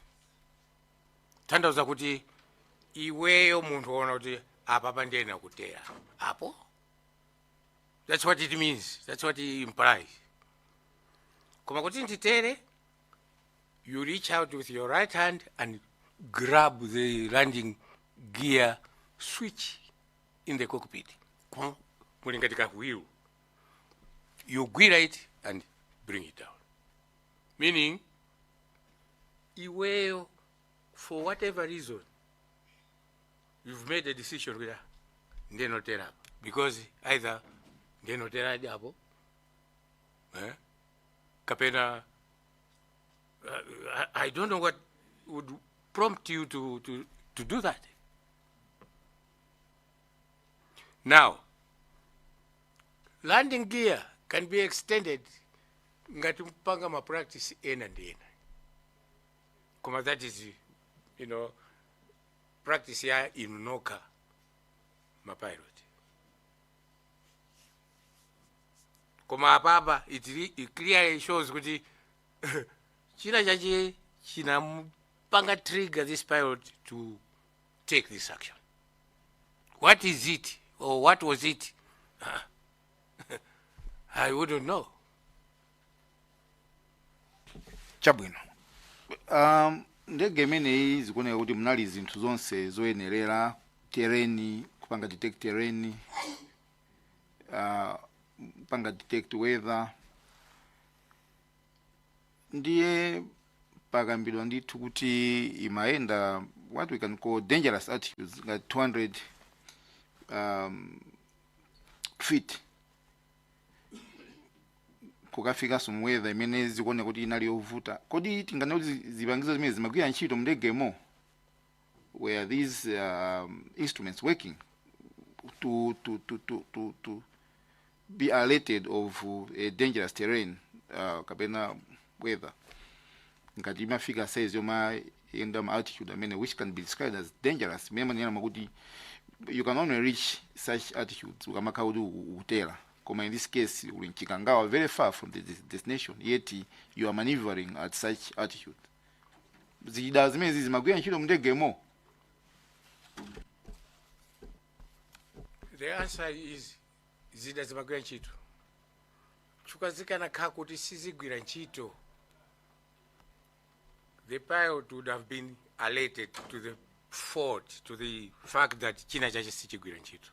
Tanthauza kuti iweyo munthu waona kuti apa pandiyena kutera apo. That's what it means, that's what it implies. Koma kuti nditere, you reach out with your right hand and grab the landing gear switch in the cockpit. Muli ngati ka wheel, you gwira it and bring it down, meaning iweyo, for whatever reason, you've made a decision kuti, "Ah, ndenotera apa," because either ndenoteradi apo, eh? Kapena I don't know what would prompt you to do that. Now, landing gear can be extended ngati mpanga ma practice ena ndi ena, koma that is practice ya inu nokha mapilot. Koma apapa it clearly shows kuti china chache chinamupanga trigger this pilot to take this action. What is it or what was it? I wouldn't know. Chabwino. Ndege imeneyi zikuoneka kuti munali zinthu zonse zoyenerera, terrain, kupanga detect terrain, kupanga detect weather. Ndiye pakambidwa ndithu kuti imayenda what we can call dangerous altitudes, ngati 200 feet, kukafikanso mu weather imene zikuoneka kuti inali yovuta. Kodi tinganene kuti zipangizo zimene zimagwira ntchito mndegemo, were these instruments working to be alerted of a dangerous terrain kapena weather, ngati imafika size yomayenda ma altitude amene which can be described as dangerous, imene manena makuti you can only reach such altitudes ukamakhala kuti ukutera, koma in this case uli mChikangawa, very far from the destination, yet you are maneuvering at such altitude? Zida zimene zimagwira ntchito mndegemo? The answer is zida zimagwira ntchito, chifukwa zikanakhala kuti sizigwira ntchito, the pilot would have been alerted to the fault, to the fact that china chache sichigwira ntchito,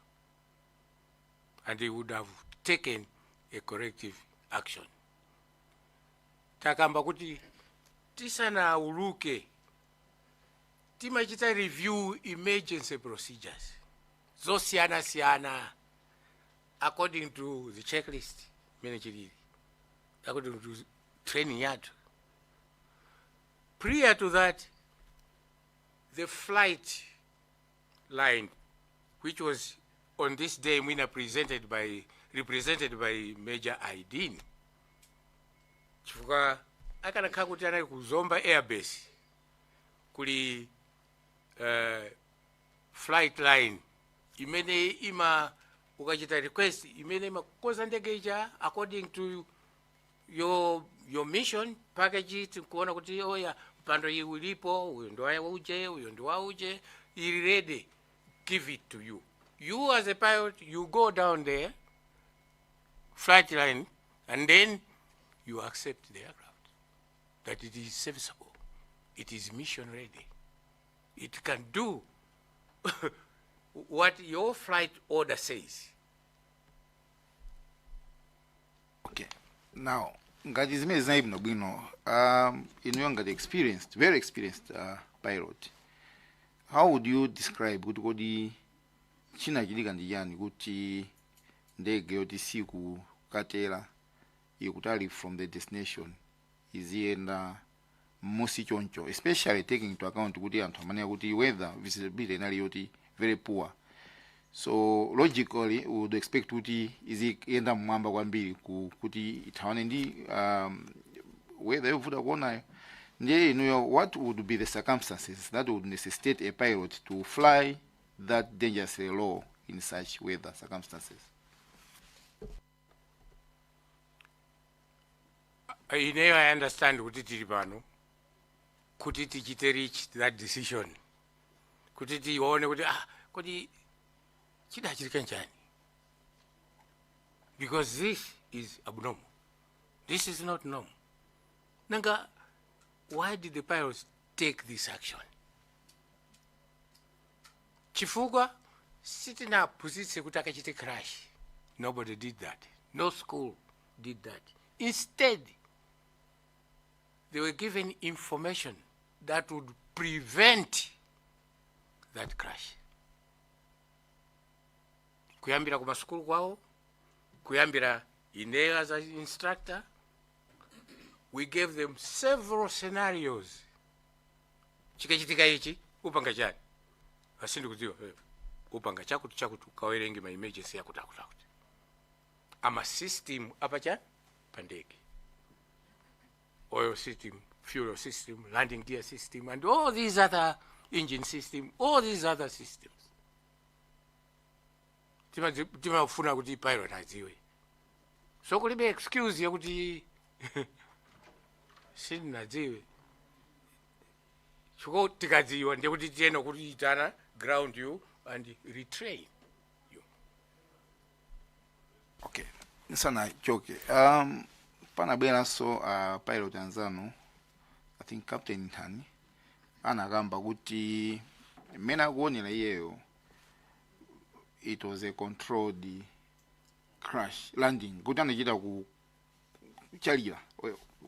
and he would have taken a corrective action. Takamba kuti tisanauluke timachita review emergency procedures zosiyana-siyana according to the checklist imene chilili, according to training yathu. Prior to that, the flight line, which was on this day mwina presented by represented by Major Aidin, chifukwa akanakhala kuti anali ku Zomba Airbase, kuli flight line imene ima ukachita request imene imakoza ndege ija according to your mission package, tikuona kuti oya mpando iyi ulipo, uyu ndi wa uje, uyu ndi wa uje, ili ready, give it to you. You as a pilot, you go down there, flight line, and then you accept the aircraft, that it is serviceable, it is mission ready, it can do what your flight order says. Okay, now ngati zimene zinali bwinobwino, inuyo ngati experienced, very experienced pilot, how would you describe kuti kodi chinachitika ndi chani kuti ndege yoti sikukatera, ikutali from the destination, iziyenda musi choncho, especially taking into account kuti anthu amanena kuti weather visibility inali yoti very poor? So logically we would expect kuti iziyenda mmwamba kwambiri kuti ithawane ndi weather yovuta kuonayo. Ndiye inuyo, what would be the circumstances that would necessitate a pilot to fly that dangerously low in such weather circumstances? Ineyo I understand kuti tili pano. Kuti tichite reach that decision, kuti tione kuti, ah, kodi chidachitika nchani, because this is abnormal, this is not normal. Nanga why did the pilots take this action? Chifukwa sitinaphunzitse kuti akachite crash. Nobody did that, no school did that. Instead, they were given information that would prevent that crash, kuyambira ku masukulu kwawo, kuyambira ineyo as an instructor. We gave them several scenarios: chikachitika ichi, upanga chani? Asindikudziwa. Upanga chakuti chakuti, ukawerenge ma emergency yakuti akuti akuti, ama system apa chani pa ndege, oil system, fuel system, landing gear system and all these other engine system, all these other systems. Timafuna kuti pilot adziwe, so kulibe excuse yakuti sindinadziwe, chifukwa tikadziwa ndiye kuti tiyena kuti itana ground you and retrain you. Okay, nsanachoke, panabweranso pilot anzanu, I think Captain Nthani, anakamba kuti mmene akuonera iyeyo, it was a controlled crash landing, kuti anachita ku kuchalira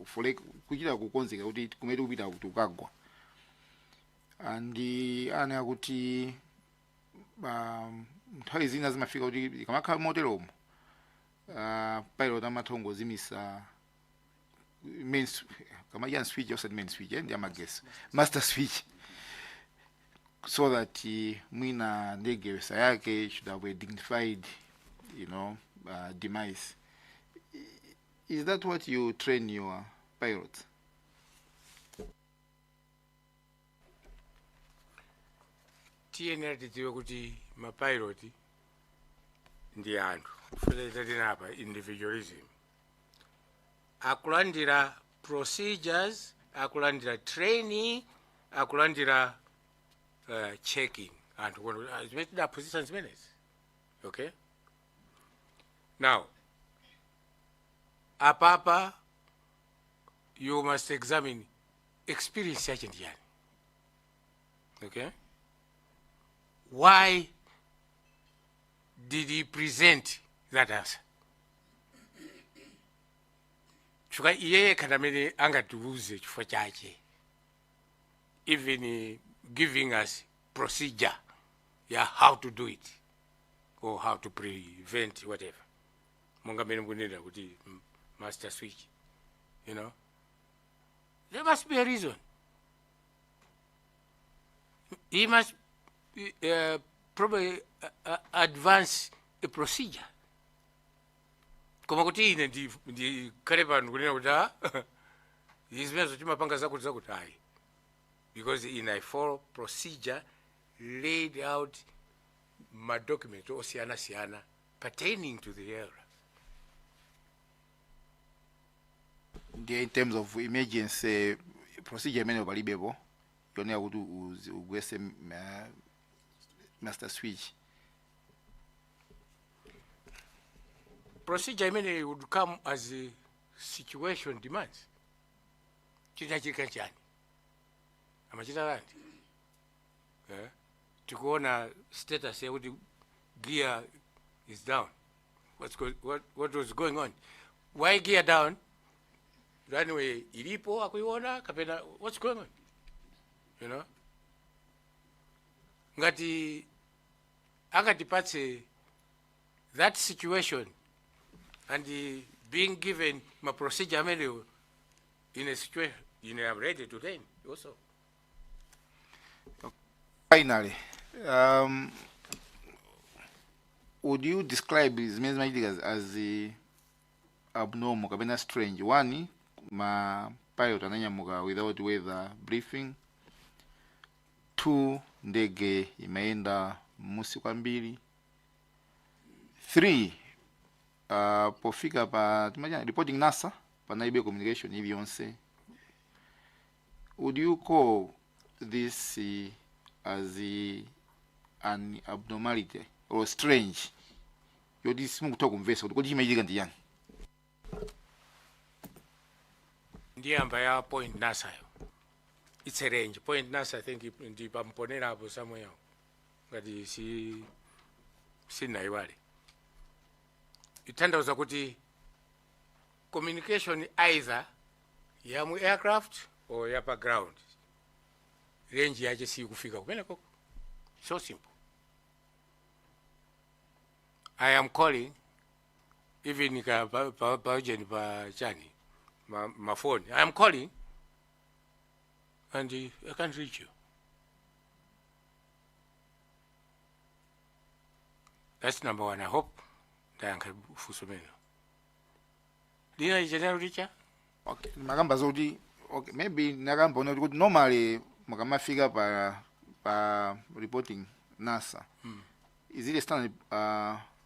fole kuchita kukonzeka kuti kumene tikupita kuti ukagwa. And ana akuti nthawi zina zimafika kuti ikamakhala moteromo, pilot amatha kungozimisa main kamacha switch, osati main switch, ndi amagesi, master switch, so that mwina ndege yesa yake should have a dignified demise. Is that what you train your pilots? Tiyenera tidziwe kuti mapilot ndi anthu futa tinapa individualism, akulandira procedures, akulandira training, akulandira checking, anthu kuona kuti, ah, zimene tidaphunzitsa zimenezi. Okay, now apapa you must examine experience yache ndi yani. Okay, why did he present that answer? Chifukwa iye yekha ndamene angatiuze chifukwa chache, even giving us procedure ya how to do it or how to prevent whatever, monga mmene mukunena kuti master switch, there must be a reason. He must probably advance a procedure. Koma kuti ine ndikhale pano kunena kuti, ah, izi zimene timapanga zakuti zakuti, ayi, because in I follow procedure laid out ma document osiyana-siyana pertaining to the area. Ndiye in terms of emergency procedure imene palibepo yonena kuti ugwese master switch? Procedure imene would come as a situation demands. Chinachitika chani? Amachita land, eh? Tikuona status yakuti gear is down. What was going on? Why gear down? Runway ilipo akuiona kapena what's going on? Ngati angatipatse that situation and being given ma procedure amenewo in a situation, I'm ready to learn also. Finally, would you describe zimene zimachitika as abnormal kapena strange? One, ma pilot ananyamuka without weather briefing. Two, ndege imayenda musi kwambiri. Three, pofika pa timachana reporting NASA, panalibe communication iliyonse. Would you call this as an abnormality or strange yoti simukutha kumvesa kuti kodi chimachitika ndi chani? Ndiyamba ya Point Nasa yo. It's a range. Point Nasa, I think, ndi pamponera apo somewhere, ngati si sinayiwale. Itanthauza kuti communication either ya mu aircraft or ya pa ground, range yache sikufika kumeneko. So simple. I am calling even ka pa pa pa ujeni, pa chani, ma phone. I am calling and I can't reach you. That's number one. I hope ndayankha funso meno lina ichenero ticha. Okay, makamba zoti, okay, maybe nakamba ona kuti normally mukamafika pa reporting NASA, is it a standard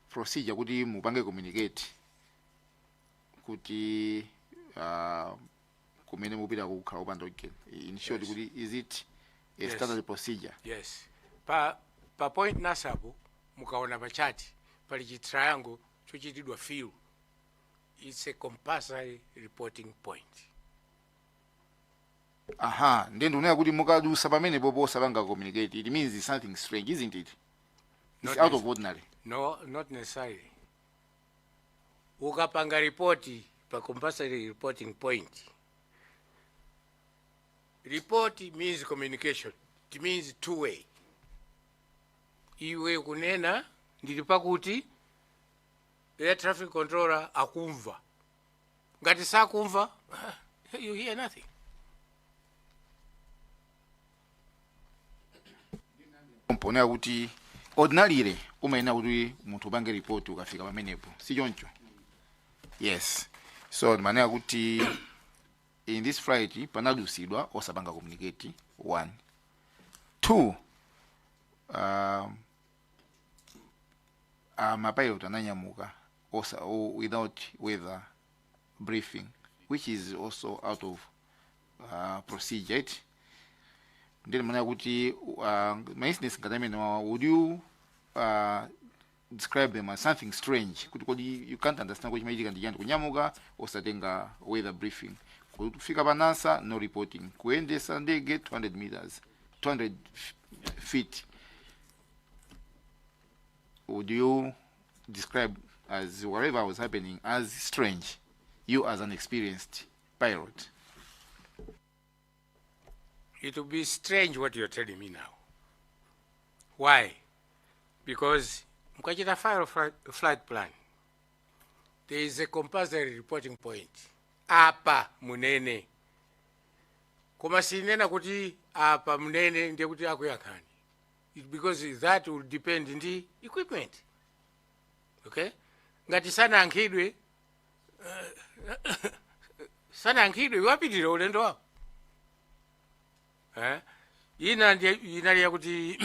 procedure kuti mupange communicate kuti kumene mupita kukhala kupanda okay? In short, Yes. kuti is it a Yes. standard procedure? Yes. Pa Point Nasapo, mukaona pa chart pali chi triangle chochitidwa fill. It's a compulsory reporting point. Aha, ndiye ndikunena kuti mukadusa pamene popo osapanga communicate, it means something strange, isn't it? It's Not out of ordinary. No, not necessarily. Ukapanga ripoti pa compulsory reporting point, report means communication. It means two way. Iwe kunena ndili pakuti, air traffic controller akumva. Ngati sakumva, you hear nothing. Mponera kuti ordinarily umayenera kuti munthu upange report ukafika pamenepo, si choncho? Yes. So ndimanena kuti in this flight panadusidwa osapanga communicate, one. Two, mapilot ananyamuka osa, without weather briefing, which is also out of procedure, right? Ndiye ndimanena kuti ma incidents ngati amene wawa, would you describe them as something strange, kuti kodi you can't understand kuti chimachitika ndi chani, kunyamuka osatenga weather briefing, kufika pa NASA no reporting, kuyendesa ndege 200 meters, 200 feet? Would you describe as whatever was happening as strange, you as an experienced pilot? It will be strange what you're telling me now. Why? Because mukachita file flight plan, there is a compulsory reporting point. Apa munene. Koma sinena kuti apa munene ndiye kuti akuyankhani. Because that will depend ndi equipment. Okay? Ngati sanayankhidwe, sanayankhidwe, iwapitira ulendo wawo. Eh? Ina ndiye inali yakuti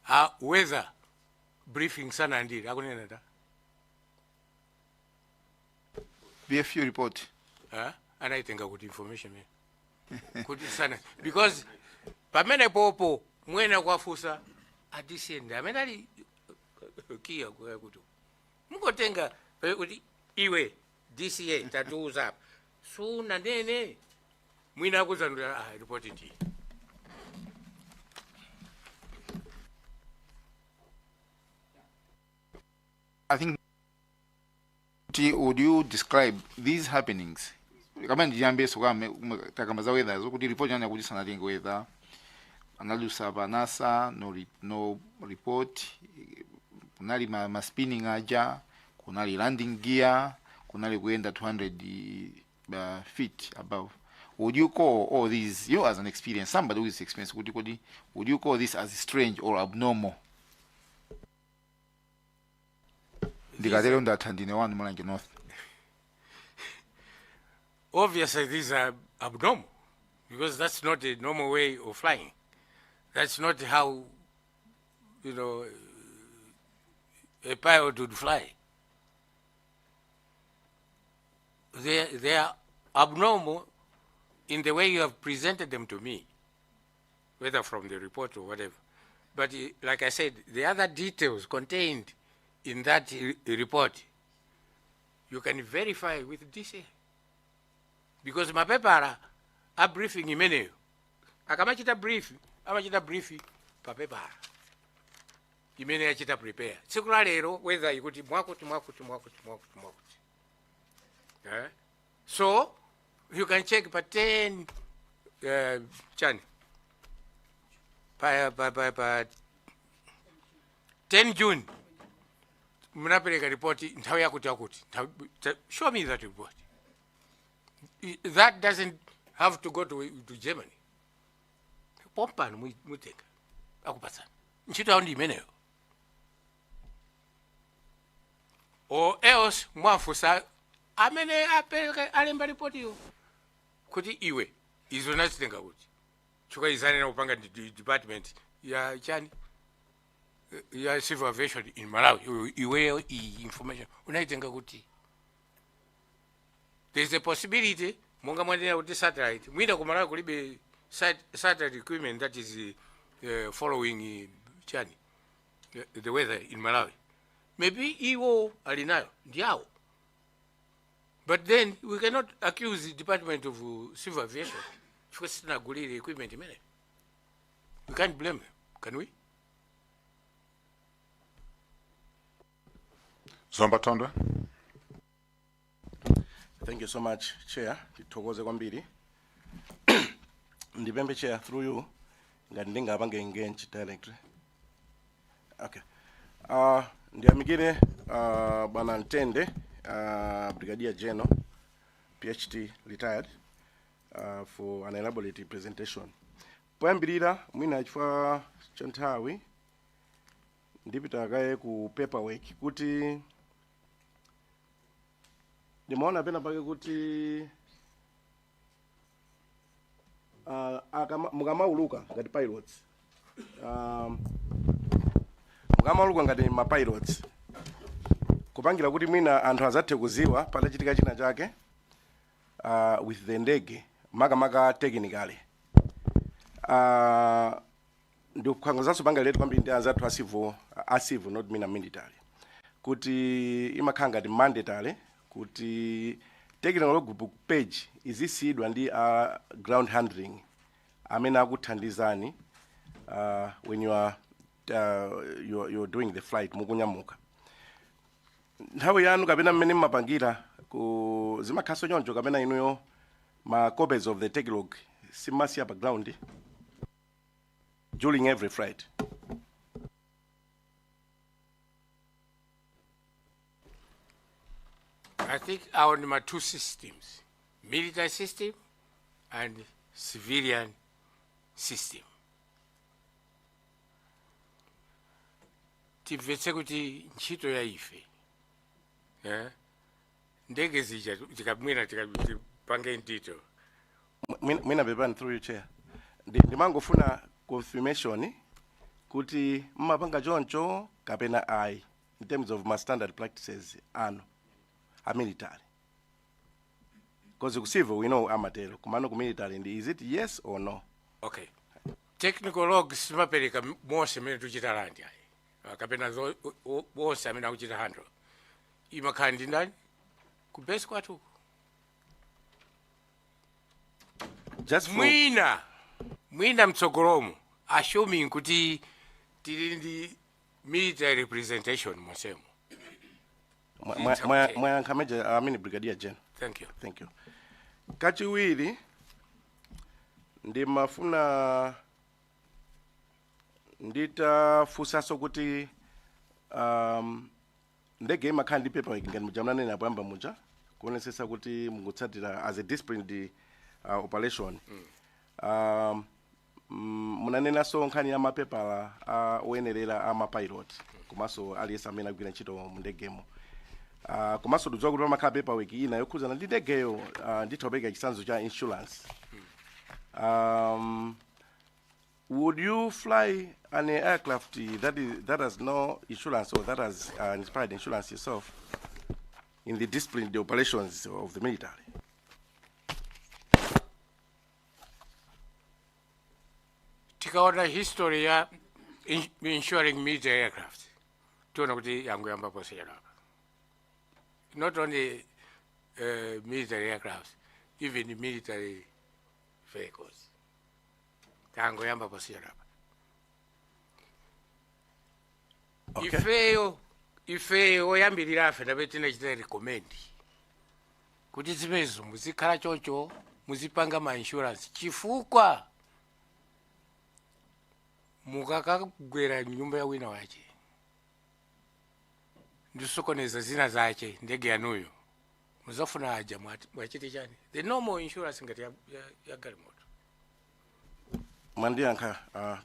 a weather briefing sanalandire, akunena ta. BFU report. Eh? Anaitenga kuti information imene kuti sana, because pamene popo mwena kwafusa adisende amene ali kiya kuti mungotenga kuti iwe DCA tatiuza apa sunanene, mwina akuzanula, ah, report ndi. I think would you describe these happenings, kama ndiyambeso kame takamba za weather, zokuti report yana kuti sanatenge weather, analusa pa NASA, no report, kunali ma spinning aja, kunali landing gear, kunali kuyenda 200 feet above. Would you call all these, you as an experience, somebody who is experienced, kuti kodi would you call this as strange or abnormal? Ndikatero ndatha. Ndine wanu, Mulanje North. Obviously these are abnormal, because that's not a normal way of flying. That's not how a pilot would fly. They are abnormal in the way you have presented them to me, whether from the report or whatever. But like I said, the other details contained in that report, you can verify with DCA. Because mapepala a briefing imeneyo, akamachita brief, amachita brief papepala imene yachita prepare. Tsiku la lero, whether ikuti mwakuti, mwakuti, mwakuti, mwakuti, mwakuti. Eh? So, you can check pa 10, chani, pa 10 June, munapereka ripoti nthawi yakuti yakuti. Show me that report. That doesn't have to go to Germany. Pompano mutenga akupatsani. Ntchito yawo ndi imeneyo. Or else mwafusa amene apereka alemba ripotiyo kuti iwe izo nazitenga kuti chifukwa izanena kupanga ndi department ya chani ya civil aviation in Malawi. Iweyo iyi information unaitenga kuti? There is a possibility, monga mwanena kuti satellite, mwina ku Malawi kulibe satellite equipment that is following chani the weather in Malawi. Maybe iwo alinayo, ndiyawo. But then we cannot accuse the Department of Civil Aviation chifukwa sitinagulire equipment imene. We can't blame them, can we? Zomba Thondwe. Thank you so much, Chair. Tithokoze kwambiri. Ndipemphe, Chair, through you, ngati ndingapange engage directly. Okay. Ndiyamikire Bwana Ntende, Brigadier General, PhD retired, for an elaborate presentation. Poyambirira, mwina chifukwa cha nthawi, ndipita kaye ku paperwork kuti ndimaona pena pake kuti mukamauluka ngati pilots, mukamauluka ngati ma pilots, kupangira kuti mwina anthu azathe kuziwa patachitika china chake with the ndege, makamaka technically, ndikukhangazanso panga relate kwambiri ndi anzathu a civil, not mina military, kuti imakhala ngati mandatory kuti technical logbook page izisiyidwa ndi a ground handling amene akuthandizani when you are you're doing the flight, mukunyamuka nthawi yanu kapena mmene mmapangira ku zimakhaso choncho, kapena inuyo ma copies of the tech log simasiya pa ground during every flight? I think our number two systems, military system and civilian system. Timvetse kuti ntchito ya ife, eh? Ndege zija tikamwina tipange ntito. Mwina pepani, through you, Chair, ndimangofuna confirmation kuti mmapanga choncho kapena ayi, in terms of ma standard practices anu a military, because ku civil we know amatero, kumano ku military ndi is it yes or no? Okay, technical logs simapereka monse mmene tuchita land ayi. Ah, kapena onse amene akuchita handle imakhala ndi ndani ku base kwathu. Just for Mwina mtsogolomo, assuming kuti tili ndi military representation monsemo. Mwayankha, Major, I mean Brigadier General. Thank you. Thank you. Kachiwiri, ndimafuna nditafunsanso kuti ndege imakhala ndi paperwork ngati muja munanena poyamba muja, kuonesesa kuti mukutsatira as a disciplined operation. Munanenanso nkhani ya mapepala oyenerera a mapilot komanso aliyense amene agwira ntchito mu ndegemo. Komanso tidziwa kuti pamakhala paperwork ina yokhudzana ndi ndegeyo. Nditha kupereka chitsanzo cha insurance. Would you fly an aircraft that has no insurance or that has expired insurance yourself in the disciplined operations of the military? Tikaona history ya insuring military aircraft, tiona kuti yangoyamba posachedwapa. Not only military aircraft, even military vehicles, tangoyamba posachedwapa. Ifeyo oyambirira afe ndabe tinachita recommend kuti zimenezo muzikhala choncho, muzipanga ma insurance, chifukwa mukakagwera nyumba ya wina wache ndisokoneza zina zache ndege yanuyo, muzafuna aja mwachite chani? The normal insurance ngati ya galimoto. Mwandiyankha,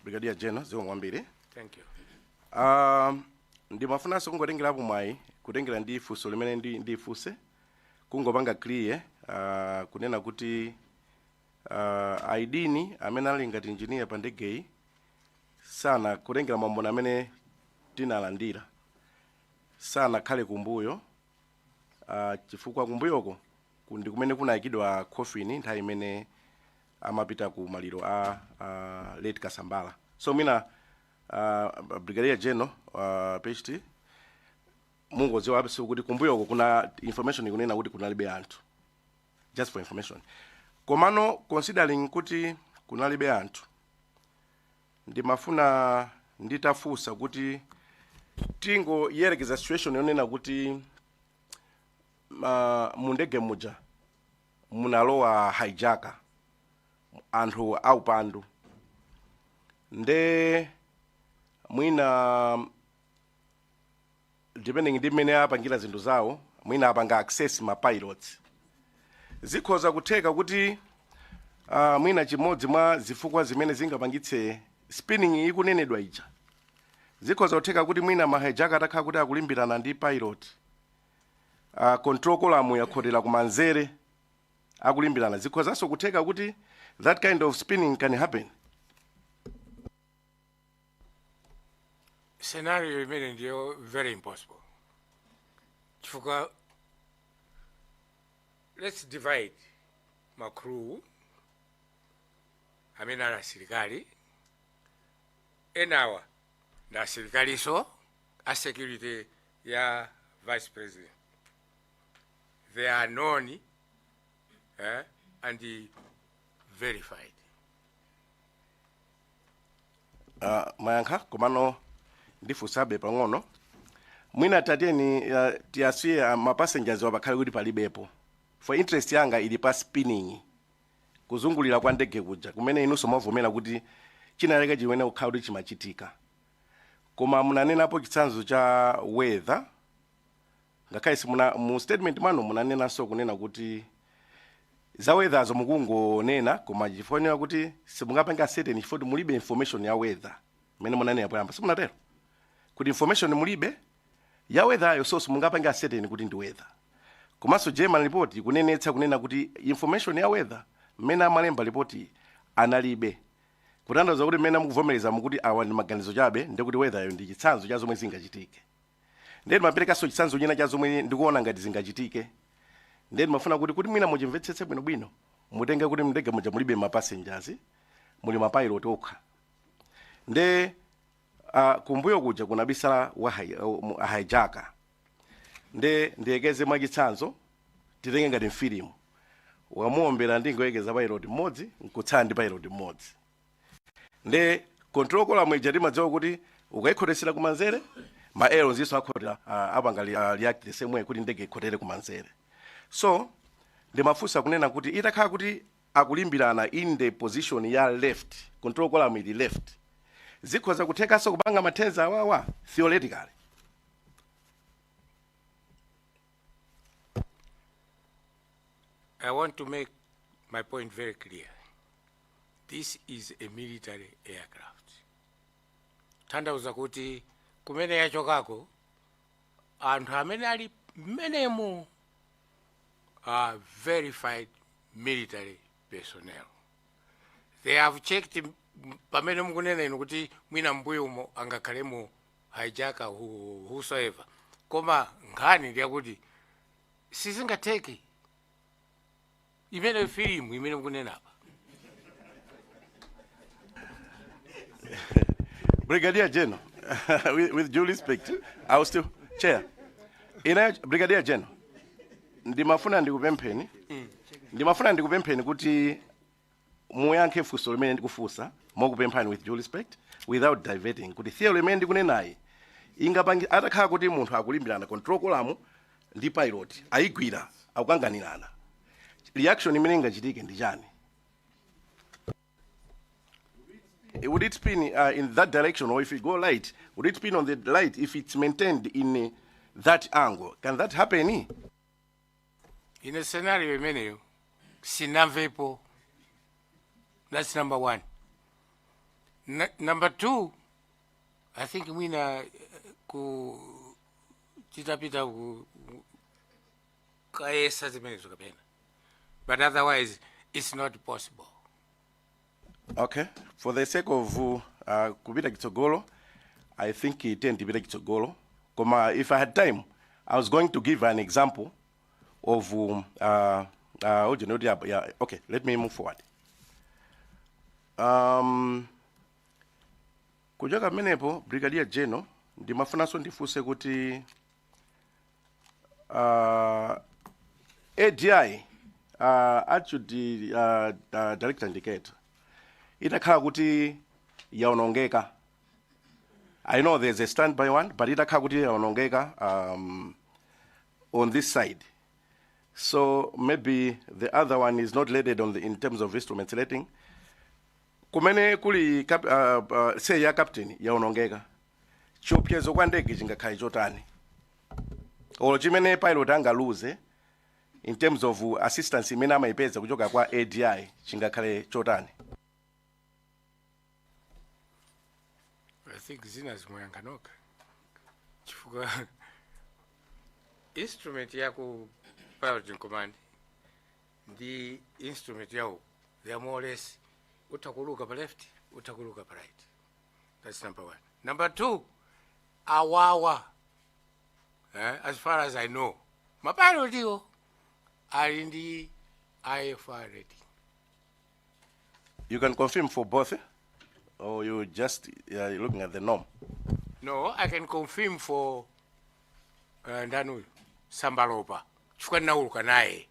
Brigadier General, zikomo kwambiri. Thank you. Ndimafunanso kungotengerapo mwayi kutengera ndi funso limene ndifunse, kungopanga clear kunena kuti aidini amene ali ngati engineer pa ndegeyi sana kutengera maumboni amene tinalandira sanakhale kumbuyo, chifukwa kumbuyoko ndi kumene kunayikidwa coffin nthawi imene amapita ku maliro a late Kasambala. So mwina, Brigadier General, PhD, mungodziwa apo kuti kumbuyoko kuna information ikunena kuti kunalibe anthu, just for information. Komano considering kuti kunalibe anthu, ndimafuna nditafunsa kuti tingoyerekeza situation yonena kuti mundege muja munalowa hijacker, anthu aupandu, nde mwina depending ndi mmene apangira zinthu zawo, mwina apanga access ma pilots, zikhoza kutheka kuti mwina chimodzi mwa zifukwa zimene zingapangitse spinning ikunenedwa ija, zikhoza kutheka kuti mwina ma hijacker atakhala kuti akulimbirana ndi pilot, control column yakhotera kumanzere akulimbirana, zikhozanso kutheka kuti that kind of spinning can happen. Scenario imene ndiyo very impossible, chifukwa let's divide ma crew amene ali asilikali, enawa ndi asilikaliso a security ya vice president. They are known and verified. Mayankha, komano ndifunsabe pang'ono. Mwina tatiyeni tiyasiye ma passengers wapakhale kuti palibepo. For interest yanga ili pa spinning, kuzungulira kwa ndege kuja kumene inunso mwavomera kuti chinaleka chimene kukhala kuti chimachitika. Koma munanenapo chitsanzo cha weather, ngakhale simuna mu statement mwanu munanenanso kunena kuti za weatherzo mukungonena, koma chifukwa kuti simungapange certain chifukwa kuti mulibe information ya weather imene munanena poyamba. Simunatero kuti information mulibe ya weather yo, so simungapange certain kuti ndi weather. Komanso German report ikunenetsa kunena kuti information ya weather mmene amalemba report analibe, kutanthauza kuti mmene mukuvomereza mukuti awa ndi maganizo chabe, ndikuti weather yo ndi chitsanzo cha zomwe zingachitike. Ndiye ndimaperekanso chitsanzo china cha zomwe ndikuona ngati zingachitike. Ndiye ndimafuna kuti mwina muchimvetsetse bwinobwino, mutenge kuti mndege muja mulibe ma passengers, muli ma pilot okha, nde kumbuyo kuja kunabisala wa hijacker. Nde ndiyekeze mwachitsanzo, titenge ngati mfilimu, wamuombera, ndingoyekeza, pilot mmodzi nkutsala ndi pilot mmodzi, nde control column ija timadziwa kuti ukayikhotesera kumanzere, ma ailerons iso akhotera, apanga react the same way kuti ndege ikhotere kumanzere. So ndimafunsa kunena kuti itakhala kuti akulimbirana in the position ya left, control column ili left, zikhoza kuthekanso kupanga ma turns awawa theoretically? I want to make my point very clear. This is a military aircraft. Tanthauza kuti kumene yachokako, anthu amene ali mmenemo are verified military personnel. They have checked pamene mukunena inu kuti mwina mbuyo umo angakhalemo hijacker, whosoever. Koma nkhani ndiyakuti sizingatheke. Imene filimu imene mukunena apa. Brigadier General, with due respect, I will still chair. Ine Brigadier General, ndimafuna ndikupempheni kuti muyankhe funso limene ndikufunsa mokupemphani with due respect, without diverting, kuti theory imene ndikunenayi ingapangi atakhala kuti munthu akulimbirana control column ndi pilot, ayigwira, akukanganirana, reaction imene ingachitike ndi chani? Would it spin in that direction, or if you go right, would it spin on the right if it's maintained in that angle? Can that happen? Ine scenario imeneyo sinamvepo. That's number one. Number two, I think mwina ku titapita ku kayesa zimenezo kapena, but otherwise it's not possible. Okay, for the sake of kupita chitsogolo, I think ite ndipite chitsogolo. Koma if I had time, I was going to give an example of yeah, okay, let me move forward. Kuchoka pamenepo, Brigadier General, ndimafunanso ndifunse kuti ADI, attitude director indicator, itakhala kuti yaonongeka, I know there's a standby one, but itakhala kuti yaonongeka on this side, so maybe the other one is not rated on the, in terms of instruments rating, kumene kuli say ya captain yaonongeka, chiopsezo kwa ndege chingakhale chotani, olo chimene pilot angaluze in terms of assistance imene amayipeza kuchoka kwa ADI chingakhale chotani? I think zina zimoyankha nokha, chifukwa instrument yaku pilot in command ndi instrument yawo, they are more or less, utakuluka pa left, utakuluka pa right. That's number one. Number two, awawa, as far as I know, mapilot iwo ali ndi IFR rating. You can confirm for both, eh? Or you just looking at the norm? No, I can confirm for ndani uyu, Sambalopa, chifukwa ndinawuluka naye.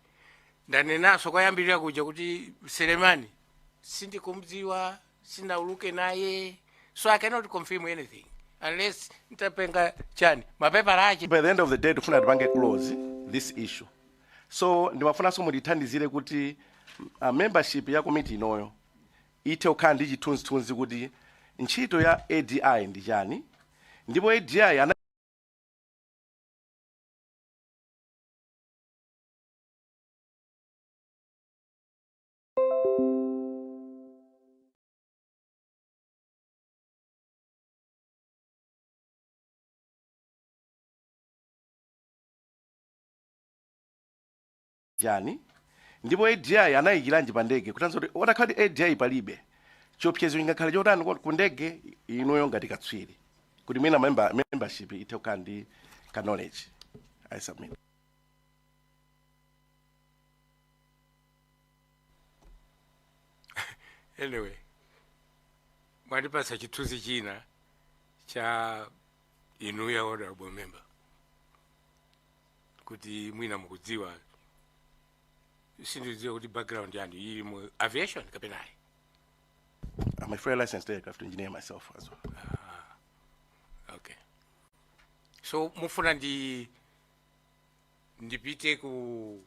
Ndanenaso kwayambirira kuja kuti Selemani sindikumdziwa, sindinauluke naye, so I cannot confirm anything unless ntapenga chani, mapepala ache. By the end of the day, tifuna tipange close this issue, so ndimafunanso mutithandizire kuti membership ya komiti inoyo ithe kukhala ndi chithunzithunzi kuti ntchito ya ADI ndi chani, ndipo ADI ana chani, ndipo ADI anayikiranji pa ndege, kutanthauza kuti watakhala kuti ADI palibe, chiopsezo chingakhale chotani ku ndege inuyo ngati katswiri, kuti mwina membership ithe kukhala ndi ka knowledge. I submit. Anyway, mwandipatsa chithunzi china cha inuyo, honorable member, kuti mwina mukudziwa. Sindidziwa kuti background yanu ili mu aviation kapena ayi. I'm a fully licensed aircraft engineer myself as well. Okay, so mufuna ndipite ku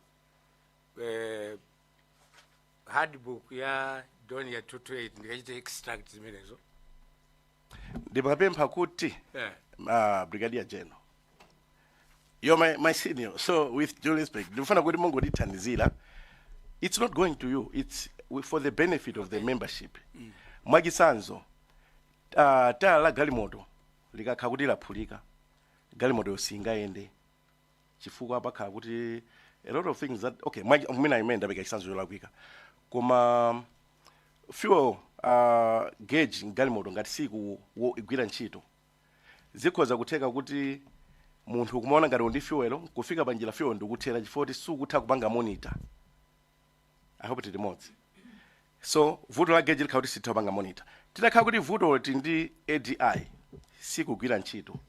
handbook ya Dornier 228 ndikachite extract zimenezo? Ndimapempha kuti Brigadier General, you're my senior, so with due respect, ndifuna kuti mungotithandizira. It's not going to you, it's for the benefit of the membership. Mwachitsanzo, tayala la galimoto likakhala kuti laphulika, galimoto singayende chifukwa pakhala kuti a lot of things that, okay, mwina imene ndapeka chitsanzo cholakwika, koma fuel gauge galimoto ngati sikugwira ntchito, zikhoza kutheka kuti munthu kumaona ngati undi fuel, kufika panjira fuel ndikuthera chifukwa kuti sukutha kupanga monitor. I hope tili limodzi. So vuto la gauge likhala kuti sitha kupanga monitor. Titakhala kuti vuto ndi ADI sikugwira ntchito,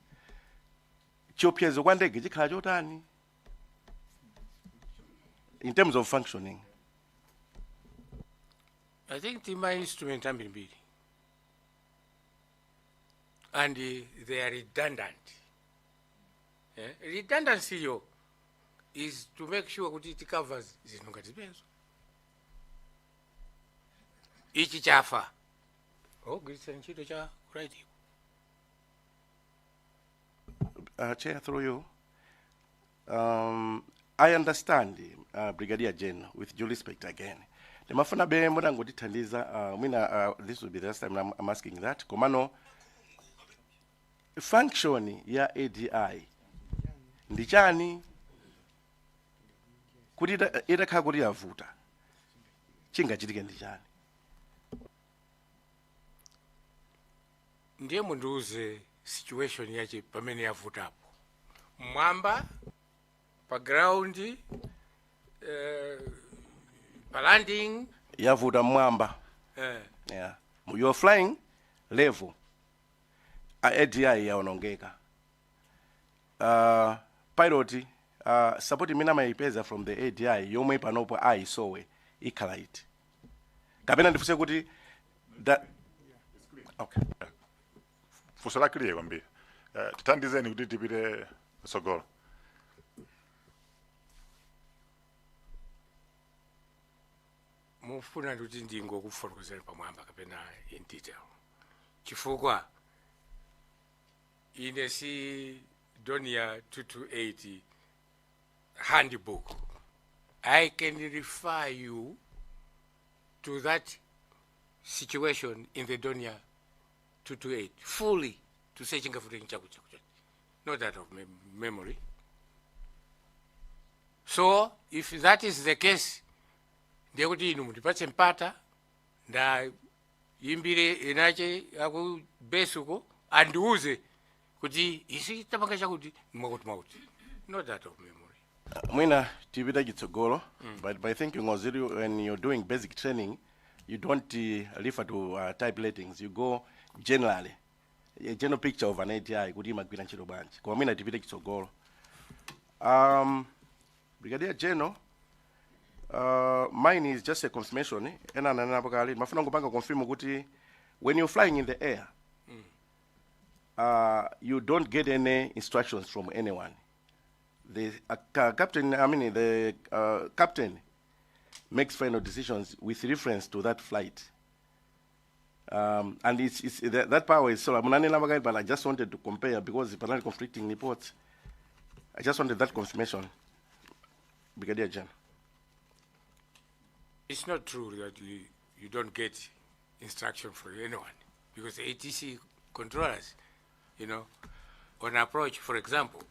chiopsezo kwa ndege chikhala chotani in terms of functioning? I think tima instrument ambirimbiri and they are redundant. Eh? Redundancy yo is to make sure kuti it covers zinthu ngati zimenezo. Ichi chafa, ogwiritsa ntchito cha right. Chair, through you. I understand, Brigadier General, with due respect again. Ndimafuna be mutangotithandiza, mwina this will be the last time I'm asking that. Komano function ya ADI ndi chani, kuti itakhala kuti yavuta, chingachitike ndi chani? Ndiye mundiuze situation yache pamene yavutapo, mwamba, pa ground, pa landing? Yavuta mmwamba. Yeah. You are flying level. ADI yaonongeka. Pilot support imene amayipeza from the ADI yomwe panopo ayisowe ikhala iti? Kapena ndifunse kuti that, okay. Funso la clear kwambiri. Tithandizeni kuti tipite tsogolo. Mufuna kuti ndingokufotokozera pamwamba kapena in detail? Chifukwa ine si Dornier 228 handbook. I can refer you to that situation in the Dornier 228 fully to say chingavute chakuti chakuti, not out of memory. So if that is the case, ndiye kuti inu mundipatse mpata ndayimbire enache aku besuko andiuze kuti isi tapanga chakuti, mwakuti mwakuti, not out of memory. Mwina tipita chitsogolo, but by thinking was it, when you're doing basic training, you don't refer to type ratings, you go generally, a general picture of an ADI kuti imagwira ntchito bwanji. Koma mwina tipite chitsogolo. Brigadier General, mine is just a confirmation. Ena ananenapo kale, mafuna ngopanga confirm kuti when you're flying in the air, you don't get any instructions from anyone. The captain, I mean, the captain makes final decisions with reference to that flight. And that power is so, but I just wanted to compare because it's not conflicting reports. I just wanted that confirmation, Brigadier General. It's not true that you don't get instruction from anyone, because the ATC controllers, on approach, for example,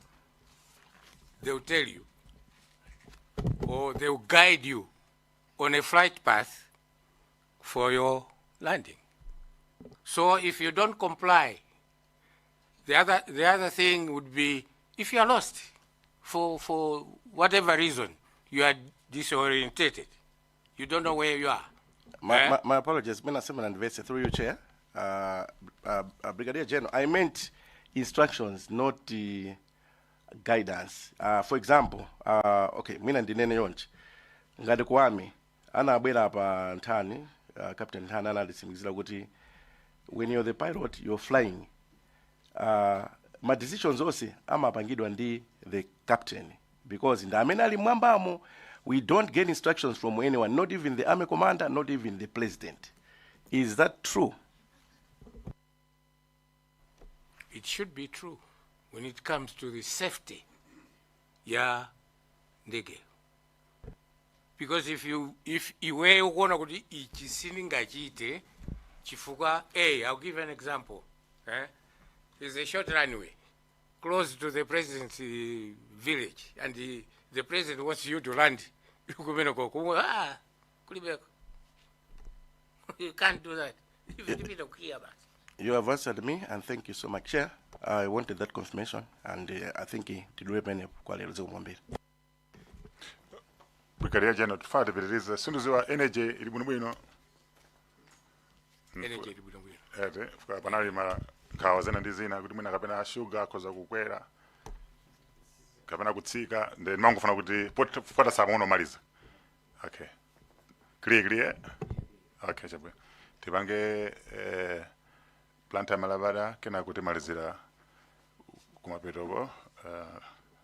they will tell you or they will guide you on a flight path for your landing. So if you don't comply, the other thing would be if you are lost for whatever reason, you are disorientated, you don't know where you are. Eh? My apologies, Mina Simon and Vese, through you, Chair. Brigadier General, I meant instructions, not the guidance. For example, okay, mina ndinene yonje. Ngati kwami, anabwera pa Nthani, Captain Nthani anatitsimikizira kuti when you're the pilot, you're flying. Ma decisions onse amapangidwa ndi the captain because ndi amene ali mwambamo. We don't get instructions from anyone, not even the army commander, not even the president. Is that true? It should be true when it comes to the safety ya ndege, because if iwe ukuona kuti ichi sindingachite chifukwa, hey, I'll give an example, eh? There's a short runway close to the president's village and the president wants you to land kumeneko. Kumwe ah kulibeko, you can't do that. If tipita kukiya basi. You have answered me, and thank you so much, Chair. I wanted that confirmation, and I think tidule pene kwa lero. Zikomo kwambiri. Brigadier General, tifuna tipitirize. Sindiziwa energy ili bwinobwino? Energy ili bwinobwino. Ete fika panali ma nkhawa zina ndi zina kuti mwina kapena sugar akhoza kukwera kapena kutsika, ndi ndimangofuna kuti pota samang'ono maliza. Okay, clear, clear. Okay, chabwino, tipange Blantyre Malabada, kena kuti malizira kumapetoko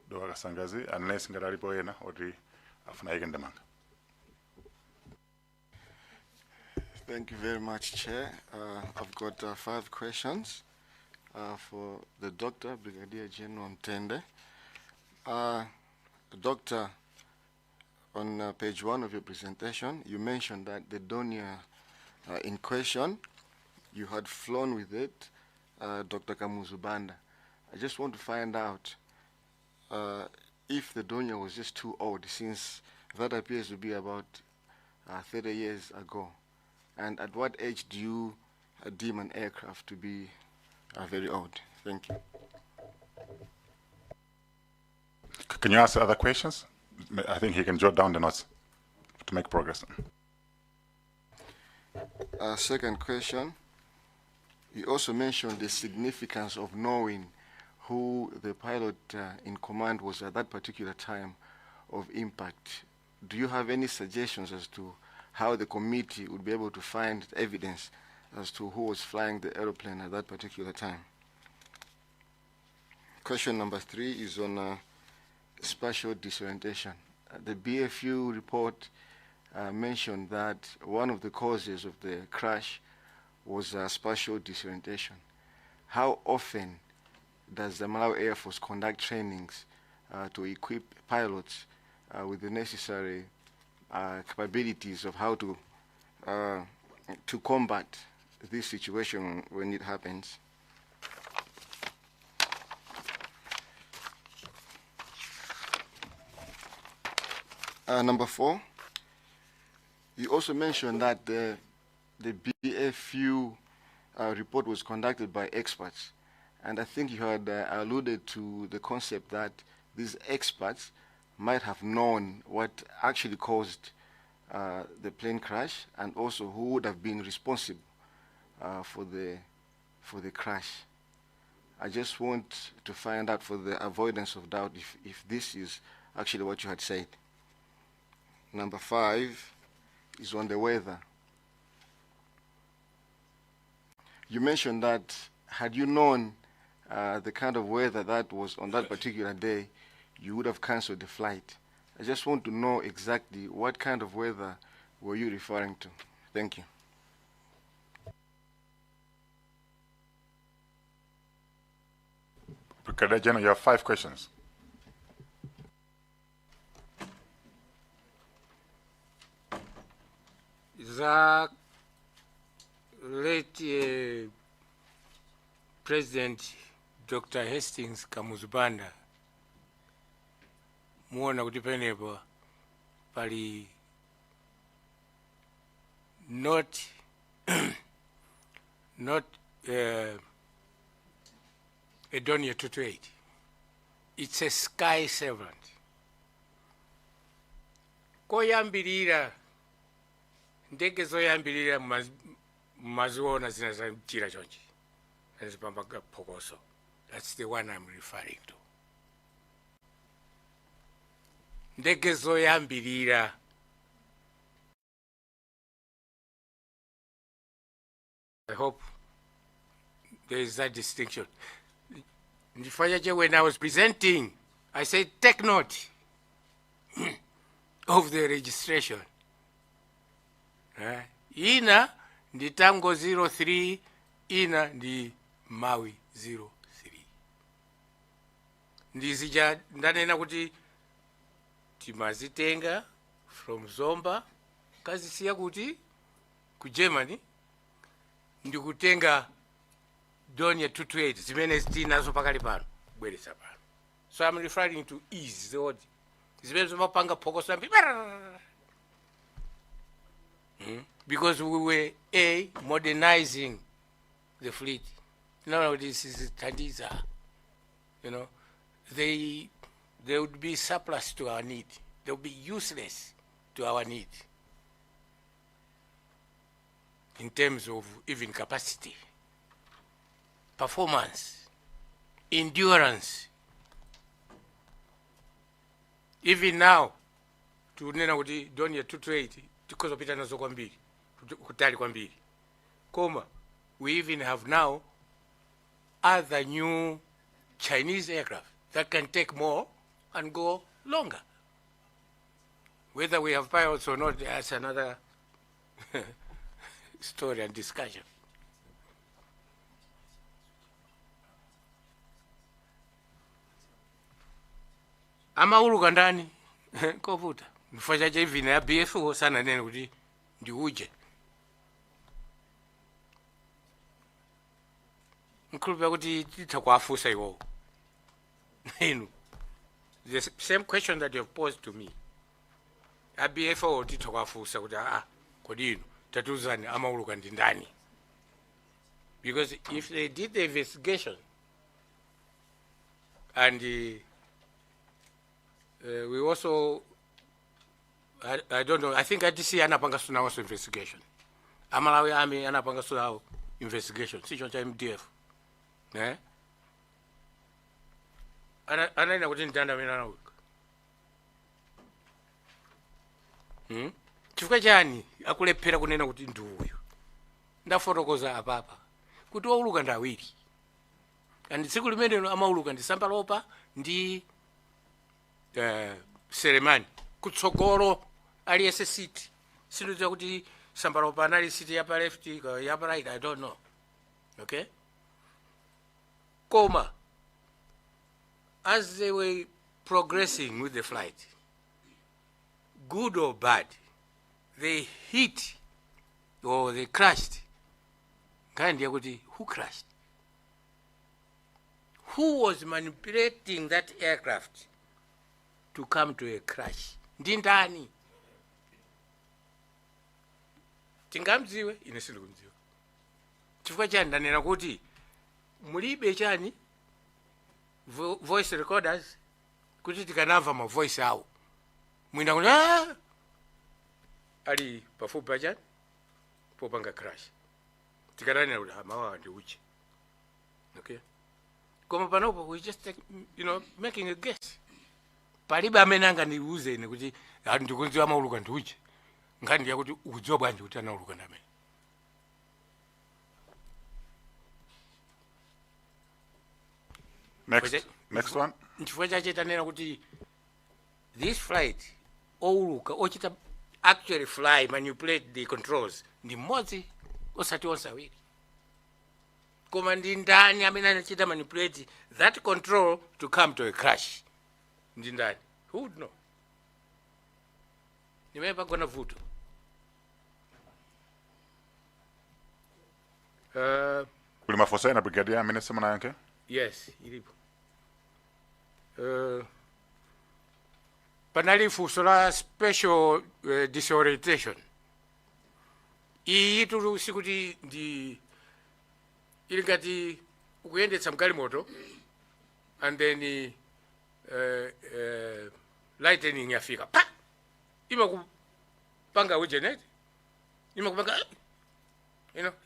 Dowa Kasangazi, unless ngati alipo ena oti afuna ayike ndemanga. Thank you very much, Chair. I've got five questions for the doctor, Brigadier General Mtende. Doctor, on page 1 of your presentation, you mentioned that the Dornier in question, you had flown with it, Dr. Kamuzu Banda. I just want to find out if the Dornier was just too old, since that appears to be about 30 years ago. And at what age do you deem an aircraft to be very old? Thank you. Can you ask other questions? I think he can jot down the notes to make progress. Second question. You also mentioned the significance of knowing who the pilot in command was at that particular time of impact. Do you have any suggestions as to how the committee would be able to find evidence as to who was flying the aeroplane at that particular time? Question number 3 is on spatial disorientation. The BFU report mentioned that one of the causes of the crash was spatial disorientation. How often does the Malawi Air Force conduct trainings to equip pilots with the necessary capabilities of how to combat this situation when it happens? Number 4, you also mentioned that the BFU report was conducted by experts. And I think you had alluded to the concept that these experts might have known what actually caused the plane crash and also who would have been responsible for the crash. I just want to find out, for the avoidance of doubt, if this is actually what you had said. Number 5 is on the weather. You mentioned that had you known the kind of weather that was on that particular day, you would have cancelled the flight. I just want to know exactly what kind of weather were you referring to. Thank you. Brigadier General, you have 5 questions. Za late President Dr. Hastings Kamuzu Banda, muona kuti penepo pali not a Dornier 228. It's a Sky Servant. Koyambirira, ndege zoyambirira mumaziona zina za mchira chonchi azipamba phokoso. That's the one I'm referring to, ndege zoyambirira. I hope there is that distinction. Ndifanya che when I was presenting, I said take note of the registration. Ina ndi Tango 03, ina ndi Mawi 03. Ndizija ndanena kuti timazitenga from Zomba, kazisiya kuti ku Germany, ndikutenga Dornier 228 zimene tinazo pakali pano, kubweretsa pano. So I'm referring to izi zoti zimene zimapanga phokoso ambiri, because we were a modernizing the fleet. Tinaona kuti sizithandiza, they would be surplus to our need, they would be useless to our need in terms of even capacity. Performance, endurance. Even now tunena kuti Dornier 228 tikhoza kupita nazo kwambiri, kutali kwambiri, koma we even have now other new Chinese aircraft that can take more and go longer. Whether we have pilots or not, that's another story and discussion. Amauluka ndani? Kovuta. Chifukwa chache even ya BFU sananene kuti ndiuje. Nkhulupira kuti titha kuafunsa iwowo inu the same question that you have posed to me. A BFU titha kuafunsa kuti, "Aa, kodi inu tatiuzani, amauluka ndi ndani?" Because if they did the investigation and we also, I don't know, I think ITC anapanga nawonso investigation, a Malawi Army anapanga nawo investigation, sicho cha MDF, eh? Ananena kuti ndani amene anauluka? Chifukwa chani akulephera kunena kuti ndi uyu? Ndafotokoza apapa kuti wauluka ndi awiri, and tsiku limenelo amauluka ndi Sambalopa ndi Selemani kutsogolo, aliyense seat. Sindidziwa kuti Sambalopa anali seat yapa left, yapa right, I don't know, okay? Koma as they were progressing with the flight, good or bad, they hit or they crashed. Nkhani ndiye kuti who crashed? Who was manipulating that aircraft to come to a crash? Ndi ndani? Tingamdziwe? Ine sindikumdziwa. Chifukwa chani? Ndanena kuti mulibe chani, voice recorders, kuti tikanamva ma voice awo mwina kuti, "Ah!" Ali pafupi pachani, popanga crash, tikananena kuti amawawa ndi uchi, okay? Koma panopo we just take, making a guess. Palibe amene angandiuze ine kuti, "Ah, ndikunziwa amauluka ndi uchi." Nkhani ndiyakuti ukudziwa bwanji kuti anauluka ndi amene? Next, Was it- next one. Nchifukwa chache tanena kuti this flight, ouluka, ochita actually fly, manipulate the controls, ndi mmodzi, osati onse awiri. Koma ndi ndani amene anachita manipulate that control to come to a crash? Ndi ndani? Who would know? Nimene pagona vuto. Kuli mafunso ena, Brigadier, amene simunayankhe? Yes, ilipo. Panali funso la special disorientation. Iyi tulu sikuti ndi ili ngati ukuyendetsa mgalimoto and then lightning yafika pa, imakupanga ujeneti, imakupanga,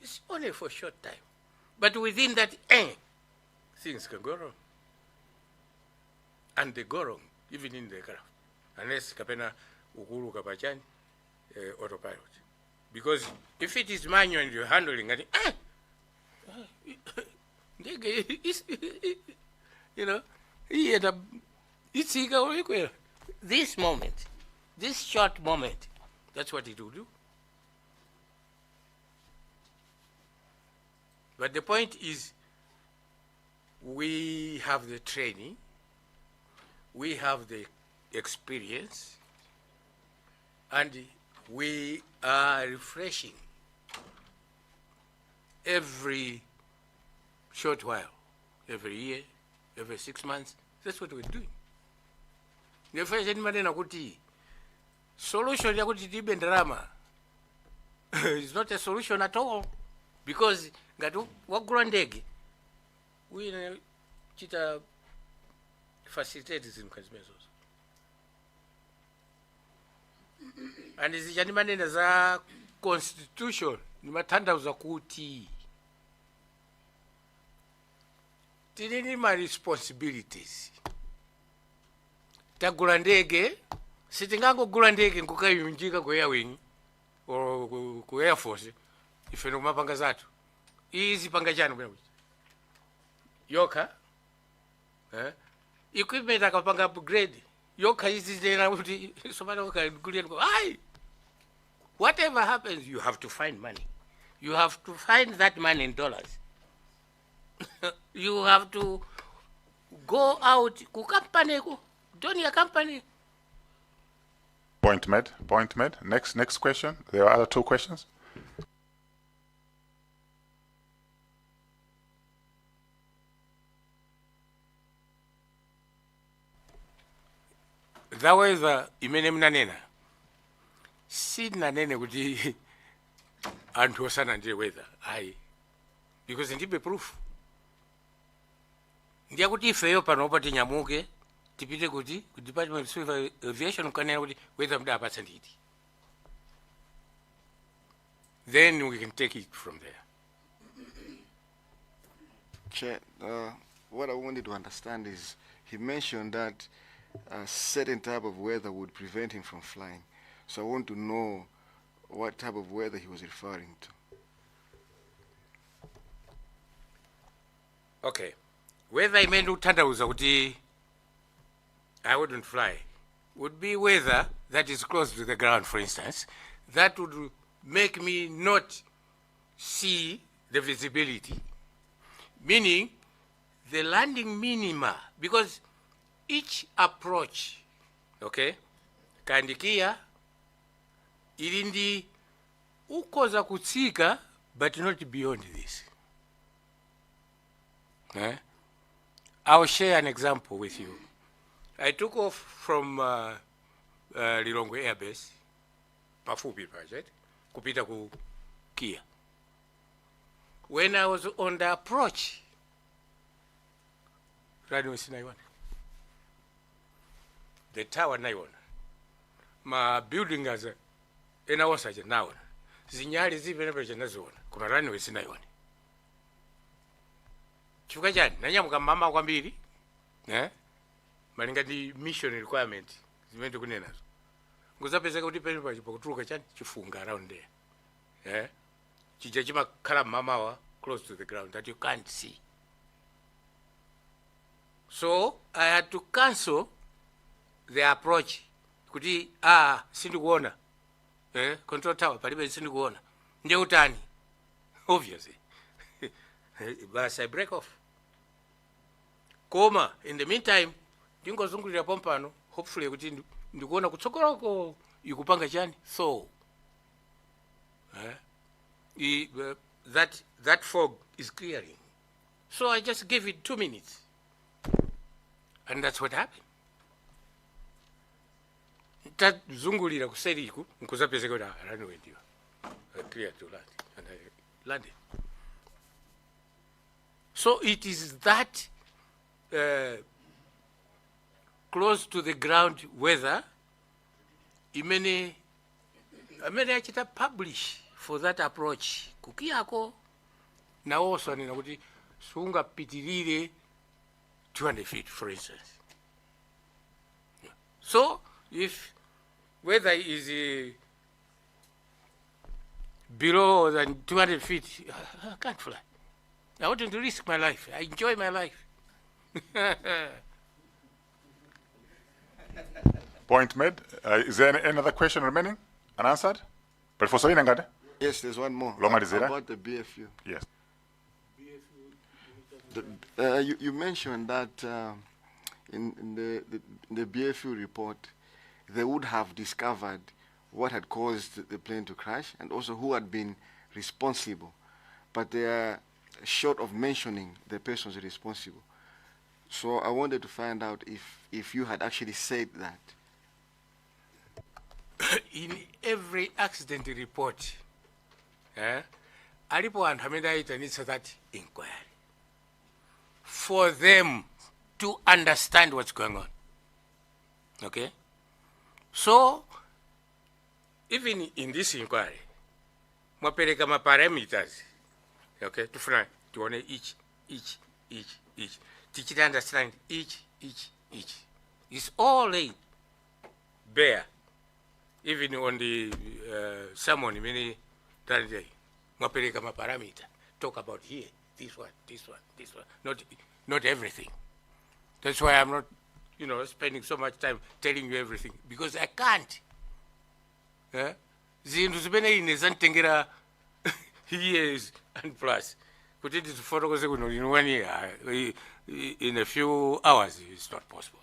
it's only for short time, but within that, things can go wrong, and they go wrong even in the aircraft, unless kapena ukuluka pachani, autopilot, because if it is manual and you're handling and ndege iyenda, itsika or ikwera, this moment, this short moment, that's what it will do. But the point is, we have the training, we have the experience, and we are refreshing every short while, every year, every 6 months. That's what we're doing. Refresh manena kuti solution yakuti tibe ndalama is not a solution at all, because ngati wagula ndege, wina chita facilitate zinthu ngati zimenezozo. And zija ndimanena za constitution, ndimatanthauza kuti Tili ndi ma responsibilities. Tagula ndege, sitingangogula ndege nkukayunjika ku air wing or ku air force, ife ndikumapanga zathu. Izi panga chani kumene kuja yokha, eh? Equipment akapanga upgrade yokha, izi zena kuti sopano ukagulira, ayi, whatever happens, you have to find money. You have to find that money in dollars. You have to go out ku company, ku Dornier company. Point made. Point made. Next question. There are other two questions. The weather imene mnanena, sindinanene kuti anthu osanandire weather, ayi, because ndibe proof. Ndiye kuti ifeyo panopa tinyamuke tipite kuti ku Department of Civil Aviation kukanena kuti weather mudapatsa nditi, then we can take it from there. Chair, what I wanted to understand is he mentioned that a certain type of weather would prevent him from flying. So I want to know what type of weather he was referring to. Okay, weather imene ndikutanthauza kuti I wouldn't fly would be weather that is close to the ground, for instance, that would make me not see the visibility, meaning the landing minima, because each approach, okay, kandi KIA ili ndi ukhoza kutsika but not beyond this, eh? I'll share an example with you. I took off from Lilongwe Air Base, pafupi paja, kupita ku KIA. When I was on the approach, runway sinaiona, the tower naiona, ma building aza ena onse aja naona, zinyali zipenepeja naziona, koma runway sinaiona. Chifukwa chani? Nanyamuka mama kwambiri, eh? Malinga ndi mission requirement zimene tikunenazo, nguzapezeka kuti pene pacho pakutuluka chani, chifunga around there, eh? Chija chimakhala mmamawa close to the ground that you can't see. So I had to cancel the approach kuti, ah, sindikuona, eh, control tower palibe, sindikuona, ndiye utani? Obviously basi I break off, koma in the meantime ndingozungulira pompano, hopefully kuti ndikuona kutsogoloko ikupanga chani. So eh, that fog is clearing, so I just gave it 2 minutes and that's what happened. Tazungulira kuseriku nkuzapezeka kuti, ah, runway ndiyo clear to land, and I landed. So it is that close to the ground weather imene amene achita publish for that approach ku KIA ko, nawonso anena kuti sungapitirire 200 feet, for instance. So if weather is below than 200 feet, I can't fly. I wouldn't risk my life. I enjoy my life. Point made. Is there any other question remaining unanswered? But for Sabina Ngate? Yes, there's one more. Lomalizira. About the BFU. Yes. You mentioned that in the BFU report, they would have discovered what had caused the plane to crash and also who had been responsible. But they are short of mentioning the persons responsible. So I wanted to find out if you had actually said that. In every accident report, eh, alipo anthu amene ayitanitsa that inquiry for them to understand what's going on, okay? So even in this inquiry mwapereka ma parameters, okay? Tifuna tione each ichi, ichi, tichite understand ichi, ichi, ichi. It's all laid bare, even on the sermon imene tandei mwapereka ma parameter, talk about here, this one, this one, this one, not everything. That's why I'm not spending so much time telling you everything, because I can't. Eh? Zinthu zimene ine zanditengera years and plus kuti ndizifotokoze kuno in one year, in a few hours, it's not possible.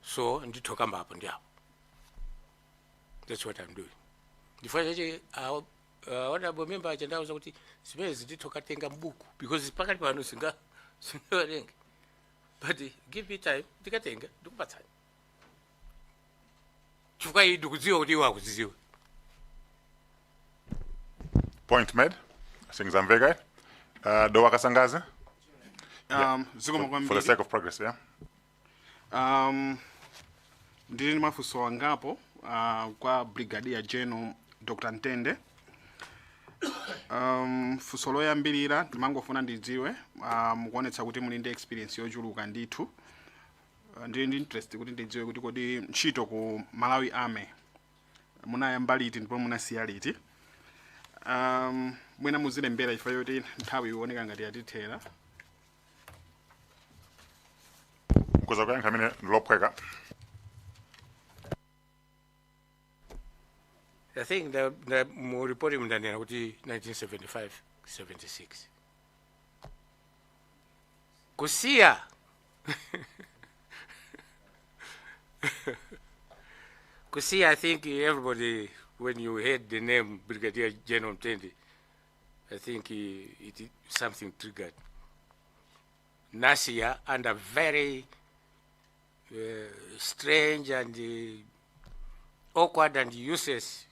So ndithokamba apo ndi apo. That's what I'm doing. Ndifuna chache honorable member acha ndauza kuti zimene zindithokatenga mbuku, because pakali pano singawerenge, but give me time, ndikatenga ndikupatsani, chifukwa iyi ndikudziwa kuti iwo akuzidziwa. Point made. Singizamveka. Dowa Kasangazi. Zikomo For the kwambiri. sake of progress, yeah. Ndili ndi mafunso angapo kwa Brigadier General Dr. Ntende. Funso loyambirira, ndimangofuna ndidziwe, mukuonetsa kuti muli ndi experience yochuluka ndithu. Ndili ndi interest kuti ndidziwe kuti kodi ntchito ku Malawi Army munayamba liti ndipo munasiya liti? Mwina muzilembera chifukwa choti nthawi ikuoneka ngati yatithera. Mkuza kuyankha amene ndilophweka. I think the mu report mundanena kuti 1975 76 kusiya. Kusiya, I think everybody, when you heard the name Brigadier General Mtende, I think it something triggered. Nasiya under very strange and awkward and useless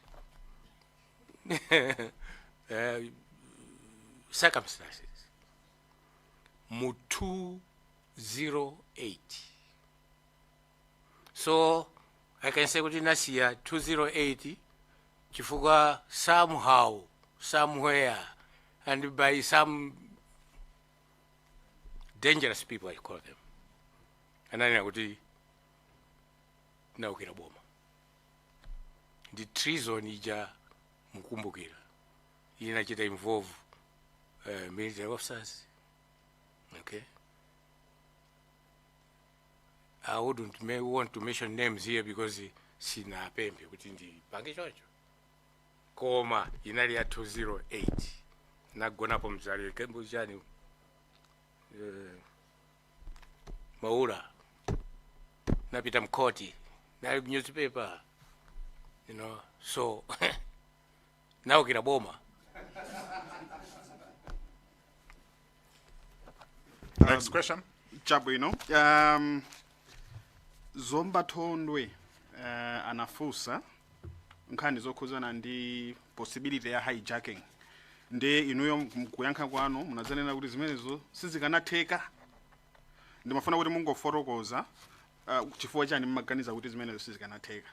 circumstances. Mu 208. So I can say kuti nasiya 208 chifukwa somehow, somewhere, and by some dangerous people, I call them, ananena kuti naukira boma. Ndi treason ija mukumbukira inachita involve military officers. Okay, I wouldn't may want to mention names here because sinapemphe kuti ndipange choncho, koma inali ya 208, nagonapo mzali kembo chani, maula napita mkhoti, nali newspaper, so naukira boma. Next question. Chabwino. Zomba Thondwe anafunsa nkhani zokhuzana ndi possibility ya hijacking, ndi inuyo mkuyankha kwanu munadzanena kuti zimenezo sizikanatheka. Ndimafuna kuti mungofotokoza chifukwa chani mmaganiza kuti zimenezo sizikanatheka.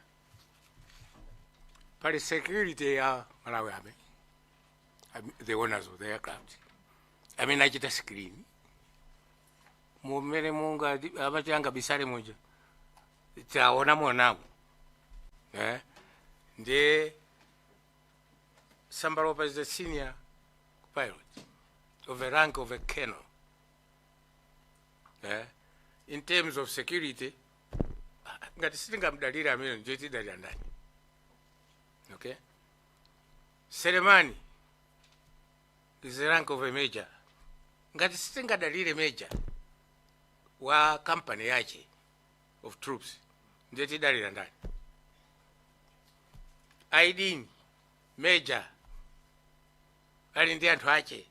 Pali security ya Malawi Army, the owners of the aircraft amene achita screen mumene munga amati angabisale muja taona monamo, eh? Ndi Sambalopa is the senior pilot of a rank of a colonel, eh? In terms of security, ngati sitingamdalira amene, ndiye tidalira ndani? Okay, Selemani is the rank of a major. Ngati sitingadalire major wa company yache of troops, ndiye tidalira ndani? Aidini major ali ndi anthu ache.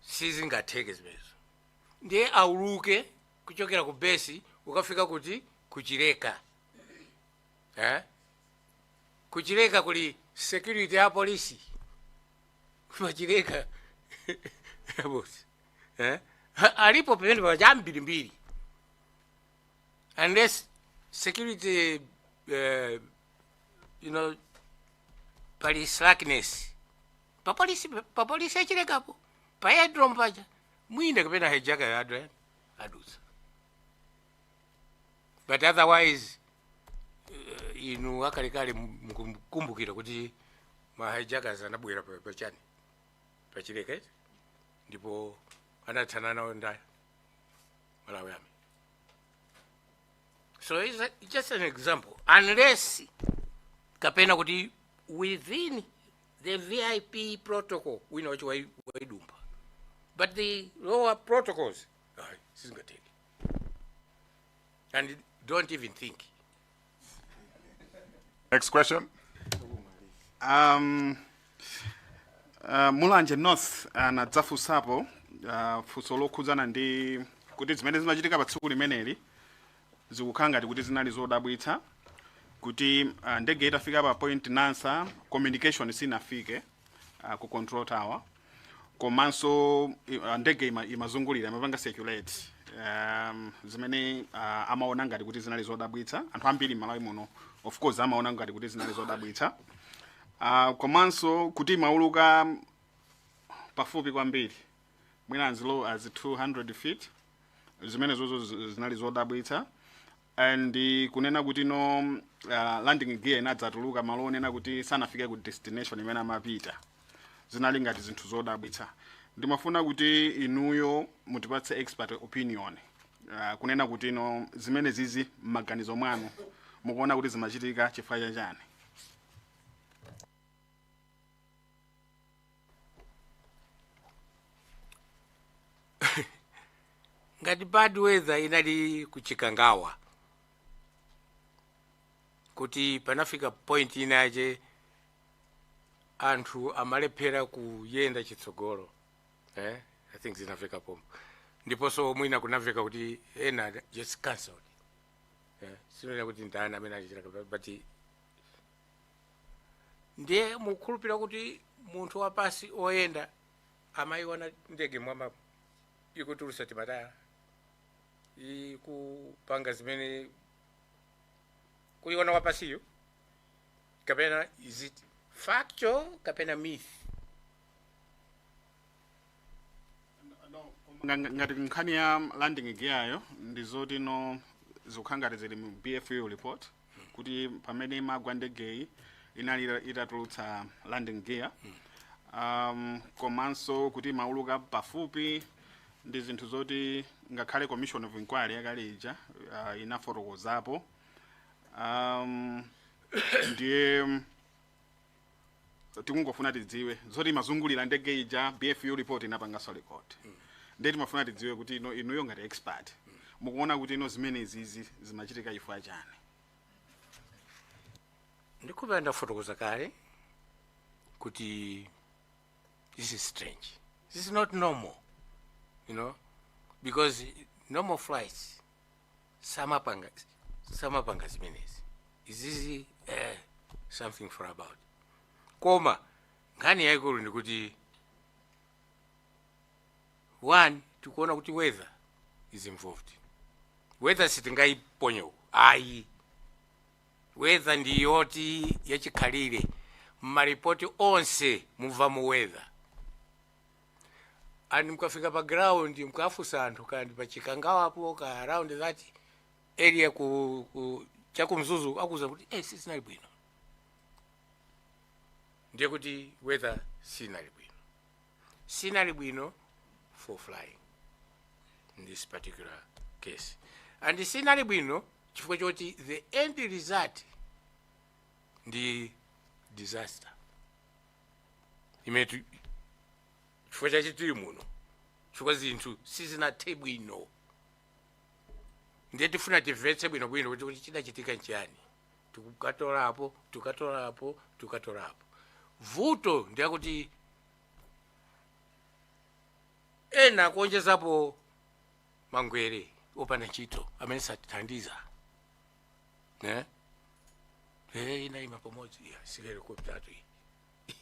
Sizingatheke zimenezo. Ndiye auluke kuchokera ku base ukafika kuti kuchileka, eh? Kuchileka kuli security ya polisi pachileka bosi, eh? Alipo pamene paja mbirimbiri, unless security pali slackness papolisi, papolisi achilekapo. Pa aerodrome paja mwina kapena hijacker yadwa adutsa, but otherwise inu akalekale mukumbukira kuti ma hijackers anabwera pachani, pachileka eti, ndipo anathana nawo ndaya Malawi Army. So it's just an example, unless kapena kuti within the VIP protocol wina wacho waidumba, but the lower protocols, ayi, sizingateke and don't even think. Next question. Mulanje North anadzafunsapo funso lokhudzana ndi kuti zimene zimachitika pa tsiku limeneli zikukhala ngati kuti zinali zodabwitsa, kuti ndege itafika pa Point Nansa, communication sinafike ku control tower, komanso ndege imazungulira, imapanga circulate, zimene amaona ngati kuti zinali zodabwitsa. Anthu ambiri m'Malawi muno, of course, amaona ngati kuti zinali zodabwitsa, komanso kuti imauluka pafupi kwambiri, mwina as low as 200 feet, zimene zozo zinali zodabwitsa, and kunena kuti no, landing gear inadzatuluka malo onena kuti sanafike ku destination imene amapita, zinali ngati zinthu zodabwitsa. Ndimafuna kuti inuyo mutipatse expert opinion, kunena kuti no, zimene zizi m'maganizo mwanu mukuona kuti zimachitika chifukwa chachani? Ngati bad weather inali kuchikangawa, kuti panafika point inache anthu amalephera kuyenda chitsogolo, eh? I think zinafika pompo, ndiponso mwina kunafika kuti ena just cancelled, eh? Sinena kuti ndani amene achitira, but ndiye mukhulupira kuti munthu wapasi oyenda amayiona ndege mwamba ikutulusa timataya, ikupanga zimene kuiona wapasiyo, kapena is it factual kapena myth? Ngati nkhani ya landing gear yo, ndizoti no, zikukhala ngati zili mu BFU report kuti pamene imagwa ndegeyi inali itatulutsa landing gear, komanso kuti imauluka pafupi ndi zinthu zoti ngakhale commission of inquiry yakale ija inafotokozapo. Ndiye tikungofuna tidziwe zoti imazungulira ndege ija, BFU report inapanganso record. Ndiye timafuna tidziwe kuti ino inuyo ngati expert mukuona kuti ino zimene zizi zimachitika chifukwa chani? Ndikupera ndafotokoza kale kuti this is strange, this is not normal, because normal flights samapanga zimenezi. Izizi, something for about. Koma nkhani yayikulu ndikuti one, tikuona kuti weather is involved. Weather sitingayiponye uko, ayi. Weather ndiyoti yachikhalire, mmaripoti onse mumva mu weather, and mukafika pa ground mukafunsa anthu kandi pa Chikangawapo ka around that area ku chakumzuzu, akuza kuti sizinali bwino. Ndiye kuti weather sinali bwino, sinali bwino for flying in this particular case, and sinali bwino chifukwa choti the end result ndi disaster imene chifukwa chachi tili muno, chifukwa zinthu sizinathe bwino. Ndiye tifuna timvetse bwinobwino kuti chidachitika nchiyani. Tikukatolapo, tikatolapo, tikatolapo. Vuto ndiyakuti ena akuonjezapo mangwere opanda ntchito amene satithandiza, eh? Inayima pamodzi ya si helicopter tu iyi.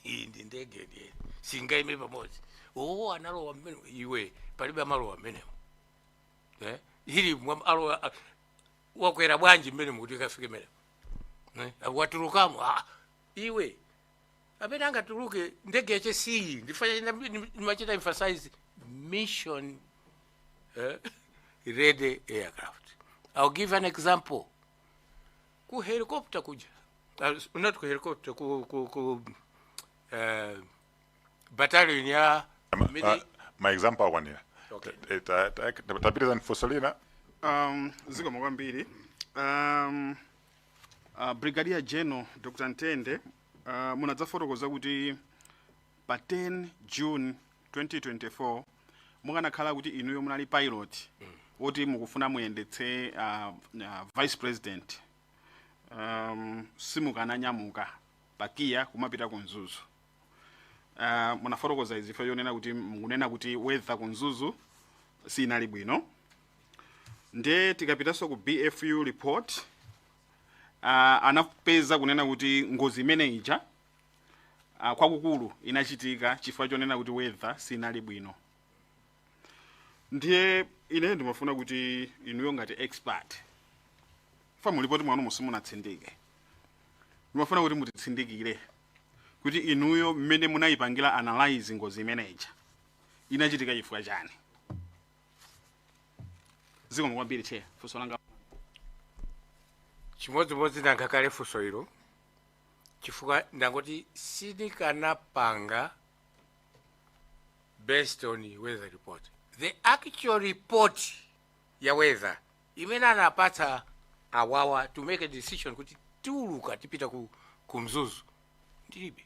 Iyi ndi ndege, ndiye singaime pamodzi. Oo, analowa mmene iwe palibe amalowa mmenemo, eh? Ili alowa, wakwera bwanji mmene mukuti ikafike mmenemo, eh? Watulukamo, ah, iwe Amene angatuluke ndege yache siyi ndifanya ndimachita emphasize mission ready aircraft. I'll give an example. Ku helicopter kuja, not ku helicopter, ku battalion ya Ma example akwanira. Okay. Tapitizani funso lina. Zikomo kwambiri, Brigadier General Dr Ntende, munadzafotokoza kuti pa 10 June 2024 mukanakhala kuti inuyo munali pilot woti mukufuna muyendetse vice president, simukananyamuka pa KIA kumapita ku Mzuzu. Munafotokoza izi yonena kuti mukunena kuti weather ku Mzuzu sinali bwino. Ndiye tikapitanso ku BFU report, anapeza kunena kuti ngozi imene ija kwakukulu inachitika chifukwa chonena kuti weather sinali bwino. Ndiye ine ndimafuna kuti inuyo ngati expert, fa mulipoti mwanu musimunatsindike, ndimafuna kuti mutitsindikire kuti inuyo mmene munayipangira analyze ngozi imene ija inachitika chifukwa chani. Zikomo kwambiri, Chair. Funso langa. Chimodzimodzi ndankha funso ilo, chifukwa ndangoti sindikanapanga based on weather report. The actual report ya weather imene anapatsa awawa to make a decision kuti tiuluka tipita ku Mzuzu ndilibe.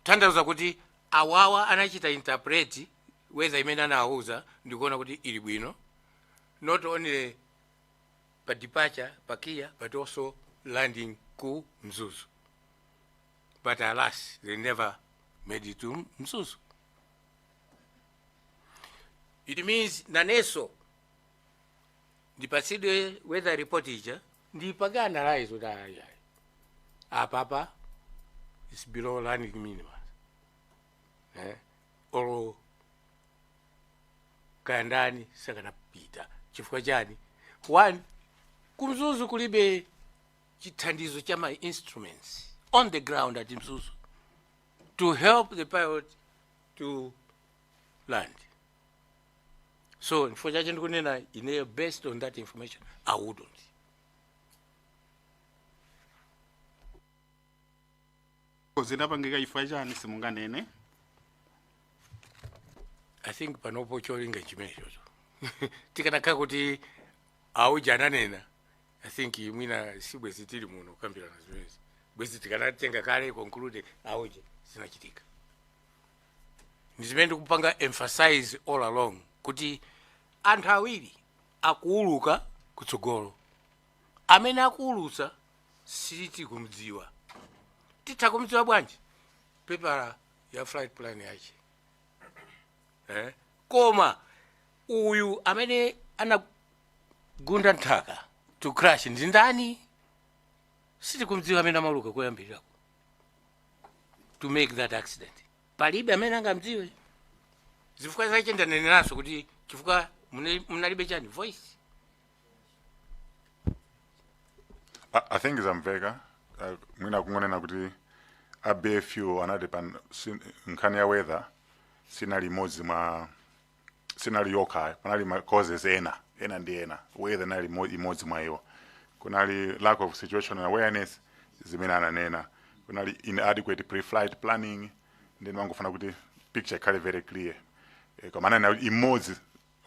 Tanthauza kuti awawa anachita interpret weather imene anawauza ndikuona kuti ili bwino, not only pa departure pa KIA but also landing ku Mzuzu. But alas, they never made it to Mzuzu. It means naneso ndipatsidwe weather report ija, ndipange analyze kuti ayi, ayi, apapa is below landing minimum, or kayandani sakanapita. Chifukwa chani? One, kumzuzu kulibe chithandizo cha ma instruments on the ground at Mzuzu to help the pilot to land. So chifukwa chache ndikunena ineyo, based on that information, I wouldn't. Zinapangika chifukwa chani simunganene? I think panopo cholinga chimene chocho tikanakhala kuti auja ananena, I think mwina si bwezi tili muno kukambirana zimenezi, bwezi tikanatenga kale conclude auja zinachitika. Ndi zimene ndikupanga emphasize all along kuti anthu awiri akuuluka kutsogolo, amene akuulutsa sitikumdziwa. Titha kumdziwa bwanji? Pepala ya flight plan yache, eh? Koma uyu amene anagunda nthaka to crash ndi ndani? Sitikumdziwa. Amene amauluka koyambirirako to make that accident, palibe amene angamdziwe. Zifukwa zache ndaneneranso kuti chifukwa munalibe chani, voice. I think zamveka. Mwina kungonena kuti a BFU anati pa nkhani ya weather sinali imodzi mwa, sinali yokha, panali ma causes ena ena ndi ena. Weather inali imodzi mwa iwo. Kunali lack of situational awareness zimene ananena, kunali inadequate pre-flight planning. Then mangofuna kuti picture ikhale very clear. Koma ananena imodzi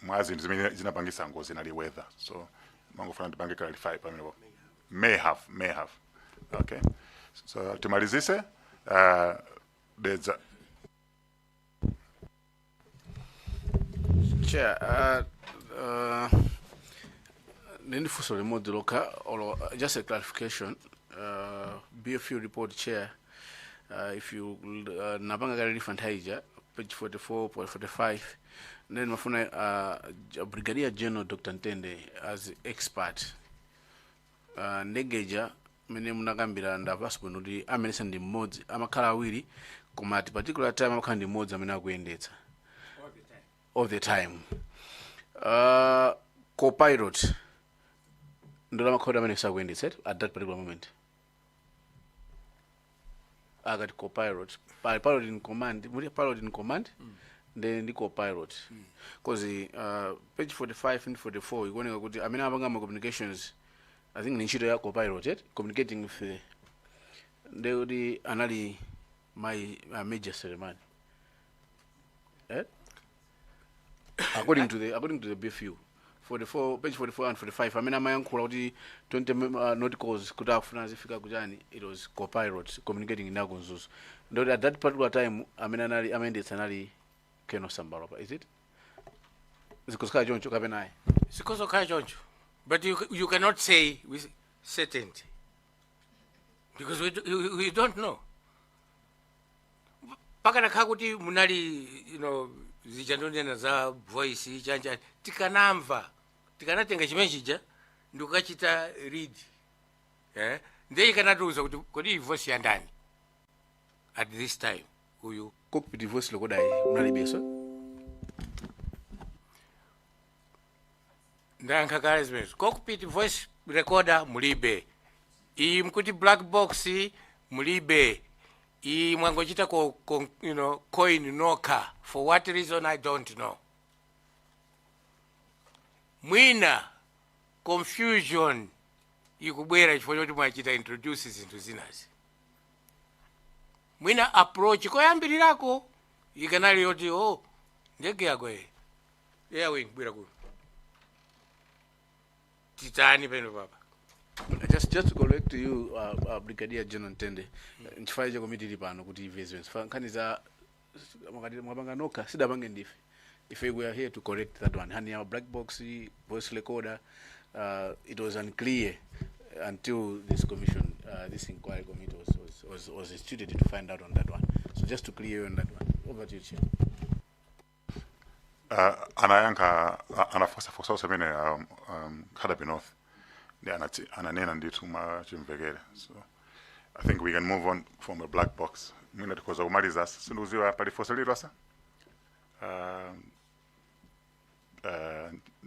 mwa zinthu zimene zinapangisa ngozi inali weather, so mangofuna ndipange clarify pamenepo. May have. Okay, so timalizise, Dedza. Chair, nini funso limodzi lokha or just a clarification. BFU report, Chair, if you napanga kale refer nthawi page 44.45. Then mafuna Brigadier General Dr Ntende as expert, ndegeja mene munakambira ndavaso bwino kuti amenesa ndi mmodzi, amakhala awiri, koma at particular time amakhala ndi mmodzi amene akuyendetsa all the time. Co-pilot ndo amakhala amene sakuyendetsa at that particular moment? Akati copilot, pali pilot in command, muli pilot in command, then ndi copilot, because page 45 and 44 ikuoneka kuti amene apanga ma communications, I think ni ntchito ya copilot, eh? Communicating with the, ndekuti anali my Major Selemani, eh? According to the BFU 44, page 44 and 45, amene amayankhula kuti 20 nauticals kuti akufuna zifika kuchani, it was copilot communicating ndi aku Mzuzu. Ndoti at that particular time amene anali amayendetsa anali Colonel Sambalopa, is it? Zikuzikhala choncho kapena ayi? Zikozokhala choncho, but you cannot say with certainty because we don't know. Pakanakhala kuti munali zija ndonena za voice chanja, tikanamva, tikanatenga chimene chija ndikukachita read, eh? Ndiye ikanatiuza kuti kodi iyi voice yandani at this time uyu. Cockpit voice recorder munalibenso? Ndayankha kale zimenezo. Cockpit voice recorder mulibe, iyi mkuti black box mulibe, iyi mwangochita ko coin nokha. For what reason, I don't know. Mwina confusion ikubwera chifukwa choti mwachita introduce zinthu zinazi. Mwina approach koyambirirako ikanali yoti, "Oh, ndege yako ye airwing, bwera kuno, titani peno papa." Just to correct you, Brigadier General Ntende, nchifukwa cha komiti ili pano kuti imve zimene nkhani za mwakati mwapanga nokha, sidapange ndife. Ife we are here to correct that one. Nkhani ya black box, voice recorder, it was unclear until this commission, this inquiry committee was instituted to find out on that one. So just to clear you on that one. Over to you, Chair. Anayankha, anafosafosa amene Nkhata Bay North ndi ananena ndithu mwachimvekere, so I think we can move on from a black box. Mwina tikhoza kumaliza. Sindikuziwa pali funso lililonse,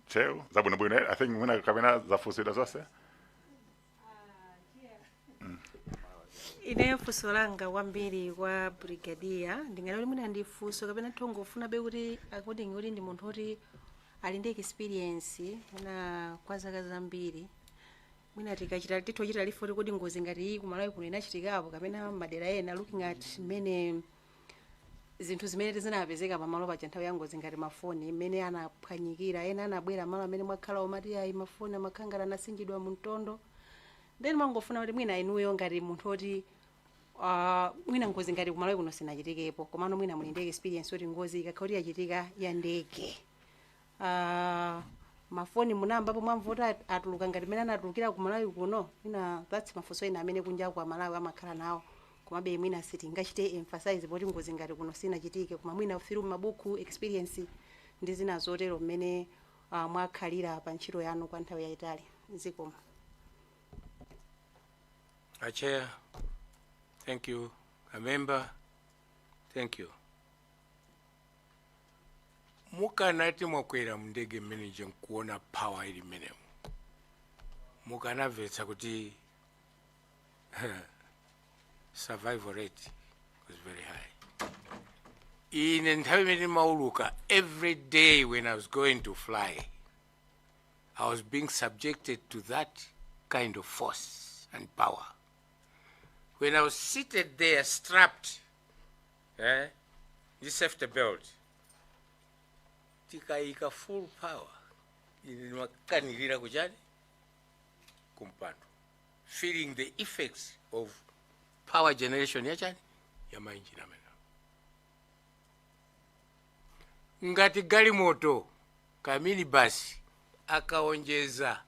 cheo zabwinobwino. I think mwina kapena zafunsidwa zonse. Ineyo funso langa kwambiri kwa brigadier, ndingati kuti mwina ndi funso kapena thongofuna be kuti according kuti ndi munthu oti ali ndi experience mwina kwa zaka zambiri, mwina tikachita tithochita refer kuti ngozi ngati iyi kumalawi kuno inachitikapo kapena madera ena, looking at mmene zinthu zimene zinapezeka pamalo paja nthawi ya ngozi, ngati mafoni mmene anaphwanyikira, ena anabwera malo amene mwakhala omati ayi mafoni amakhangala anasinjidwa mu mtondo. Then mangofuna kuti mwina inuyo ngati munthu oti mwina ngozi ngati kumalawi kuno sinachitikepo, komano mwina muli ndi experience kuti ngozi ikakhala kuti yachitika ya ndege, mafoni munambapo mwamvota atuluka ngati mmene anatulukira kumalawi kuno? Mwina that's mafunso ena amene kunja kwa Malawi amakhala nawo, komabe mwina sitingachite emphasize poti ngozi ngati kuno sinachitike, koma mwina through mabuku, experience ndi zina zotero mmene mwakhalira pa ntchito yanu kwa nthawi yayitali. Zikomo. A Chair, thank you. A member, thank you. Mukanati mwakwera mndege mmeneje nkuona power ili mmenemo, mukanamvetsa kuti survival rate was very high. Ine nthawi imene mauluka, every day when I was going to fly, I was being subjected to that kind of force and power. When I was seated there strapped, eh, ndi safety belt, tikayika full power, ine ndimakanirira kuchani, kumpando, feeling the effects of power generation yachani, ya mainjini amene. Ngati galimoto ka minibus akaonjeza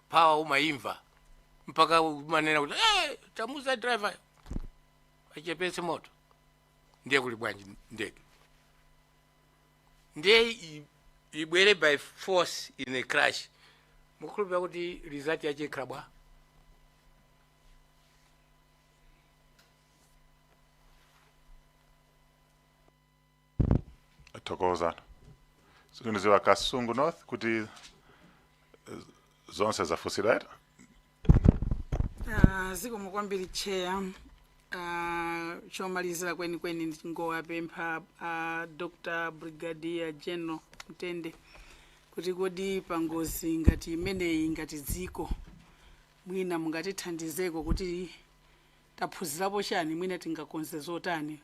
power umayimva mpaka umanena kuti, "Hey, tamuza driver achepetse moto." Ndiye kuli bwanji ndege? Ndiye ibwere by force in a crash, mukhulupira kuti result yache ikhala bwa? Thokoza. Sindikuziwa Kasungu North kuti zonse zafunsidwa. Zikomo kwambiri, Chair. Chomalizira kwenikweni ndingowapempha Dr Brigadier General Mtende kuti kodi pangozi ngati imeneyi, ngati dziko, mwina mungatithandizeko kuti taphunzirapo chani, mwina tingakonze zotani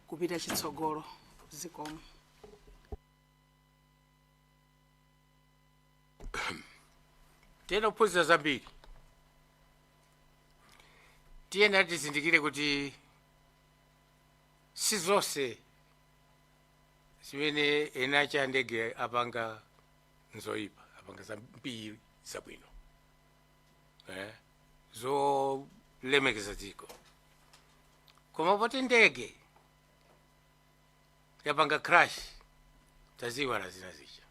kupita chitsogolo? Zikomo. Tiyena kuphunzira zambiri. Tiyena tizindikire kuti si zonse zimene ena cha ndege apanga nzoyipa, apanga zambiri zabwino, zolemekeza dziko. Koma poti ndege yapanga crash, taziwala zina zija.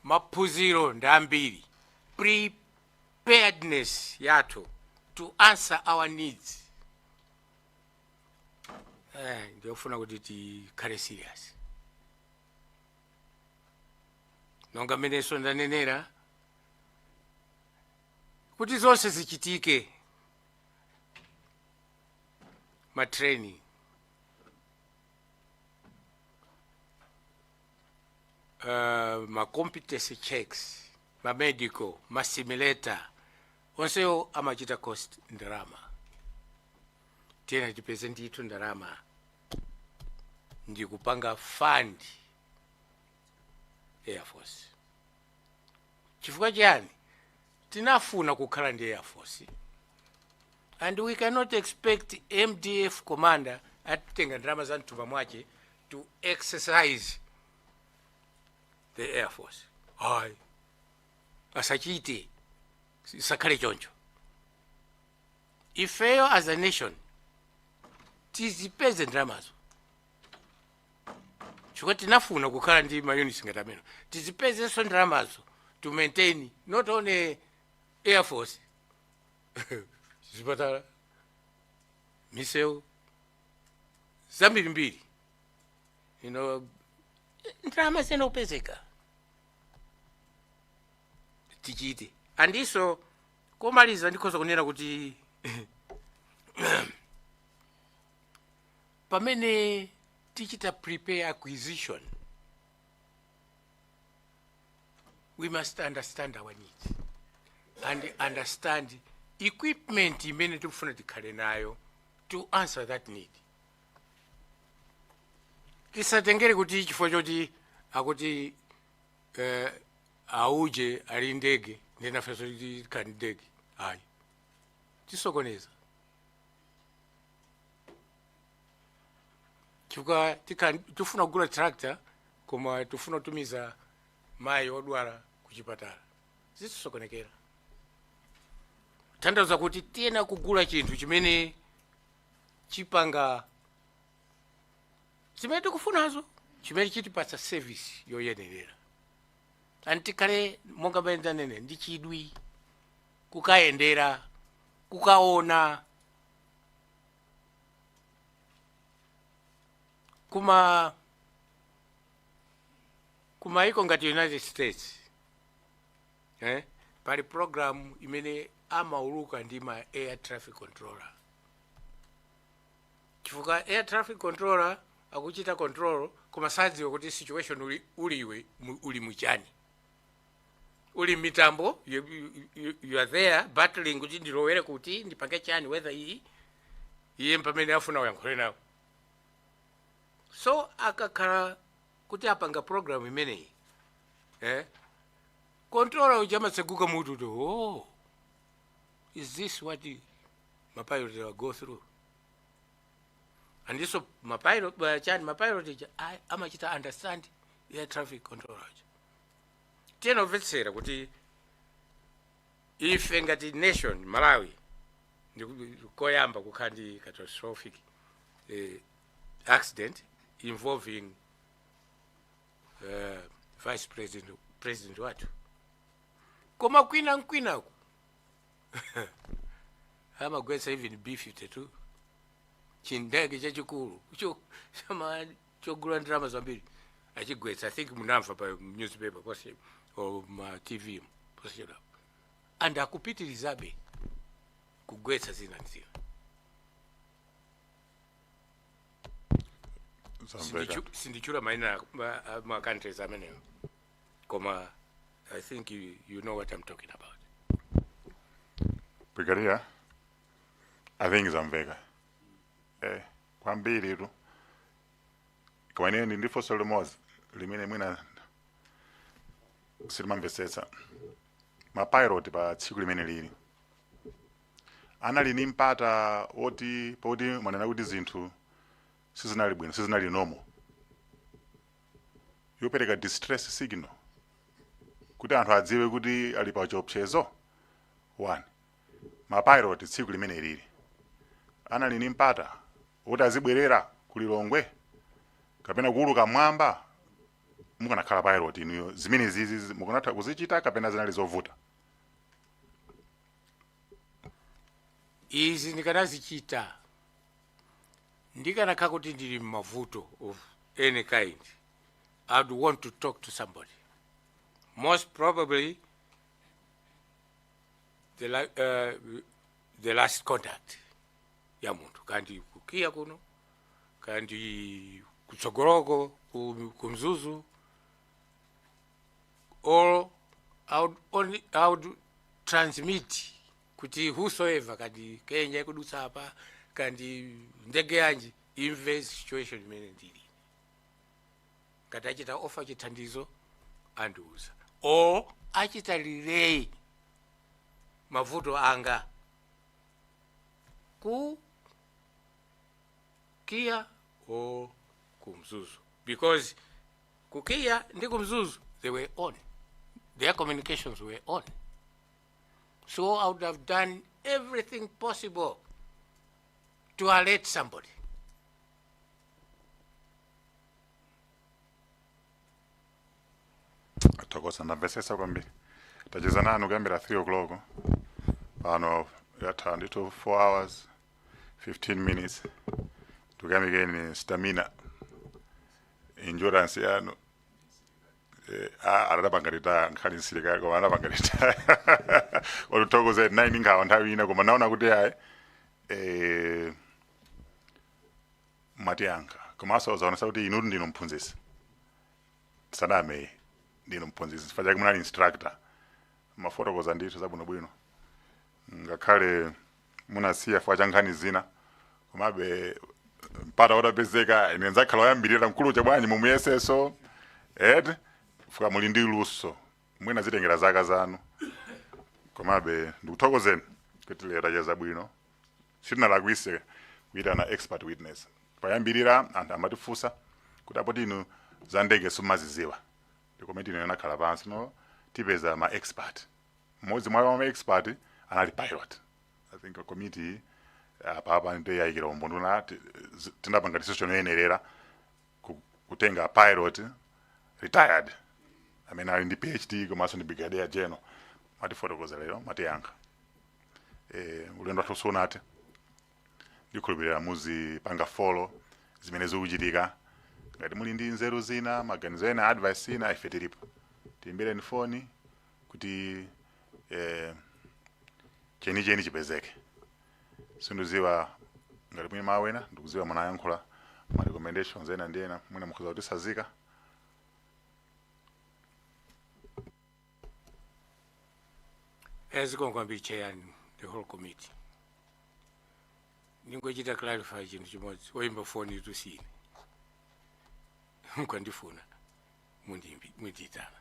Maphunziro ndi ambiri. Preparedness yathu to answer our needs, ndiyofuna kuti tikhale serious. Nonga mmenenso ndanenera kuti zonse zichitike, ma training, ma competency checks, ma medical, ma simulator, onsewo amachita cost ndalama. Tiyena tipeze ndithu ndalama ndikupanga fund Air Force. Chifukwa chiyani? Tinafuna kukhala ndi Air Force, and we cannot expect MDF commander atitenga ndalama za mthumba mwache to exercise the Air Force. Ayi, asachite, isakhale choncho. Ifeyo as a nation tizipeze ndalamazo, chifukwa tinafuna kukhala ndi ma units ngati amene. Tizipezenso ndalamazo to maintain not only Air Force, zipatala, misewu, zambirimbiri. Ndalama zena kupezeka, tichite. Andiso komaliza ndikhoza kunena kuti pamene tichita prepare acquisition, we must understand our needs and understand equipment imene tikufuna tikhale nayo to answer that need. Tisatengere kuti chifukwa choti akuti auje ali ndege, ndinafenso tikhala ndi ndege. Ayi, tisokoneza, chifukwa tifuna kugula tractor koma tifuna kutumiza mayi odwala kuchipatala, zitisokonekera. Tanthauza kuti tiyena kugula chinthu chimene chipanga zimene tikufunazo, chimene chitipatsa service yoyenerera. And tikhale, monga mmene ndanene, ndi chidwi kukayendera, kukaona kuma kumaiko ngati United States, Pali program imene amauluka ndi ma air traffic controller, chifukwa air traffic controller akuchita control koma sadziwa kuti situation uli iwe uli muchani, uli mitambo. You are there battling kuti ndilowere kuti, ndipange chani, whether iyi iye pamene afuna uyankhule nawo. So akakhala kuti apanga program imeneyi, controller uja amatseguka mutu kuti, "Oh, is this what mapilot will go through?" Andiso mapilot, chani, mapilot ija amachita understand air traffic controller uja. Tiyena kumvetsera kuti ife ngati nation Malawi ndi koyamba kukhala ndi catastrophic accident involving vice president, president wathu. Koma kwina nkwinaku amagwetsa even B52, chindege chachikulu chogula ndalama zambiri, achigwetsa. I think munamva pa newspaper pose or ma TV posachedwa, and akupitirizabe kugwetsa zina ndi zina. Zamveka. Sindichula maina ma countries amenewo, koma I think you know what I'm talking about. Brigadier, I think zamveka kwambiri tu. Koma ine ndi funso limodzi limene mwina silimamvetsetsa. Mapilot pa tsiku limene lili anali ni mpata woti, poti mwanena kuti zinthu sizinali bwino, sizinali normal, yopereka distress signal kuti anthu adziwe kuti ali pa chiopsezo? One, mapilot tsiku limene lili anali ni mpata woti azibwerera ku Lilongwe kapena kuuluka mwamba? Mukanakhala pilot inuyo, zimene zizi mukanatha kuzichita kapena zinali zovuta? Izi ndikanazichita ndikanakhala kuti ndili mmavuto of any kind. I'd want to talk to somebody, most probably the last contact ya munthu, kandi ku KIA kuno, kandi kutsogoloko ku Mzuzu, or I would transmit kuti whosoever, kandi Kenya ikudutsa apa, kandi ndege yanji, imve situation imene ndili. Ngati achita offer chithandizo, andiuza, or achita relay mavuto anga ku KIA or ku Mzuzu, because ku KIA ndi ku Mzuzu they were on, their communications were on. So I would have done everything possible to alert somebody. Thokoza, ndamvetsetsa kwambiri. Tacheza nanu kuyambira 3 o'clock, pano yatha ndithu 4 hours 15 minutes. Tukuyamikeni stamina, endurance yanu. Adapanga retire nkhali msilikali, koma adapanga retire otithokoze 9 nkhawa nthawi ina, koma naona kuti ayi, matiyankha, komanso zaonesa kuti inu ndinu mphunzitsi, sadame, ndinu mphunzitsi chifukwa chake munali instructor, mafotokoza ndithu zabwinobwino. Ngakhale munasiya chifukwa cha nkhani zina, komabe mpata utapezeka, ine nzakhala woyambirira, mkulu bwanji mumuyeseso eti, fuka muli ndi luso, mwina zitengera zaka zanu. Komabe ndikuthokozeni kuti lero tacheza bwino, sitinalakwise kuyitana expert witness. Payambirira anthu amatifunsa kuti apoti inu za ndege simumaziziwa, ndikometi ino inakhala pansi, no, tipeza ma expert. Mmodzi mwa ma expert anali pilot. I think a committee apa ndiyayikira umboni na tinapanga decision yoyenerera kutenga pilot retired amene ali ndi PhD komanso ndi brigadier general. Matifotokoza lero, matiyankha. Ulendo wathu sunathe. Ndikhulupirira muzipanga follow zimene zikuchitika. Ngati muli ndi nzeru zina, maganizo ena, advice ina, ife tilipo, tiyimbireni foni kuti chenicheni chipezeke. Sindiziwa ngati mwina mawu ena, ndikuziwa munayankhula ma recommendations ena ndi ena, mwina mukhoza kutisazika. Zikomo kwambiri, chair and the whole committee. Ningochita clarify chinthu chimodzi: oyimba foni tusine. Mukandifuna mundiyitana,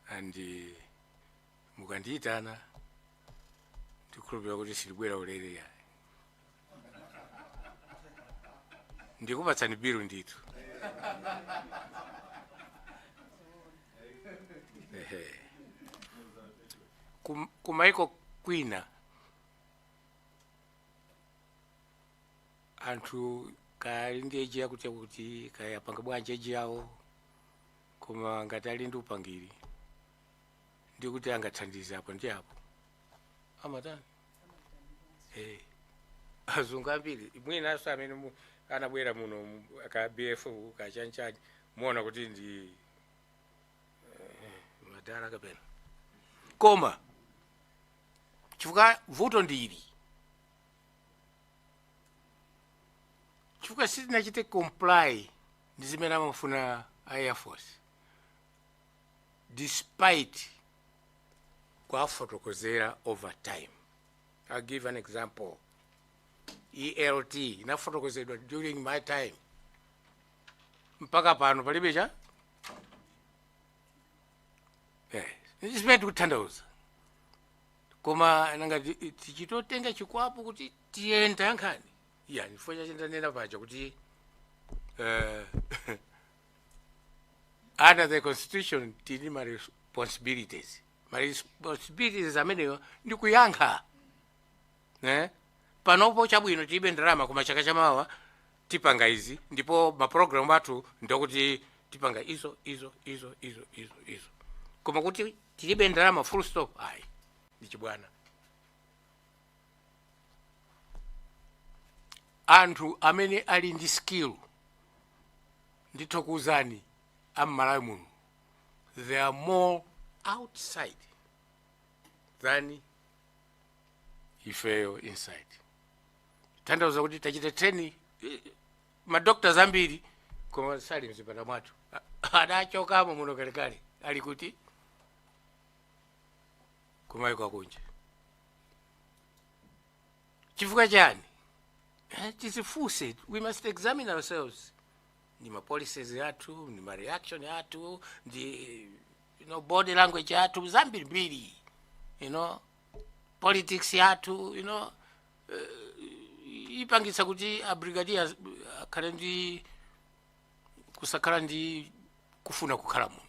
and mukandiyitana ndikhulupirira kuti sindibwera ulere yayi, ndikupatsani bilu ndithu. Ehe. Kumaiko kwina anthu kali ndi age yakuti kuti kayapanga bwanji age yawo, koma ngati ali ndi upangiri ndikuti angathandize apo ndi apo, amatani. Azungu ambiri mwinanso amene anabwera muno ka BF kachanchani, muona kuti ndi madala kapena, koma chifukwa vuto ndili Chifukwa sitinachite comply ndi zimene amafuna a Air Force, despite kuwafotokozera over time. I'll give an example. ELT inafotokozedwa during my time, mpaka pano palibe cha zimene tikutanthauza. Koma nanga tichitotenga chikwapu kuti tiyenda yankhani ya, chifukwa chache ndanena paja kuti under the Constitution tili ma responsibilities. Ma responsibilities ameneyo ndi kuyankha, eh? Panopo chabwino, tilibe ndalama, koma chaka chamawa tipanga izi, ndipo mapulogalamu athu ndokuti tipanga izo, izo, izo, izo, izo, izo. Koma kuti tilibe ndalama, full stop, ayi, ndi chibwana. Anthu amene ali ndi skill, ndithokozani, am'Malawi muno they are more outside than ifeyo inside. Tanthauza kuti tachita train madoctors ambiri, koma sali mzipata mwathu, adachokamo muno kalekale, ali kuti kumayiko akunja. Chifukwa chani? Tizifunse, we must examine ourselves. Ndi ma policies athu, ndi ma reaction athu, ndi body language yathu, zambirimbiri, politics yathu, ipangitsa kuti a brigadier akhale ndi kusakhala ndi kufuna kukhala muno.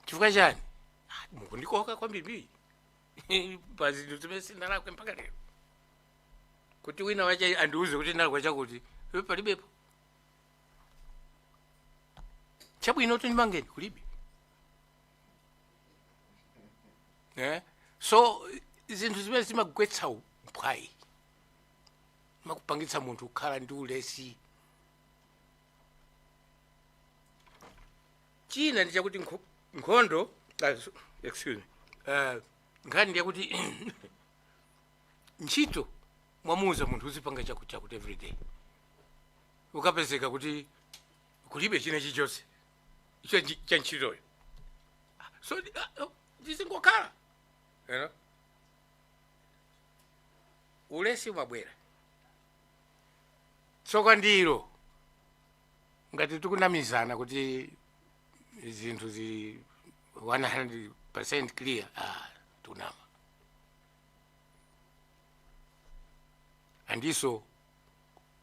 Chifukwa chani? Ah, mukundikoka kwambirimbiri pa zinthu zimene sindalakwe mpaka lero. Kuti wina wache andiuze kuti ndalakwa chakuti, iwe palibepo. Chabwino kuti ndimangeni kulibe, eh? So zinthu zimene zimagwetsa mphwayi, makupangitsa munthu kukhala ndi ulesi. China ndi chakuti nkhondo, excuse me, nkhani ndi yakuti ntchito mwamuuza munthu uzipanga chakuti chakuti every day, ukapezeka kuti kulibe china chilichonse cha ntchitoyo, so tizingokhala, Ulesi umabwera. Tsoka ndilo ngati tikunamizana kuti zinthu zili 100% clear, tikunama. Andiso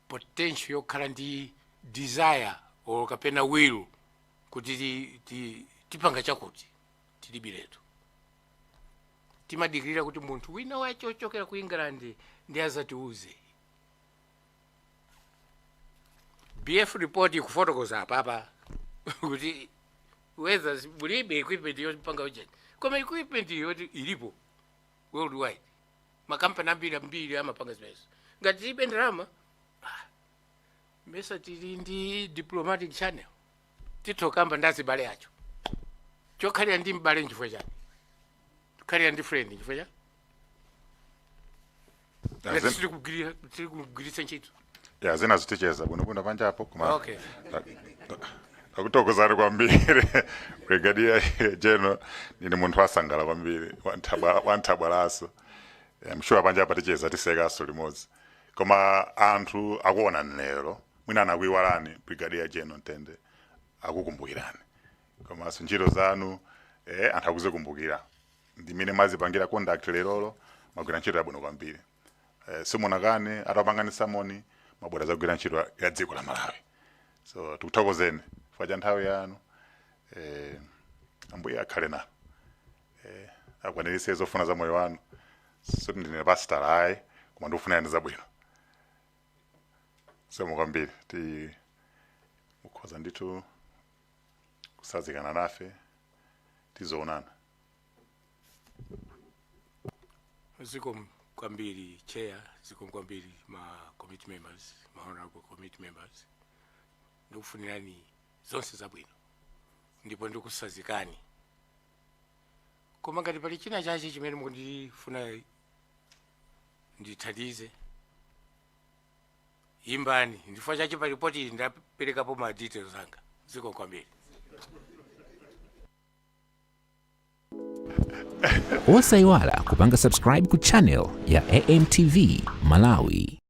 potential yokhala ndi desire or kapena will kuti tipanga chakuti tilibiretu. Timadikirira kuti munthu wina wache ochokera ku England ndi azatiuze. BF report ikufotokoza apapa kuti whether mulibe equipment yopanga ujeni, koma equipment yoti ilipo worldwide, makampani ambiri ambiri amapanga zimenezo. Ngati tilibe ndalama, mesa tili ndi diplomatic channel, titokamba ndi azibale acho. Chokhalira ndi mbale nchifukwa chani? Kukhalira ndi friend nchifukwa chani? Ngati sitiri kugwiritsa ntchito. Ya, zina ziticheza bwinobwino panjapo, koma Okay. Akuthokozani kwambiri, Brigadier General. Ndine munthu wasangala kwambiri, wanthabwalaso. I'm sure panjapa ticheza, tisekaso limodzi. Koma anthu akuonani lero, mwina anakuiwalani Brigadier General Ntende, akukumbukirani. Komanso ntchito zanu, anthu akuzikumbukira ndimene mwazipangira conduct lerolo. Magwira ntchito yabwino kwambiri. Simunakane atapangani summon, mwabwera zagwira ntchito ya dziko la Malawi. So tikuthokozeni chifukwa cha nthawi yanu. Ambuye akhale nanu, akwaniritse zofuna za moyo wanu. Soti ndine pastor ayi, koma ndikufuna zabwino. Zikomo kwambiri. Ti mukhoza ndithu kusazikana nafe, tizoonana. Zikomo kwambiri, Chair. Zikomo kwambiri ma committee members, ma honorable committee members. Ndikufunirani zonse zabwino ndipo ndikusazikani. Koma ngati pali china chache chimene mukundifuna ndithandize. Imbani. Ndifukwa chache pa ripoti ili ndaperekapo ma details anga. Zikomo kwambiri. Osayiwala kupanga subscribe ku channel ya AMTV Malawi.